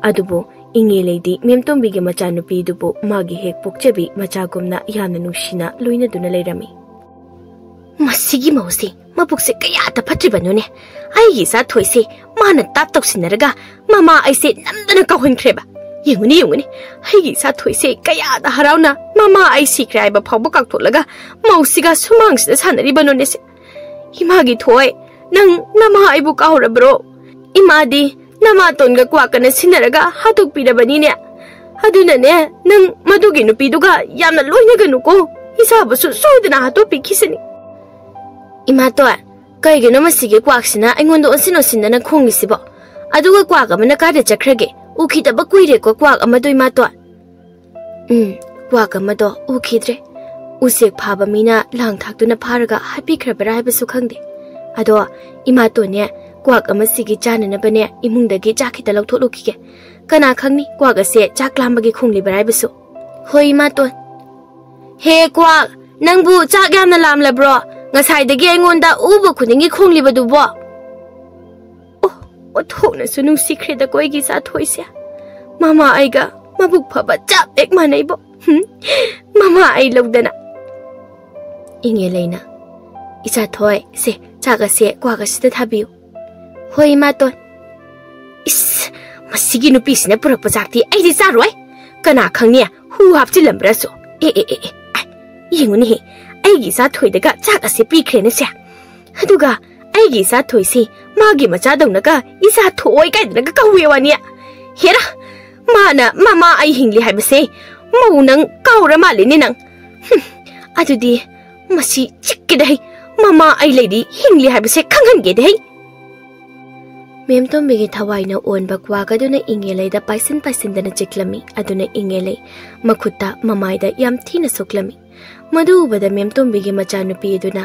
ꯑꯗꯨꯕꯨ ꯏꯪꯉꯦ ꯂꯩꯗꯤ ꯃꯦꯝꯇꯣꯝꯕꯤꯒꯤ ꯃꯆꯥꯅꯨꯄꯤꯗꯨꯕꯨ ꯃꯥꯒꯤ ꯍꯦꯛ ꯄꯣꯛꯆꯕꯤ ꯃꯆꯥꯒꯨꯝꯅ ꯌꯥꯝꯅ ꯅꯨꯡꯁꯤꯅ ꯂꯣꯏꯅꯗꯨꯅ ꯂꯩꯔꯝꯃꯤ꯫ "ꯃꯁꯤꯒꯤ ꯃꯧꯁꯤ ꯃꯕꯨꯛꯁꯦ ꯀꯌꯥꯗ ꯐꯠꯇ꯭ꯔꯤꯕꯅꯣꯅꯦ꯫ ꯑꯩꯒꯤ ꯏꯆꯥ ꯊꯣꯏꯁꯦ ꯃꯥꯅ ꯇꯥꯠ ꯇꯧꯁꯤꯟꯅꯔꯒ ꯃꯃꯥ ꯑꯩꯁꯦ ꯅꯝꯗꯅ ꯀꯥꯎꯍꯟꯈ꯭ꯔꯦꯕ꯫ ꯌꯦꯡꯉꯨꯅꯦ, ꯌꯦꯡꯉꯨꯅꯦ, ꯑꯩꯒꯤ ꯏꯆꯥ ꯊꯣꯏꯁꯦ ꯀꯌꯥꯗ ꯍꯔꯥꯎꯅ ꯃꯃꯥ ꯑꯩ ꯁꯤꯈ꯭ꯔꯦ ꯍꯥꯏꯕ ꯐꯥꯎꯕ ꯀꯥꯎꯊꯣꯛꯂꯒ ꯃꯧꯁꯤꯒ ꯁꯨꯃꯥꯡꯁꯤꯗ ꯁꯥꯟꯅꯔꯤꯕꯅꯣꯅꯦꯁꯦ꯫ ꯏꯃꯥꯒꯤ ꯊꯣꯏ, ꯅꯪ ꯅꯃꯥ ꯑꯩꯕꯨ ꯀꯥꯎꯔꯕ꯭ꯔꯣ? ꯏꯃꯥꯗꯤ ꯅꯃꯥꯇꯣꯟꯒ ꯀ꯭ꯋꯥꯛꯀꯅ ꯁꯤꯟꯅꯔꯒ ꯍꯥꯠꯇꯣꯛꯄꯤꯔꯕꯅꯤꯅꯦ꯫ ꯑꯗꯨꯅꯅꯦ, ꯅꯪ ꯃꯗꯨꯒꯤ ꯅꯨꯄꯤꯗꯨꯒ ꯌꯥꯝꯅ ꯂꯣꯏꯅꯒꯅꯨꯀꯣ꯫ ꯏꯆꯥꯕꯨꯁꯨ ꯁꯣꯏꯗꯅ ꯍꯥꯠꯇꯣꯛꯄꯤꯈꯤꯁꯅꯤ꯫ ꯏꯃꯥꯇꯣꯟ, ꯀꯩꯒꯤꯅꯣ ꯃꯁꯤꯒꯤ ꯀ꯭ꯋꯥꯛꯁꯤꯅ ꯑꯩꯉꯣꯟꯗ ꯑꯣꯟꯁꯤꯟ ꯑꯣꯟꯁꯤꯟꯗꯅ ꯈꯣꯡꯉꯤꯁꯤꯕꯣ? ꯑꯗꯨꯒ ꯀ꯭ꯋꯥꯛ ꯑꯃꯅ ꯀꯥꯏꯗ ꯆꯠꯈ꯭ꯔꯒꯦ? ꯎꯈꯤꯗꯕ ꯀꯨꯏꯔꯦꯀꯣ ꯀ꯭ꯋꯥꯛ ꯑꯃꯗꯣ, ꯏꯃꯥꯇꯣꯟ꯫ ꯎꯝ, ꯀ꯭ꯋꯥꯛ ꯑꯃꯗꯣ ꯎꯈꯤꯗ꯭ꯔꯦ꯫ ꯎꯆꯦꯛ ꯐꯥꯕ ꯃꯤꯅ ꯂꯥꯡ ꯊꯥꯛꯇꯨꯅ ꯐꯥꯔꯒ ꯍꯥꯠꯄꯤꯈ꯭ꯔꯕ꯭ꯔꯥ ꯍꯥꯏꯕꯁꯨ ꯈꯪꯗꯦ꯫ ꯑꯗꯣ ꯏꯃꯥꯇꯣꯟꯅꯦ, ꯀ꯭ꯋꯥꯛ ꯑꯃꯁꯤꯒꯤ ꯆꯥꯅꯅꯕꯅꯦ ꯏꯃꯨꯡꯗꯒꯤ ꯆꯥꯛ ꯈꯤꯇ ꯂꯧꯊꯣꯛꯂꯨꯈꯤꯒꯦ꯫ ꯀꯅꯥ ꯈꯪꯅꯤ ꯀ꯭ꯋꯥꯛ ꯑꯁꯦ ꯆꯥꯛ ꯂꯥꯝꯕꯒꯤ ꯈꯣꯡꯂꯤꯕ꯭ꯔꯥ ꯍꯥꯏꯕꯁꯨ꯫ ꯍꯣꯏ, ꯏꯃꯥꯇꯣꯟ꯫ ꯍꯦ ꯀ꯭ꯋꯥꯛ, ꯅꯪꯕꯨ ꯆꯥꯛ ꯌꯥꯝꯅ ꯂꯥꯝꯂꯕ꯭ꯔꯣ? ꯉꯁꯥꯏꯗꯒꯤ ꯑꯩꯉꯣꯟꯗ ꯎꯕ ꯈꯨꯗꯤꯡꯒꯤ ꯈꯣꯡꯂꯤꯕꯗꯨꯕꯣ? ꯑꯣ, ꯑꯣꯟꯊꯣꯛꯅꯁꯨ ꯅꯨꯡꯁꯤꯈ꯭ꯔꯦꯗꯀꯣ ꯑꯩꯒꯤ ꯏꯆꯥ ꯊꯣꯏꯁꯦ꯫ ꯃꯃꯥ ꯑꯩꯒ ꯃꯕꯨꯛ ꯐꯕ ꯆꯞ ꯍꯦꯛ ꯃꯥꯟꯅꯩꯕꯣ꯫ ꯍꯨꯝ, ꯃꯃꯥ ꯑꯩ ꯂꯧꯗꯅ꯫ ꯏꯉꯦ ꯂꯩꯅ, "ꯏꯆꯥ ꯊꯣꯏ, ꯁꯦ, ꯆꯥꯛ ꯑꯁꯦ ꯀ꯭ꯋꯥꯛ ꯑꯁꯤꯗ ꯊꯥꯕꯤꯌꯨ"꯫ "ꯍꯣꯏ, ꯏꯃꯥꯇꯣꯟ"꯫ "ꯏꯁ, ꯃꯁꯤꯒꯤ ꯅꯨꯄꯤꯁꯤꯅ ꯄꯨꯔꯛꯄ ꯆꯥꯛꯇꯤ ꯑꯩꯗꯤ ꯆꯥꯔꯣꯏ꯫ ꯀꯅꯥ ꯈꯪꯅꯤ, ꯍꯨ ꯍꯥꯞꯆꯤꯜꯂꯝꯕ꯭ꯔꯁꯨ꯫ ꯑꯦ, ꯑꯦ, ꯑꯦ, ꯑꯦ, ꯑꯥꯏ, ꯌꯦꯡꯉꯨꯅꯦꯍꯦ, ꯑꯩꯒꯤ ꯏꯆꯥ ꯊꯣꯏꯗꯒ ꯆꯥꯛ ꯑꯁꯦ ꯄꯤꯈ꯭ꯔꯦꯅꯦ ꯁꯦ꯫ ꯑꯗꯨꯒ ꯑꯩꯒꯤ ꯏꯆꯥ ꯊꯣꯏꯁꯤ ꯃꯥꯒꯤ ꯃꯆꯥꯗꯧꯅꯒ ꯏꯆꯥ ꯊꯣꯏ ꯀꯥꯏꯗꯅꯒ ꯀꯧꯋꯦ ꯋꯥꯅꯤ꯫ ꯍꯦꯔꯥ, ꯃꯥꯅ ꯃꯃꯥ ꯑꯩ ꯍꯤꯡꯂꯤ ꯍꯥꯏꯕꯁꯦ ꯃꯧ ꯅꯪ ꯀꯥꯎꯔ ꯃꯥꯜꯂꯦꯅꯦ ꯅꯪ꯫ ꯍꯨꯝ, ꯑꯗꯨꯗꯤ ꯃꯁꯤ ꯆꯤꯛꯀꯦꯗ ꯍꯩ, ꯃꯃꯥ ꯑꯩ ꯂꯩꯔꯤ ꯍꯤꯡꯂꯤ ꯍꯥꯏꯕꯁꯦ ꯈꯪꯍꯟꯒꯦꯗ ꯍꯩ"꯫ ꯃꯦꯝꯇꯣꯝꯕꯤꯒꯤ ꯊꯋꯥꯏꯅ ꯑꯣꯟꯕ ꯀ꯭ꯋꯥꯛ ꯑꯗꯨꯅ ꯏꯉꯦꯂꯩꯗ ꯄꯥꯏꯁꯤꯟ ꯄꯥꯏꯁꯤꯟꯗꯅ ꯆꯤꯛꯂꯝꯃꯤ꯫ ꯑꯗꯨꯅ ꯏꯉꯦꯂꯩ ꯃꯈꯨꯠꯇ ꯃꯃꯥꯏꯗ ꯌꯥꯝ ꯊꯤꯅ ꯁꯣꯛꯂꯝꯃꯤ꯫ ꯃꯗꯨ ꯎꯕꯗ ꯃꯦꯝꯇꯣꯝꯕꯤꯒꯤ ꯃꯆꯥꯅꯨꯄꯤ ꯑꯗꯨꯅ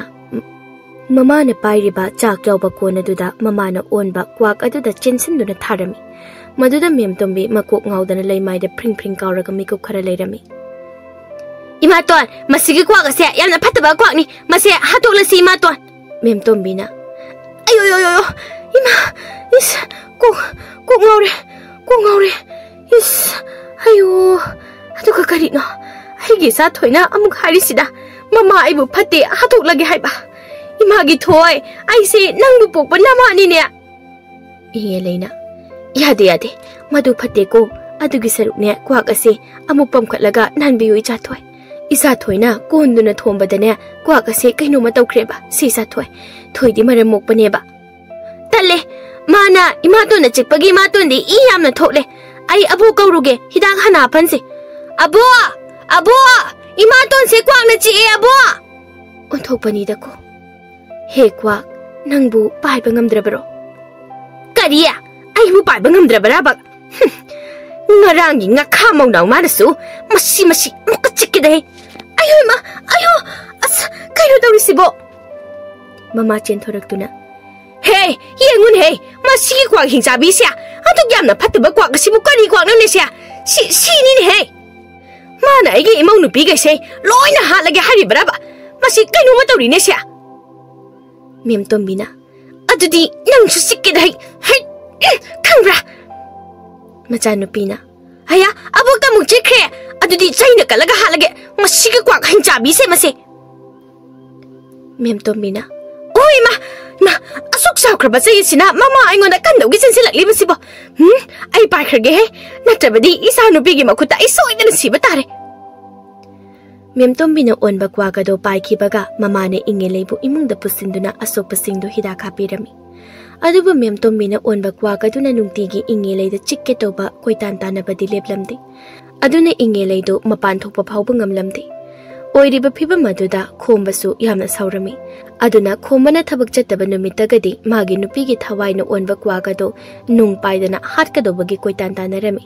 ꯃꯃꯥꯅ ꯄꯥꯏꯔꯤꯕ ꯆꯥꯛ ꯌꯥꯎꯕ ꯀꯣꯟ ꯑꯗꯨꯗ ꯃꯃꯥꯅ ꯑꯣꯟꯕ ꯀ꯭ꯋꯥꯛ ꯑꯗꯨꯗ ꯆꯦꯟꯁꯤꯟꯗꯨꯅ ꯊꯥꯔꯝꯃꯤ꯫ ꯃꯗꯨꯗ ꯃꯦꯝꯇꯣꯝꯕꯤ ꯃꯀꯣꯛ ꯉꯥꯎꯗꯅ ꯂꯩꯃꯥꯏꯗ ꯐ꯭ꯔꯤꯡ ꯐ꯭ꯔꯤꯡ ꯀꯥꯎꯔꯒ ꯃꯤꯀꯨꯞ ꯈꯔ ꯂꯩꯔꯝꯃꯤ꯫ "ꯏꯃꯥꯇꯣꯟ, ꯃꯁꯤꯒꯤ ꯀ꯭ꯋꯥꯛ ꯑꯁꯦ ꯌꯥꯝꯅ ꯐꯠꯇꯕ ꯀ꯭ꯋꯥꯛꯅꯤ꯫ ꯃꯁꯦ ꯍꯥꯠꯇꯣꯛꯂꯁꯤ, ꯏꯃꯥꯇꯣꯟ"꯫ ꯃꯦꯝꯇꯣꯝꯕꯤꯅ, "ꯑꯌꯣ, ꯌꯣ, ꯌꯣ, ꯌꯣ, ꯏꯃꯥ, ꯏꯁ, ꯀꯣꯛ, ꯀꯣꯛ ꯉꯥꯎꯔꯦ, ꯀꯣꯛ ꯉꯥꯎꯔꯦ, ꯏꯁ, ꯑꯌꯣ, ꯑꯗꯨꯒ ꯀꯔꯤꯅꯣ? ꯑꯩꯒꯤ ꯏꯆꯥ ꯊꯣꯏꯅ ꯑꯃꯨꯛ ꯍꯥꯏꯔꯤꯁꯤꯗ, ꯃꯃꯥ ꯑꯩꯕꯨ ꯐꯠꯇꯦ, ꯍꯥꯠꯇꯣꯛꯂꯒꯦ ꯍꯥꯏꯕ꯫ ꯏꯃꯥꯒꯤ ꯊꯣꯏ, ꯑꯩꯁꯦ ꯅꯪꯕꯨ ꯄꯣꯛꯄ ꯅꯃꯥꯅꯤꯅꯦ"꯫ ꯏꯉꯦꯂꯩꯅ, "ꯌꯥꯗꯦ, ꯌꯥꯗꯦ, ꯃꯗꯨ ꯐꯠꯇꯦꯀꯣ꯫ ꯑꯗꯨꯒꯤ ꯁꯔꯨꯛꯅꯦ, ꯀ꯭ꯋꯥꯛ ꯑꯁꯦ ꯑꯃꯨꯛ ꯄꯝꯈꯠꯂꯒ ꯅꯥꯟꯕꯤꯌꯨ, ꯏꯆꯥ ꯊꯣꯏ꯫ ꯏꯆꯥ ꯊꯣꯏꯅ ꯀꯣꯟꯗꯨꯅ ꯊꯣꯝꯕꯗꯅꯦ, ꯀ꯭ꯋꯥꯛ ꯑꯁꯦ ꯀꯩꯅꯣꯝꯃ ꯇꯧꯈ꯭ꯔꯦꯕ, ꯁꯤ ꯏꯆꯥ ꯊꯣꯏ꯫ ꯊꯣꯏꯗꯤ ꯃꯔꯝ ꯃꯣꯛꯄꯅꯦꯕ"꯫ "ꯇꯜꯂꯦ, ꯃꯥꯅ ꯏꯃꯥꯇꯣꯟꯅ ꯆꯤꯛꯄꯒꯤ ꯏꯃꯥꯇꯣꯟꯗꯤ ꯏ ꯌꯥꯝꯅ ꯊꯣꯛꯂꯦ꯫ ꯑꯩ ꯑꯕꯣꯛ ꯀꯧꯔꯨꯒꯦ, ꯍꯤꯗꯥꯛ ꯍꯥꯟꯅ ꯍꯥꯞꯍꯟꯁꯦ꯫ "ꯑꯕꯣꯛ! ꯑꯕꯣꯛ! ꯏꯃꯥꯇꯣꯟꯁꯦ ꯀ꯭ꯋꯥꯛꯅ ꯆꯤꯛꯑꯦ, ꯑꯕꯣꯛ!" ꯑꯣꯟꯊꯣꯛꯄꯅꯤꯗꯀꯣ꯫ "ꯍꯦ ꯀ꯭ꯋꯥꯛ, ꯅꯪꯕꯨ ꯄꯥꯏꯕ ꯉꯝꯗ꯭ꯔꯕꯔꯣ?" "ꯀꯔꯤ? ꯑꯩꯕꯨ ꯄꯥꯏꯕ ꯉꯝꯗ꯭ꯔꯕꯔꯕ? ꯍꯨꯝ, ꯉꯔꯥꯡꯒꯤ ꯉꯥꯈꯥ ꯃꯧꯅꯥꯎ ꯃꯥꯅꯁꯨ ꯃꯁꯤ, ꯃꯁꯤ ꯑꯃꯨꯛꯀ ꯆꯤꯛꯀꯦꯗꯍꯦ꯫ ꯑꯌꯣ ꯏꯃꯥ, ꯑꯌꯣ, ꯑꯁ, ꯀꯩꯅꯣ ꯇꯧꯔꯤꯁꯤꯕꯣ?" ꯃꯃꯥ ꯆꯦꯟꯊꯣꯔꯛꯇꯨꯅ, "ꯍꯦ, ꯌꯦꯡꯉꯨꯅꯦꯍꯦ, ꯃꯁꯤꯒꯤ ꯀ꯭ꯋꯥꯛ ꯍꯤꯡꯆꯥꯕꯤꯁꯦ, ꯑꯗꯨꯛ ꯌꯥꯝꯅ ꯐꯠꯇꯕ ꯀ꯭ꯋꯥꯛ ꯑꯁꯤꯕꯨ ꯀꯔꯤ ꯀ꯭ꯋꯥꯛꯅꯣꯅꯦ ꯁꯦ? ꯁꯤ, ꯁꯤꯅꯤꯅꯦꯍꯦ꯫ ꯃꯥꯅ ꯑꯩꯒꯤ ꯏꯃꯧ ꯅꯨꯄꯤꯈꯩꯁꯦ ꯂꯣꯏꯅ ꯍꯥꯠꯂꯒꯦ ꯍꯥꯏꯔꯤꯕ꯭ꯔꯕ? ꯃꯁꯤ ꯀꯩꯅꯣꯝꯃ ꯇꯧꯔꯤꯅꯦ ꯁꯦ꯫" ꯃꯦꯝ ꯇꯣꯝꯕꯤꯅ, "ꯑꯗꯨꯗꯤ ꯅꯪꯁꯨ ꯆꯤꯛꯀꯦꯗ ꯍꯩ, ꯍꯩ, ꯎꯝ, ꯈꯪꯕ꯭ꯔꯥ?" ꯃꯆꯥꯅꯨꯄꯤꯅ, "ꯍꯌꯥ, ꯑꯕꯣꯛꯇ ꯑꯃꯨꯛ ꯆꯤꯛꯈ꯭ꯔꯦ꯫ ꯑꯗꯨꯗꯤ ꯆꯩꯅ ꯀꯜꯂꯒ ꯍꯥꯠꯂꯒꯦ, ꯃꯁꯤꯒꯤ ꯀ꯭ꯋꯥꯛ ꯍꯤꯡꯆꯥꯕꯤꯁꯦ ꯃꯁꯦ꯫" ꯃꯦꯝ ꯇꯣꯝꯕꯤꯅ, "ꯑꯣ ꯏꯃꯥ, ꯏꯃꯥ, ꯑꯁꯨꯛ ꯆꯥꯎꯈ꯭ꯔꯕ ꯆꯩ ꯑꯁꯤꯅ ꯃꯃꯥ ꯑꯩꯉꯣꯟꯗ ꯀꯟꯗꯧꯒꯤ ꯆꯦꯟꯁꯤꯜꯂꯛꯂꯤꯕꯁꯤꯕꯣ? ꯎꯝ, ꯑꯩ ꯄꯥꯏꯈ꯭ꯔꯒꯦꯍꯦ, ꯅꯠꯇ꯭ꯔꯕꯗꯤ ꯏꯆꯥ ꯅꯨꯄꯤꯒꯤ ꯃꯈꯨꯠꯇ ꯑꯩ ꯁꯣꯏꯗꯅ ꯁꯤꯕ ꯇꯥꯔꯦ꯫" ꯃꯦꯝ ꯇꯣꯝꯕꯤꯅ ꯑꯣꯟꯕ ꯀ꯭ꯋꯥꯛ ꯑꯗꯣ ꯄꯥꯏꯈꯤꯕꯒ ꯃꯃꯥꯅ ꯏꯉꯦꯂꯩꯕꯨ ꯏꯃꯨꯡꯗ ꯄꯨꯁꯤꯟꯗꯨꯅ ꯑꯁꯣꯛꯄꯁꯤꯡꯗꯨ ꯍꯤꯗꯥꯛ ꯍꯥꯞꯄꯤꯔꯝꯃꯤ꯫ ꯑꯗꯨꯕꯨ ꯃꯦꯝ ꯇꯣꯝꯕꯤꯅ ꯑꯣꯟꯕ ꯀ꯭ꯋꯥꯛ ꯑꯗꯨꯅ ꯅꯨꯡꯇꯤꯒꯤ ꯏꯉꯦꯂꯩꯗ ꯆꯤꯛꯀꯦ ꯇꯧꯕ ꯀꯣꯏꯇꯥꯟ ꯇꯥꯟꯅꯕꯗꯤ ꯂꯦꯞꯂꯝꯗꯦ꯫ ꯑꯗꯨꯅ ꯏꯉꯦꯂꯩꯗꯨ ꯃꯄꯥꯟ ꯊꯣꯛꯄ ꯐꯥꯎꯕ ꯉꯝꯂꯝꯗꯦ꯫ ꯑꯣꯏꯔꯤꯕ ꯐꯤꯕꯝ ꯑꯗꯨꯗ ꯈꯣꯝꯕꯁꯨ ꯌꯥꯝꯅ ꯁꯥꯎꯔꯝꯃꯤ꯫ ꯑꯗꯨꯅ ꯈꯣꯝꯕꯅ ꯊꯕꯛ ꯆꯠꯇꯕ ꯅꯨꯃꯤꯠꯇꯒꯗꯤ ꯃꯥꯒꯤ ꯅꯨꯄꯤꯒꯤ ꯊꯋꯥꯏꯅ ꯑꯣꯟꯕ ꯀ꯭ꯋꯥꯛ ꯑꯗꯨ ꯅꯨꯡ ꯄꯥꯏꯗꯅ ꯍꯥꯠꯀꯗꯧꯕꯒꯤ ꯀꯣꯏꯇꯥꯟ ꯇꯥꯟꯅꯔꯝꯃꯤ꯫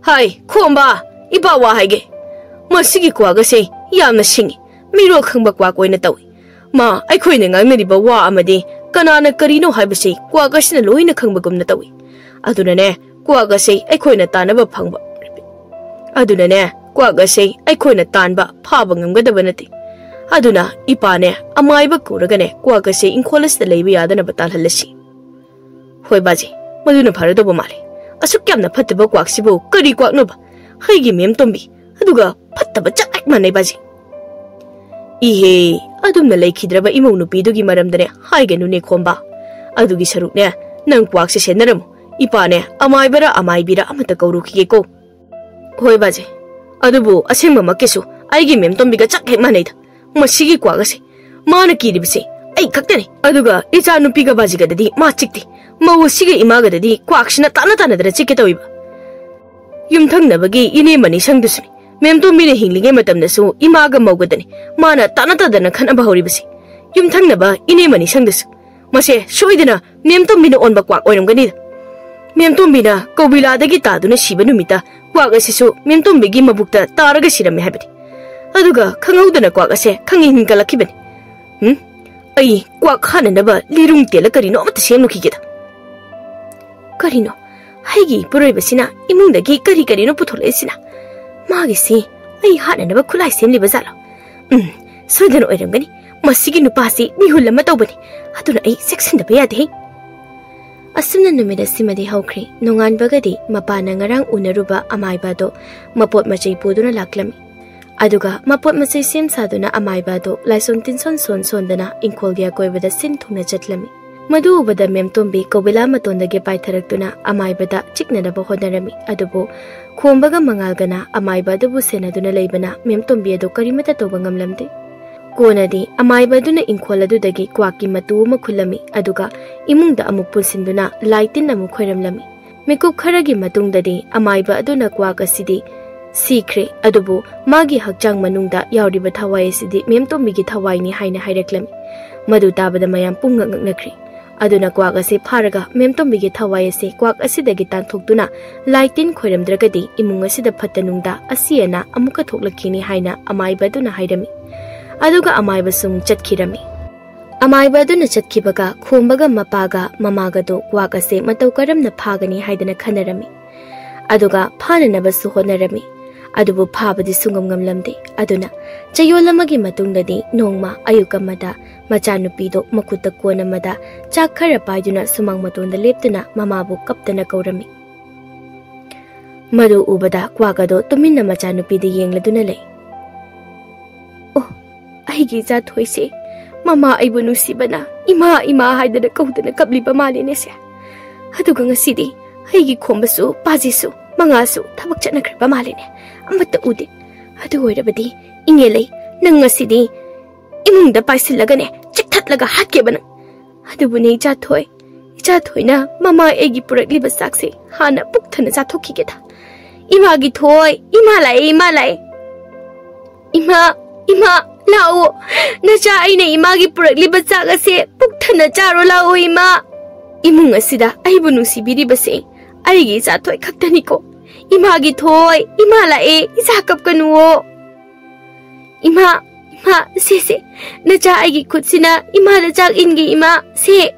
"ꯍꯥꯏ, ꯈꯣꯝꯕ, ꯏꯄꯥ ꯋꯥ ꯍꯥꯏꯒꯦ꯫ ꯃꯁꯤꯒꯤ ꯀ꯭ꯋꯥꯛ ꯑꯁꯦ ꯌꯥꯝꯅ ꯁꯤꯡꯉꯤ꯫ ꯃꯤꯔꯣꯜ ꯈꯪꯕ ꯀ꯭ꯋꯥꯛ ꯑꯣꯏꯅ ꯇꯧꯏ꯫ ꯃꯥ ꯑꯩꯈꯣꯏꯅ ꯉꯥꯡꯅꯔꯤꯕ ꯋꯥ ꯑꯃꯗꯤ ꯀꯅꯥꯅ ꯀꯔꯤꯅꯣ ꯍꯥꯏꯕꯁꯤ ꯀ꯭ꯋꯥꯛ ꯑꯁꯤꯅ ꯂꯣꯏꯅ ꯈꯪꯕꯒꯨꯝꯅ ꯇꯧꯏ꯫ ꯑꯗꯨꯅꯅꯦ, ꯀ꯭ꯋꯥꯛ ꯑꯁꯤ ꯑꯩꯈꯣꯏꯅ ꯇꯥꯟꯅꯕ ꯐꯪꯕ, ꯑꯗꯨꯅꯅꯦ, ꯀ꯭ꯋꯥꯛ ꯑꯁꯤ ꯑꯩꯈꯣꯏꯅ ꯇꯥꯟꯕ ꯐꯥꯕ ꯉꯝꯒꯗꯕ ꯅꯠꯇꯦ꯫ ꯑꯗꯨꯅ ꯏꯄꯥꯅꯦ, ꯑꯃꯥꯏꯕ ꯀꯧꯔꯒꯅꯦ, ꯀ꯭ꯋꯥꯛ ꯑꯁꯤ ꯏꯪꯈꯣꯜ ꯑꯁꯤꯗ ꯂꯩꯕ ꯌꯥꯗꯅꯕ ꯇꯥꯜꯍꯜꯂꯁꯤ꯫" "ꯍꯣꯏ ꯕꯥꯖꯤ, ꯃꯗꯨꯅ ꯐꯔꯗꯧꯕ ꯃꯥꯜꯂꯤ꯫ ꯑꯁꯨꯛ ꯌꯥꯝꯅ ꯐꯠꯇꯕ ꯀ꯭ꯋꯥꯛꯁꯤꯕꯨ ꯀꯔꯤ ꯀ꯭ꯋꯥꯛꯅꯣꯕ? ꯍꯩꯒꯤ ꯃꯦꯝ ꯇꯣꯝꯕꯤ, ꯑꯗꯨꯒ ꯐꯠꯇꯕ ꯆꯞ ꯍꯦꯛ ꯃꯥꯟꯅꯩ ꯕꯥꯖꯤ꯫" "ꯏꯍꯦ, ꯑꯗꯨꯝꯅ ꯂꯩꯈꯤꯗ꯭ꯔꯕ ꯏꯃꯧ ꯅꯨꯄꯤꯗꯨꯒꯤ ꯃꯔꯝꯗꯅꯦ ꯍꯥꯏꯒꯅꯨꯅꯦ ꯈꯣꯝꯕ꯫ ꯑꯗꯨꯒꯤ ꯁꯔꯨꯛꯅꯦ, ꯅꯪ ꯀ꯭ꯋꯥꯛꯁꯦ ꯁꯦꯟꯅꯔꯝꯃꯨ꯫ ꯏꯄꯥꯅꯦ, ꯑꯃꯥꯏꯕꯔ ꯑꯃꯥꯏꯕꯤꯔ ꯑꯃꯠꯇ ꯀꯧꯔꯨꯈꯤꯒꯦꯀꯣ꯫" "ꯍꯣꯏ ꯕꯥꯖꯤ, ꯑꯗꯨꯕꯨ ꯑꯁꯦꯡꯕꯃꯛꯀꯤꯁꯨ ꯑꯩꯒꯤ ꯃꯦꯝ ꯇꯣꯝꯕꯤꯒ ꯆꯞ ꯍꯦꯛ ꯃꯥꯟꯅꯩꯗ꯫ ꯃꯁꯤꯒꯤ ꯀ꯭ꯋꯥꯛ ꯑꯁꯦ ꯃꯥꯅ ꯀꯤꯔꯤꯕꯁꯦ ꯑꯩ ꯈꯛꯇꯅꯤ꯫ ꯑꯗꯨꯒ ꯏꯆꯥ ꯅꯨꯄꯤꯒ ꯕꯥꯖꯤꯒꯗꯗꯤ ꯃꯥ ꯆꯤꯛꯇꯦ꯫ ꯃꯧ ꯑꯁꯤꯒ ꯏꯃꯥꯒꯗꯗꯤ ꯀ꯭ꯋꯥꯛꯁꯤꯅ ꯇꯥꯅ ꯇꯥꯅꯗꯅ ꯆꯤꯛꯀꯦ ꯇꯧꯏꯕ꯫ ꯌꯨꯝꯊꯪꯅꯕꯒꯤ ꯏꯅꯦ ꯃꯅꯤꯁꯪꯗꯨꯁꯨꯅꯤ, ꯃꯦꯝꯇꯣꯝꯕꯤꯅ ꯍꯤꯡꯂꯤꯉꯩ ꯃꯇꯝꯗꯁꯨ ꯏꯃꯥꯒ ꯃꯧꯒꯗꯅꯤ ꯃꯥꯅ ꯇꯥꯅ ꯇꯥꯗꯅ ꯈꯠꯅꯕ ꯍꯧꯔꯤꯕꯁꯤ꯫ ꯌꯨꯝꯊꯪꯅꯕ ꯏꯅꯦ ꯃꯅꯤꯁꯪꯗꯨꯁꯨ꯫ ꯃꯁꯦ ꯁꯣꯏꯗꯅ ꯃꯦꯝꯇꯣꯝꯕꯤꯅ ꯑꯣꯟꯕ ꯀ꯭ꯋꯥꯛ ꯑꯣꯏꯔꯝꯒꯅꯤꯗ꯫ ꯃꯦꯝꯇꯣꯝꯕꯤꯅ ꯀꯧꯕꯤꯂꯥꯗꯒꯤ ꯇꯥꯗꯨꯅ ꯁꯤꯕ ꯅꯨꯃꯤꯠꯇ ꯀ꯭ꯋꯥꯛ ꯑꯁꯤꯁꯨ ꯃꯦꯝꯇꯣꯝꯕꯤꯒꯤ ꯃꯕꯨꯛꯇ ꯇꯥꯔꯒ ꯁꯤꯔꯝꯃꯦ ꯍꯥꯏꯕꯅꯤ꯫ ꯑꯗꯨꯒ ꯈꯪꯍꯧꯗꯅ ꯀ꯭ꯋꯥꯛ ꯑꯁꯦ ꯈꯪꯍꯤꯟ ꯍꯤꯟꯒꯠꯂꯛꯈꯤꯕꯅꯤ꯫ ꯎꯝ? ꯑꯩ ꯀ꯭ꯋꯥꯛ ꯍꯥꯠꯅꯅꯕ ꯂꯤꯔꯨꯡ ꯇꯦꯜꯂ ꯀꯔꯤꯅꯣ ꯑꯃꯠꯇ ꯁꯦꯝꯂꯨꯈꯤꯒꯦꯗ꯫ ꯀꯔꯤꯅꯣ? ꯑꯩꯒꯤ ꯏꯄꯨꯔꯣꯏꯕꯁꯤꯅ ꯏꯃꯨꯡꯗꯒꯤ ꯀꯔꯤ ꯀꯔꯤꯅꯣ ꯄꯨꯊꯣꯛꯂꯛꯏꯁꯤꯅ? ꯃꯥꯒꯤꯁꯤ ꯑꯩ ꯍꯥꯠꯅꯅꯕ ꯈꯨꯠꯂꯥꯏ ꯁꯦꯝꯂꯤꯕ ꯖꯥꯠꯂꯣ? ꯎꯝ, ꯁꯣꯏꯗꯅ ꯑꯣꯏꯔꯝꯒꯅꯤ꯫ ꯃꯁꯤꯒꯤ ꯅꯨꯄꯥꯁꯤ ꯃꯤꯍꯨꯜ ꯑꯃ ꯇꯧꯕꯅꯤ꯫ ꯑꯗꯨꯅ ꯑꯩ ꯆꯦꯛꯁꯤꯟꯗꯕ ꯌꯥꯗꯦ꯫ ꯑꯁꯨꯝꯅ ꯅꯨꯃꯤꯠ ꯑꯁꯤꯃꯗꯤ ꯍꯧꯈ꯭ꯔꯦ꯫ ꯅꯣꯡꯉꯥꯟꯕꯒꯗꯤ ꯃꯄꯥꯅ ꯉꯔꯥꯡ ꯎꯅꯔꯨꯕ ꯑꯃꯥꯏꯕ ꯑꯗꯣ ꯃꯄꯣꯠ ꯃꯆꯩ ꯄꯨꯗꯨꯅ ꯂꯥꯛꯂꯝꯃꯤ꯫ ꯑꯗꯨꯒ ꯃꯄꯣꯠ ꯃꯆꯩ ꯁꯦꯝ ꯁꯥꯗꯨꯅ ꯑꯃꯥꯏꯕ ꯑꯗꯣ ꯂꯥꯏꯁꯣꯟ ꯇꯤꯟꯁꯣꯟ ꯁꯣꯟ ꯁꯣꯟꯗꯅ ꯏꯪꯈꯣꯜꯒꯤ ꯑꯀꯣꯏꯕꯗ ꯁꯤꯟ ꯊꯨꯡꯅ ꯆꯠꯂꯝꯃꯤ꯫ ꯃꯗꯨ ꯎꯕꯗ ꯃꯦꯝꯇꯣꯝꯕꯤ ꯀꯧꯕꯤꯂꯥ ꯃꯇꯣꯟꯗꯒꯤ ꯄꯥꯏꯊꯔꯛꯇꯨꯅ ꯑꯃꯥꯏꯕꯗ ꯆꯤꯛꯅꯅꯕ ꯍꯣꯠꯅꯔꯝꯃꯤ꯫ ꯑꯗꯨꯕꯨ ꯈꯣꯝꯕꯒ ꯃꯉꯥꯜꯒꯅ ꯑꯃꯥꯏꯕ ꯑꯗꯨꯕꯨ ꯁꯦꯟꯅꯗꯨꯅ ꯂꯩꯕꯅ ꯃꯦꯝꯇꯣꯝꯕꯤ ꯑꯗꯨ ꯀꯔꯤꯃꯠꯇ ꯇꯧꯕ ꯉꯝꯂꯝꯗꯦ꯫ ꯀꯣꯟꯅꯗꯤ ꯑꯃꯥꯏꯕ ꯑꯗꯨꯅ ꯏꯪꯈꯣꯜ ꯑꯗꯨꯗꯒꯤ ꯀ꯭ꯋꯥꯛꯀꯤ ꯃꯇꯨ ꯑꯃ ꯈꯨꯜꯂꯝꯃꯤ, ꯑꯗꯨꯒ ꯏꯃꯨꯡꯗ ꯑꯃꯨꯛ ꯄꯨꯟꯁꯤꯟꯗꯨꯅ ꯂꯥꯏ ꯇꯤꯟ ꯑꯃꯨꯛ ꯈꯣꯏꯔꯝꯂꯝꯃꯤ꯫ ꯃꯤꯀꯨꯞ ꯈꯔꯒꯤ ꯃꯇꯨꯡꯗꯗꯤ ꯑꯃꯥꯏꯕ ꯑꯗꯨꯅ ꯀ꯭ꯋꯥꯛ ꯑꯁꯤꯗꯤ ꯁꯤꯈ꯭ꯔꯦ, ꯑꯗꯨꯕꯨ ꯃꯥꯒꯤ ꯍꯛꯆꯥꯡ ꯃꯅꯨꯡꯗ ꯌꯥꯎꯔꯤꯕ ꯊꯋꯥꯏ ꯑꯁꯤꯗꯤ ꯃꯦꯝꯇꯣꯝꯕꯤꯒꯤ ꯊꯋꯥꯏꯅꯤ ꯍꯥꯏꯅ ꯍꯥꯏꯔꯛꯂꯝꯃꯤ꯫ ꯃꯗꯨ ꯇꯥꯕꯗ ꯃꯌꯥꯝ ꯄꯨꯡꯉꯛ ꯉꯛꯅꯈ꯭ꯔꯦ꯫ ꯑꯗꯨꯅ ꯀ꯭ꯋꯥꯛ ꯑꯁꯤ ꯐꯥꯔꯒ ꯃꯦꯝꯇꯣꯝꯕꯤꯒꯤ ꯊꯋꯥꯏ ꯑꯁꯤ ꯀ꯭ꯋꯥꯛ ꯑꯁꯤꯗꯒꯤ ꯇꯥꯟꯊꯣꯛꯇꯨꯅ ꯂꯥꯏ ꯇꯤꯟ ꯈꯣꯏꯔꯝꯗ꯭ꯔꯒꯗꯤ ꯏꯃꯨꯡ ꯑꯁꯤꯗ ꯐꯠꯇ ꯅꯨꯡꯗ ꯑꯁꯤ ꯑꯅꯥ ꯑꯃꯨꯛꯀ ꯊꯣꯛꯂꯛꯈꯤꯅꯤ ꯍꯥꯏꯅ ꯑꯃꯥꯏꯕ ꯑꯗꯨꯅ ꯍꯥꯏꯔꯝꯃꯤ꯫ ꯑꯗꯨꯒ ꯑꯃꯥꯏꯕꯁꯨ ꯑꯃꯨꯛ ꯆꯠꯈꯤꯔꯝꯃꯤ꯫ ꯑꯃꯥꯏꯕ ꯑꯗꯨꯅ ꯆꯠꯈꯤꯕꯒ ꯈꯣꯝꯕꯒ ꯃꯄꯥꯒ ꯃꯃꯥꯒꯗꯣ ꯀ꯭ꯋꯥꯛ ꯑꯁꯦ ꯃꯇꯧ ꯀꯔꯝꯅ ꯐꯥꯒꯅꯤ ꯍꯥꯏꯗꯅ ꯈꯟꯅꯔꯝꯃꯤ꯫ ꯑꯗꯨꯒ ꯐꯥꯅꯅꯕꯁꯨ ꯍꯣꯠꯅꯔꯝꯃꯤ꯫ ꯑꯗꯨꯕꯨ ꯐꯥꯕꯗꯤ ꯁꯨꯡꯉꯝ ꯉꯝꯂꯝꯗꯦ꯫ ꯑꯗꯨꯅ ꯆꯌꯣꯜ ꯑꯃꯒꯤ ꯃꯇꯨꯡꯗꯗꯤ ꯅꯣꯡꯃ ꯑꯌꯨꯛ ꯑꯃꯗ ꯃꯆꯥꯅꯨꯄꯤꯗꯣ ꯃꯈꯨꯠꯇ ꯀꯣꯟ ꯑꯃꯗ ꯆꯥꯛ ꯈꯔ ꯄꯥꯏꯗꯨꯅ ꯁꯨꯃꯥꯡ ꯃꯇꯣꯟꯗ ꯂꯦꯞꯇꯨꯅ ꯃꯃꯥꯕꯨ ꯀꯞꯇꯅ ꯀꯧꯔꯝꯃꯤ꯫ ꯃꯗꯨ ꯎꯕꯗ ꯀ꯭ꯋꯥꯛ ꯑꯗꯣ ꯇꯨꯃꯤꯟꯅ ꯃꯆꯥꯅꯨꯄꯤꯗ ꯌꯦꯡꯂꯗꯨꯅ ꯂꯩ꯫ "ꯑꯣ, ꯑꯩꯒꯤ ꯏꯆꯥ ꯊꯣꯏꯁꯦ, ꯃꯃꯥ ꯑꯩꯕꯨ ꯅꯨꯡꯁꯤꯕꯅ ꯏꯃꯥ, ꯏꯃꯥ ꯍꯥꯏꯗꯅ ꯀꯧꯗꯅ ꯀꯞꯂꯤꯕ ꯃꯥꯜꯂꯦꯅꯦꯁꯦ꯫ ꯑꯗꯨꯒ ꯉꯁꯤꯗꯤ ꯑꯩꯒꯤ ꯈꯣꯝꯕꯁꯨ, ꯄꯥꯖꯤꯁꯨ, ꯃꯉꯥꯁꯨ ꯊꯕꯛ ꯆꯠꯅꯈ꯭ꯔꯕ ꯃꯥꯜꯂꯦꯅꯦ, ꯑꯃꯠꯇ ꯎꯗꯦ꯫ ꯑꯗꯨ ꯑꯣꯏꯔꯕꯗꯤ ꯏꯉꯦꯂꯩ, ꯅꯪ ꯉꯁꯤꯗꯤ ꯏꯃꯨꯡꯗ ꯄꯥꯏꯁꯤꯜꯂꯒꯅꯦ ꯆꯤꯛꯊꯠꯂꯒ ꯍꯥꯠꯀꯦꯕ ꯅꯪ꯫ ꯑꯗꯨꯕꯨꯅꯦ ꯏꯆꯥ ꯊꯣꯏ, ꯏꯆꯥ ꯊꯣꯏꯅ ꯃꯃꯥ ꯑꯩꯒꯤ ꯄꯨꯔꯛꯂꯤꯕ ꯆꯥꯛꯁꯦ ꯍꯥꯟꯅ ꯄꯨꯛ ꯊꯟꯅ ꯆꯥꯊꯣꯛꯈꯤꯒꯦꯗ꯫ ꯏꯃꯥꯒꯤ ꯊꯣꯏ, ꯏꯃꯥ ꯂꯥꯛꯑꯦ, ꯏꯃꯥ ꯂꯥꯛꯑꯦ꯫ ꯏꯃꯥ, ꯏꯃꯥ, ꯂꯥꯛꯑꯣ꯫ ꯅꯆꯥ ꯑꯩꯅ ꯏꯃꯥꯒꯤ ꯄꯨꯔꯛꯂꯤꯕ ꯆꯥꯛ ꯑꯁꯦ ꯄꯨꯛ ꯊꯟꯅ ꯆꯥꯔꯣ ꯂꯥꯛꯑꯣ, ꯏꯃꯥ꯫ ꯏꯃꯨꯡ ꯑꯁꯤꯗ ꯑꯩꯕꯨ ꯅꯨꯡꯁꯤꯕꯤꯔꯤꯕꯁꯦ ꯑꯩꯒꯤ ꯏꯆꯥ ꯊꯣꯏ ꯈꯛꯇꯅꯤꯀꯣ꯫ ꯏꯃꯥꯒꯤ ꯊꯣꯏ, ꯏꯃꯥ ꯂꯥꯛꯑꯦ, ꯏꯆꯥ ꯀꯞꯀꯅꯨꯋꯣ꯫ ꯏꯃꯥ, ꯏꯃꯥ, ꯁꯦ, ꯁꯦ, ꯅꯆꯥ ꯑꯩꯒꯤ ꯈꯨꯠꯁꯤꯅ ꯏꯃꯥꯗ ꯆꯥꯛ ꯏꯟꯒꯦ, ꯏꯃꯥ, ꯁꯦ꯫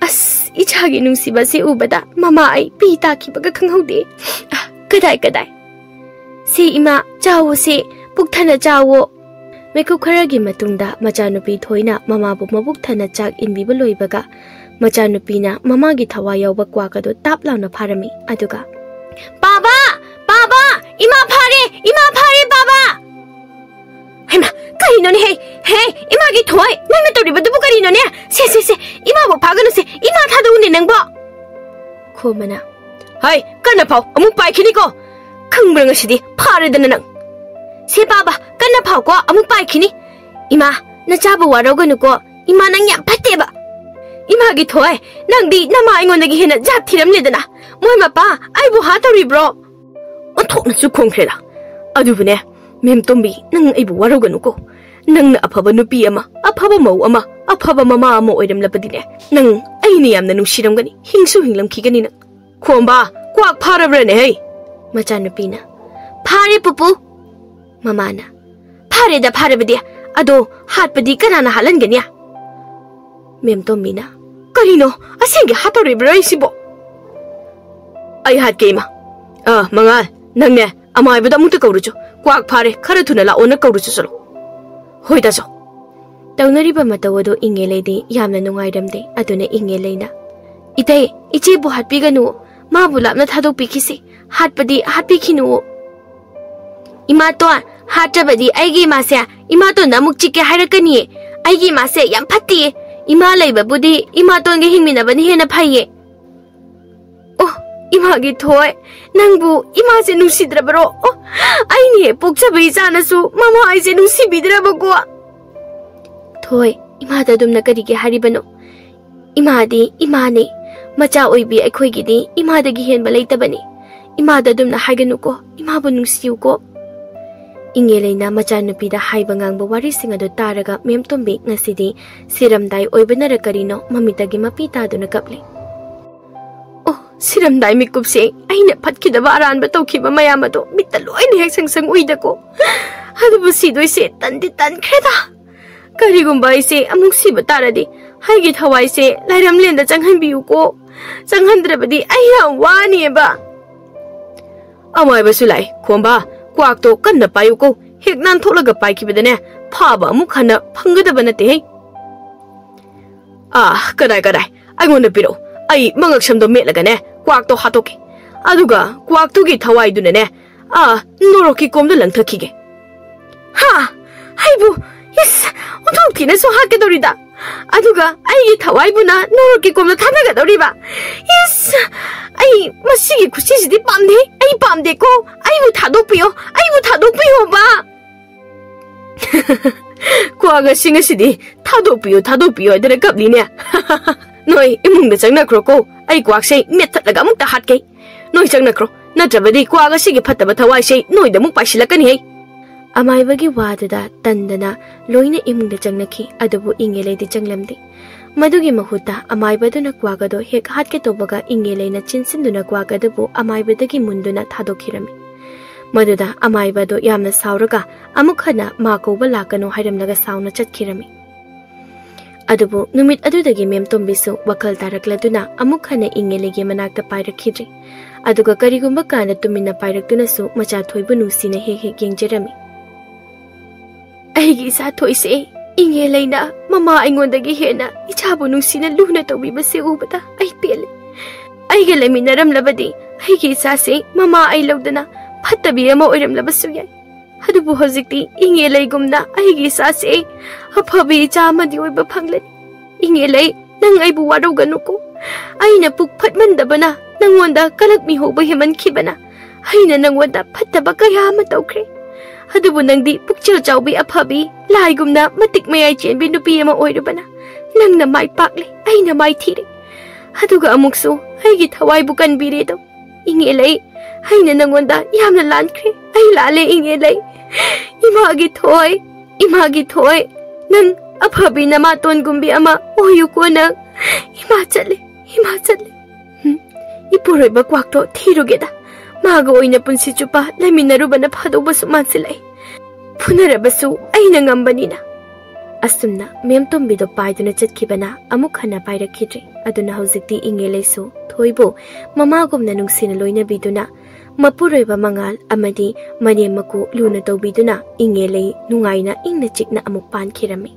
ꯑꯁ, ꯏꯆꯥꯒꯤ ꯅꯨꯡꯁꯤꯕꯁꯦ ꯎꯕꯗ ꯃꯃꯥ ꯑꯩ ꯄꯤ ꯇꯥꯈꯤꯕꯒ ꯈꯪꯍꯧꯗꯦ꯫ ꯑ, ꯀꯗꯥꯏ, ꯀꯗꯥꯏ? ꯁꯦ, ꯏꯃꯥ, ꯆꯥꯋꯣ ꯁꯦ, ꯄꯨꯛ ꯊꯟꯅ ꯆꯥꯋꯣ꯫ ꯃꯤꯀꯨꯞ ꯈꯔꯒꯤ ꯃꯇꯨꯡꯗ ꯃꯆꯥꯅꯨꯄꯤ ꯊꯣꯏꯅ ꯃꯃꯥꯕꯨ ꯃꯕꯨꯛ ꯊꯟꯅ ꯆꯥꯛ ꯏꯟꯕꯤꯕ ꯂꯣꯏꯕꯒ, ꯃꯆꯥꯅꯨꯄꯤꯅ ꯃꯃꯥꯒꯤ ꯊꯋꯥꯏ ꯌꯥꯎꯕ ꯀ꯭ꯋꯥꯛ ꯑꯗꯨ ꯇꯥꯞ ꯂꯥꯎꯅ ꯐꯥꯔꯝꯃꯤ꯫ ꯑꯗꯨꯒ, "ꯄꯥꯕ! ꯄꯥꯕ! ꯏꯃꯥ ꯐꯥꯔꯦ! ꯏꯃꯥ ꯐꯥꯔꯦ, ꯄꯥꯕ!" ꯍꯩꯃꯥ, ꯀꯔꯤꯅꯣꯅꯦ? ꯍꯦ, ꯍꯦ, ꯏꯃꯥꯒꯤ ꯊꯣꯏ, ꯅꯪꯅ ꯇꯧꯔꯤꯕꯗꯨꯕꯨ ꯀꯔꯤꯅꯣꯅꯦ? ꯁꯦ, ꯁꯦ, ꯁꯦ, ꯏꯃꯥꯕꯨ ꯐꯥꯒꯅꯨꯁꯦ, ꯏꯃꯥ ꯊꯥꯗꯣꯛꯎꯅꯦ ꯅꯪꯕꯣ꯫ ꯈꯣꯝꯕꯅ, "ꯍꯩ, ꯀꯟꯅ ꯐꯥꯎ, ꯑꯃꯨꯛ ꯄꯥꯏꯈꯤꯅꯤꯀꯣ꯫ ꯈꯪꯕ꯭ꯔꯥ ꯉꯁꯤꯗꯤ ꯐꯥꯔꯦꯗꯅ ꯅꯪ꯫ ꯁꯦ ꯄꯥꯕ, ꯀꯟꯅ ꯐꯥꯎꯀꯣ, ꯑꯃꯨꯛ ꯄꯥꯏꯈꯤꯅꯤ꯫ ꯏꯃꯥ, ꯅꯆꯥꯕꯨ ꯋꯥꯔꯧꯒꯅꯨꯀꯣ, ꯏꯃꯥ ꯅꯪ ꯌꯥꯝ ꯐꯠꯇꯦꯕ꯫ ꯏꯃꯥꯒꯤ ꯊꯣꯏ, ꯅꯪꯗꯤ ꯅꯃꯥ ꯑꯩꯉꯣꯟꯗꯒꯤ ꯍꯦꯟꯅ ꯖꯥꯠ ꯊꯤꯔꯝꯂꯦꯗꯅ꯫ ꯃꯣꯏ ꯃꯄꯥ ꯑꯩꯕꯨ ꯍꯥ ꯇꯧꯔꯤꯕ꯭ꯔꯣ?" ꯑꯣꯟꯊꯣꯛꯅꯁꯨ ꯈꯣꯡꯈ꯭ꯔꯦꯗ꯫ ꯑꯗꯨꯕꯨꯅꯦ, ꯃꯦꯝ ꯇꯣꯝꯕꯤ, ꯅꯪ ꯑꯩꯕꯨ ꯋꯥꯔꯧꯒꯅꯨꯀꯣ꯫ ꯅꯪꯅ ꯑꯐꯕ ꯅꯨꯄꯤ ꯑꯃ, ꯑꯐꯕ ꯃꯧ ꯑꯃ, ꯑꯐꯕ ꯃꯃꯥ ꯑꯃ ꯑꯣꯏꯔꯝꯂꯕꯗꯤꯅꯦ, ꯅꯪ ꯑꯩꯅ ꯌꯥꯝꯅ ꯅꯨꯡꯁꯤꯔꯝꯒꯅꯤ, ꯍꯤꯡꯁꯨ ꯍꯤꯡꯂꯝꯈꯤꯒꯅꯤ ꯅꯪ꯫ ꯈꯣꯝꯕ, ꯀ꯭ꯋꯥꯛ ꯐꯥꯔꯕ꯭ꯔꯅꯦ ꯍꯩ? ꯃꯆꯥꯅꯨꯄꯤꯅ, "ꯐꯥꯔꯦ ꯄꯨꯄꯨ꯫" ꯃꯃꯥꯅ, "ꯐꯥꯔꯦꯗ ꯐꯥꯔꯕꯗꯤ, ꯑꯗꯣ ꯍꯥꯠꯄꯗꯤ ꯀꯅꯥꯅ ꯍꯥꯠꯍꯟꯒꯅꯤ?" ꯃꯦꯝ ꯇꯣꯝꯕꯤꯅ, "ꯀꯔꯤꯅꯣ? ꯑꯁꯦꯡꯒꯤ ꯍꯥꯠꯇꯧꯔꯤꯕ꯭ꯔꯣ ꯑꯩꯁꯤꯕꯣ?" "ꯑꯩ ꯍꯥꯠꯀꯦ, ꯏꯃꯥ꯫ ꯑ, ꯃꯉꯥꯜ, ꯅꯪꯅꯦ, ꯑꯃꯥꯏꯕꯗ ꯑꯃꯨꯛꯇ ꯀꯧꯔꯨꯆꯣ꯫ ꯀ꯭ꯋꯥꯛ ꯐꯥꯔꯦ, ꯈꯔ ꯊꯨꯅ ꯂꯥꯛꯑꯣꯅ ꯀꯧꯔꯨꯆꯣ ꯆꯠꯂꯣ꯫" "ꯍꯣꯏ, ꯇꯥꯆꯧ꯫" ꯇꯧꯅꯔꯤꯕ ꯃꯇꯧ ꯑꯗꯨ ꯏꯪꯉꯦꯂꯩꯗꯤ ꯌꯥꯝꯅ ꯅꯨꯡꯉꯥꯏꯔꯝꯗꯦ꯫ ꯑꯗꯨꯅ ꯏꯪꯉꯦꯂꯩꯅ, "ꯏꯇꯩ, ꯏꯆꯦꯕꯨ ꯍꯥꯠꯄꯤꯒꯅꯨ꯫ ꯃꯥꯕꯨ ꯂꯥꯞꯅ ꯊꯥꯗꯣꯛꯄꯤꯈꯤꯁꯤ꯫ ꯍꯥꯠꯄꯗꯤ ꯍꯥꯠꯄꯤꯈꯤꯅꯨ꯫" "ꯏꯃꯥꯇꯣꯟ, ꯍꯥꯠꯇ꯭ꯔꯕꯗꯤ ꯑꯩꯒꯤ ꯏꯃꯥꯁꯦ ꯏꯃꯥꯇꯣꯟꯗ ꯑꯃꯨꯛ ꯆꯤꯛꯀꯦ ꯍꯥꯏꯔꯛꯀꯅꯤꯌꯦ꯫ ꯑꯩꯒꯤ ꯏꯃꯥꯁꯦ ꯌꯥꯝ ꯐꯠꯇꯤꯌꯦ꯫ ꯏꯃꯥ ꯂꯩꯕꯕꯨꯗꯤ ꯏꯃꯥꯇꯣꯟꯒ ꯍꯤꯡꯃꯤꯟꯅꯕꯅ ꯍꯦꯟꯅ ꯐꯩꯌꯦ꯫" "ꯑꯣ, ꯏꯃꯥꯒꯤ ꯊꯣꯏ, ꯅꯪꯕꯨ ꯏꯃꯥꯁꯦ ꯅꯨꯡꯁꯤꯗ꯭ꯔꯕꯔꯣ? ꯑꯣ, ꯑꯩꯅ ꯍꯦꯛ ꯄꯣꯛꯆꯕ ꯏꯆꯥꯅꯁꯨ ꯃꯃꯥ ꯑꯩꯁꯦ ꯅꯨꯡꯁꯤꯕꯤꯗ꯭ꯔꯕꯀꯣ?" "ꯊꯣꯏ, ꯏꯃꯥꯗ ꯑꯗꯨꯝꯅ ꯀꯔꯤꯒꯤ ꯍꯥꯏꯔꯤꯕꯅꯣ? "ꯏꯃꯥꯗꯤ ꯏꯃꯥꯅꯦ, ꯃꯆꯥ ꯑꯣꯏꯕꯤ ꯑꯩꯈꯣꯏꯒꯤꯗꯤ ꯏꯃꯥꯗꯒꯤ ꯍꯦꯟꯕ ꯂꯩꯇꯕꯅꯤ꯫ ꯏꯃꯥꯗ ꯑꯗꯨꯝꯅ ꯍꯥꯏꯒꯅꯨꯀꯣ, ꯏꯃꯥꯕꯨ ꯅꯨꯡꯁꯤꯌꯨꯀꯣ"꯫ ꯏꯉꯦꯂꯩꯅ ꯃꯆꯥꯅꯨꯄꯤꯗ ꯍꯥꯏꯕ ꯉꯥꯡꯕ ꯋꯥꯔꯤꯁꯤꯡ ꯑꯗꯨ ꯇꯥꯔꯒ ꯃꯦꯝꯇꯣꯝꯕꯤ ꯉꯁꯤꯗꯤ ꯁꯤꯔꯝꯗꯥꯏ ꯑꯣꯏꯕꯅꯔ ꯀꯔꯤꯅꯣ ꯃꯃꯤꯠꯇꯒꯤ ꯃꯄꯤ ꯇꯥꯗꯨꯅ ꯀꯞꯂꯤ꯫ "ꯑꯣ, ꯁꯤꯔꯝꯗꯥꯏ ꯃꯤꯀꯨꯞꯁꯦ ꯑꯩꯅ ꯐꯠꯈꯤꯗꯕ ꯑꯔꯥꯟꯕ ꯇꯧꯈꯤꯕ ꯃꯌꯥꯝ ꯑꯗꯣ ꯃꯤꯠꯇ ꯂꯣꯏꯅ ꯍꯦꯛ ꯁꯪ ꯁꯪ ꯎꯏꯗꯀꯣ꯫ ꯑꯗꯨꯕꯨ ꯁꯤꯗꯣꯏꯁꯦ ꯇꯟꯗꯤ ꯇꯟꯈ꯭ꯔꯦꯗ꯫ ꯀꯔꯤꯒꯨꯝꯕ ꯑꯩꯁꯦ ꯑꯃꯨꯛ ꯁꯤꯕ ꯇꯥꯔꯗꯤ ꯑꯩꯒꯤ ꯊꯋꯥꯏꯁꯦ ꯂꯥꯏꯔꯝꯂꯦꯟꯗ ꯆꯪꯍꯟꯕꯤꯌꯨꯀꯣ꯫ ꯆꯪꯍꯟꯗ꯭ꯔꯕꯗꯤ ꯑꯩ ꯌꯥꯝ ꯋꯥꯅꯤꯑꯕ"꯫ "ꯑꯃꯥꯏꯕꯁꯨ ꯂꯥꯛꯑꯦ, ꯈꯣꯝꯕ꯫ ꯀ꯭ꯋꯥꯛꯇꯣ ꯀꯟꯅ ꯄꯥꯏꯌꯨꯀꯣ꯫ ꯍꯦꯛ ꯅꯥꯟꯊꯣꯛꯂꯒ ꯄꯥꯏꯈꯤꯕꯗꯅꯦ, ꯐꯥꯕ ꯑꯃꯨꯛ ꯍꯟꯅ ꯐꯪꯒꯗꯕ ꯅꯠꯇꯦꯍꯦ"꯫ "ꯑꯥ, ꯀꯗꯥꯏ, ꯀꯗꯥꯏ? ꯑꯩꯉꯣꯟꯗ ꯄꯤꯔꯛꯎ꯫ ꯑꯩ ꯃꯉꯛꯁꯝꯗꯣ ꯃꯦꯠꯂꯒꯅꯦ, ꯀ꯭ꯋꯥꯛꯇꯣ ꯍꯥꯠꯇꯣꯛꯀꯦ꯫ ꯑꯗꯨꯒ ꯀ꯭ꯋꯥꯛꯇꯨꯒꯤ ꯊꯋꯥꯏꯗꯨꯅꯅꯦ, ꯑꯥ, ꯅꯣꯔꯣꯛꯀꯤ ꯀꯣꯝꯗ ꯂꯪꯊꯈꯤꯒꯦ"꯫ "ꯍꯥ? ꯑꯩꯕꯨ, ꯏꯁ, ꯑꯣꯟꯊꯣꯛ ꯊꯤꯅꯁꯨ ꯍꯥꯠꯀꯗꯧꯔꯤꯗ꯫ ꯑꯗꯨꯒ ꯑꯩꯒꯤ ꯊꯋꯥꯏꯕꯨꯅ ꯅꯣꯔꯣꯛꯀꯤ ꯀꯣꯝꯗ ꯊꯥꯗꯒꯗꯧꯔꯤꯕ? ꯏꯁ, ꯑꯩ ꯃꯁꯤꯒꯤ ꯈꯨꯁꯤꯁꯤꯗꯤ ꯄꯥꯝꯗꯦ꯫ ꯑꯩ ꯄꯥꯝꯗꯦꯀꯣ꯫ ꯑꯩꯕꯨ ꯊꯥꯗꯣꯛꯄꯤꯌꯣ꯫ ꯑꯩꯕꯨ ꯊꯥꯗꯣꯛꯄꯤꯌꯣꯕ"꯫ "ꯀ꯭ꯋꯥꯛ ꯑꯁꯤ ꯉꯁꯤꯗꯤ ꯊꯥꯗꯣꯛꯄꯤꯌꯨ, ꯊꯥꯗꯣꯛꯄꯤꯌꯨ ꯍꯥꯏꯗꯅ ꯀꯞꯂꯤꯅꯦ"꯫ "ꯅꯣꯏ ꯏꯃꯨꯡꯗ ꯆꯪꯅꯈ꯭ꯔꯣꯀꯣ꯫ ꯑꯩ ꯀ꯭ꯋꯥꯛꯁꯦ ꯃꯦꯠꯊꯠꯂꯒ ꯑꯃꯨꯛꯇ ꯍꯥꯠꯀꯦ꯫ ꯅꯣꯏ ꯆꯪꯅꯈ꯭ꯔꯣ, ꯅꯠꯇ꯭ꯔꯕꯗꯤ ꯀ꯭ꯋꯥꯛ ꯑꯁꯤꯒꯤ ꯐꯠꯇꯕ ꯊꯋꯥꯏꯁꯦ ꯅꯣꯏꯗ ꯑꯃꯨꯛ ꯄꯥꯏꯁꯤꯜꯂꯛꯀꯅꯤꯍꯦ"꯫ ꯑꯃꯥꯏꯕꯒꯤ ꯋꯥꯗꯨꯗ ꯇꯟꯗꯅ ꯂꯣꯏꯅ ꯏꯃꯨꯡꯗ ꯆꯪꯅꯈꯤ, ꯑꯗꯨꯕꯨ ꯏꯉꯦꯂꯩꯗꯤ ꯆꯪꯂꯝꯗꯦ꯫ ꯃꯗꯨꯒꯤ ꯃꯍꯨꯠꯇ ꯑꯃꯥꯏꯕꯗꯨꯅ ꯀ꯭ꯋꯥꯛ ꯑꯗꯨ ꯍꯦꯛ ꯍꯥꯠꯀꯦ ꯇꯧꯕꯒ ꯏꯉꯦꯂꯩꯅ ꯆꯤꯟꯁꯤꯟꯗꯨꯅ ꯀ꯭ꯋꯥꯛ ꯑꯗꯨꯕꯨ ꯑꯃꯥꯏꯕꯗꯒꯤ ꯃꯨꯟꯗꯨꯅ ꯊꯥꯗꯣꯛꯈꯤꯔꯝꯃꯤ꯫ ꯃꯗꯨꯗ ꯑꯃꯥꯏꯕ ꯑꯗꯨ ꯌꯥꯝꯅ ꯁꯥꯎꯔꯒ ꯑꯃꯨꯛ ꯍꯟꯅ ꯃꯥ ꯀꯧꯕ ꯂꯥꯛꯀꯅꯨ ꯍꯥꯏꯔꯝꯂꯒ ꯁꯥꯎꯅ ꯆꯠꯈꯤꯔꯝꯃꯤ꯫ ꯑꯗꯨꯕꯨ ꯅꯨꯃꯤꯠ ꯑꯗꯨꯗꯒꯤ ꯃꯦꯝꯇꯣꯝꯕꯤꯁꯨ ꯋꯥꯈꯜ ꯇꯥꯔꯛꯂꯗꯨꯅ ꯑꯃꯨꯛ ꯍꯟꯅ ꯏꯉꯦꯂꯩꯒꯤ ꯃꯅꯥꯛꯇ ꯄꯥꯏꯔꯛꯈꯤꯗ꯭ꯔꯦ꯫ ꯑꯗꯨꯒ ꯀꯔꯤꯒꯨꯝꯕ ꯀꯥꯟꯗ ꯇꯨꯃꯤꯟꯅ ꯄꯥꯏꯔꯛꯇꯨꯅꯁꯨ ꯃꯆꯥ ꯊꯣꯏꯕꯨ ꯅꯨꯡꯁꯤꯅ ꯍꯦꯛ ꯍꯦꯛ ꯌꯦꯡꯖꯔꯝꯃꯤ꯫ "ꯑꯩꯒꯤ ꯏꯆꯥ ꯊꯣꯏꯁꯦ, ꯏꯉꯦꯂꯩꯅ ꯃꯃꯥ ꯑꯩꯉꯣꯟꯗꯒꯤ ꯍꯦꯟꯅ ꯏꯆꯥꯕꯨ ꯅꯨꯡꯁꯤꯅ ꯂꯨꯅ ꯇꯧꯕꯤꯕꯁꯦ ꯎꯕꯗ ꯑꯩ ꯄꯦꯜꯂꯦ꯫ ꯑꯩꯒ ꯂꯩꯃꯤꯟꯅꯔꯝꯂꯕꯗꯤ ꯑꯩꯒꯤ ꯏꯆꯥꯁꯦ ꯃꯃꯥ ꯑꯩ ꯂꯧꯗꯅ ꯐꯠꯇꯕꯤ ꯑꯃ ꯑꯣꯏꯔꯝꯂꯕꯁꯨ ꯌꯥꯏ꯫ ꯑꯗꯨꯕꯨ ꯍꯧꯖꯤꯛꯇꯤ ꯏꯉꯦꯂꯩꯒꯨꯝꯅ ꯑꯩꯒꯤ ꯏꯆꯥꯁꯦ ꯑꯐꯕ ꯏꯆꯥ ꯑꯃꯗꯤ ꯑꯣꯏꯕ ꯐꯪꯂꯅꯤ꯫ ꯏꯉꯦꯂꯩ, ꯅꯪ ꯑꯩꯕꯨ ꯋꯥꯔꯧꯒꯅꯨꯀꯣ꯫ ꯑꯩꯅ ꯄꯨꯛ ꯐꯠꯃꯟꯗꯕꯅ ꯅꯪꯉꯣꯟꯗ ꯀꯂꯛ ꯃꯤꯍꯧꯕ ꯍꯦꯟꯃꯟꯈꯤꯕꯅ ꯑꯩꯅ ꯅꯪꯉꯣꯟꯗ ꯐꯠꯇꯕ ꯀꯌꯥ ꯑꯃ ꯇꯧꯈ꯭ꯔꯦ꯫ ꯑꯗꯨꯕꯨ ꯅꯪꯗꯤ ꯄꯨꯛꯆꯦꯜ ꯆꯥꯎꯕꯤ, ꯑꯐꯕꯤ, ꯂꯥꯏꯒꯨꯝꯅ ꯃꯇꯤꯛ ꯃꯌꯥꯏ ꯆꯦꯟꯕꯤ ꯅꯨꯄꯤ ꯑꯃ ꯑꯣꯏꯔꯨꯕꯅ ꯅꯪꯅ ꯃꯥꯏ ꯄꯥꯛꯂꯦ, ꯑꯩꯅ ꯃꯥꯏ ꯊꯤꯔꯦ꯫ ꯑꯗꯨꯒ ꯑꯃꯨꯛꯁꯨ ꯑꯩꯒꯤ ꯊꯋꯥꯏꯕꯨ ꯀꯟꯕꯤꯔꯦꯗꯣ꯫ ꯏꯉꯦꯂꯩ, ꯑꯩꯅ ꯅꯪꯉꯣꯟꯗ ꯌꯥꯝꯅ ꯂꯥꯟꯈ꯭ꯔꯦ꯫ ꯑꯩ ꯂꯥꯜꯂꯦ, ꯏꯉꯦꯂꯩ꯫ ꯏꯃꯥꯒꯤ ꯊꯣꯏ, ꯏꯃꯥꯒꯤ ꯊꯣꯏ, ꯅꯪ ꯑꯐꯕꯤ ꯅꯃꯥꯇꯣꯟꯒꯨꯝꯕꯤ ꯑꯃ ꯑꯣꯏꯌꯨꯀꯣ ꯅꯪ꯫ ꯏꯃꯥ ꯆꯠꯂꯦ, ꯏꯃꯥ ꯆꯠꯂꯦ꯫ ꯍꯨꯝ, ꯏꯄꯨꯔꯣꯏꯕ ꯀ꯭ꯋꯥꯛꯇꯣ ꯊꯤꯔꯨꯒꯦꯗ꯫ ꯃꯥꯒ ꯑꯣꯏꯅ ꯄꯨꯟꯁꯤ ꯆꯨꯞꯄ ꯂꯩꯃꯤꯟꯅꯔꯨꯕꯅ ꯐꯗꯧꯕꯁꯨ ꯃꯥꯟꯁꯤꯜꯂꯛꯏ꯫ ꯐꯨꯅꯔꯕꯁꯨ ꯑꯩꯅ ꯉꯝꯕꯅꯤꯅ꯫ ꯑꯁꯨꯝꯅ ꯃꯦꯝꯇꯣꯝꯕꯤꯗꯣ ꯄꯥꯏꯗꯨꯅ ꯆꯠꯈꯤꯕꯅ ꯑꯃꯨꯛ ꯍꯟꯅ ꯄꯥꯏꯔꯛꯈꯤꯗ꯭ꯔꯦ꯫ ꯑꯗꯨꯅ ꯍꯧꯖꯤꯛꯇꯤ ꯏꯉꯦꯂꯩꯁꯨ ꯊꯣꯏꯕꯨ ꯃꯃꯥꯒꯨꯝꯅ ꯅꯨꯡꯁꯤꯅ ꯂꯣꯏꯅꯕꯤꯗꯨꯅ, ꯃꯄꯨꯔꯣꯏꯕ ꯃꯉꯥꯜ ꯑꯃꯗꯤ ꯃꯅꯦꯝ ꯃꯀꯨ ꯂꯨꯅ ꯇꯧꯕꯤꯗꯨꯅ ꯏꯉꯦꯂꯩ ꯅꯨꯡꯉꯥꯏꯅ ꯏꯪꯅ ꯆꯤꯛꯅ ꯑꯃꯨꯛ ꯄꯥꯟꯈꯤꯔꯝꯃꯤ꯫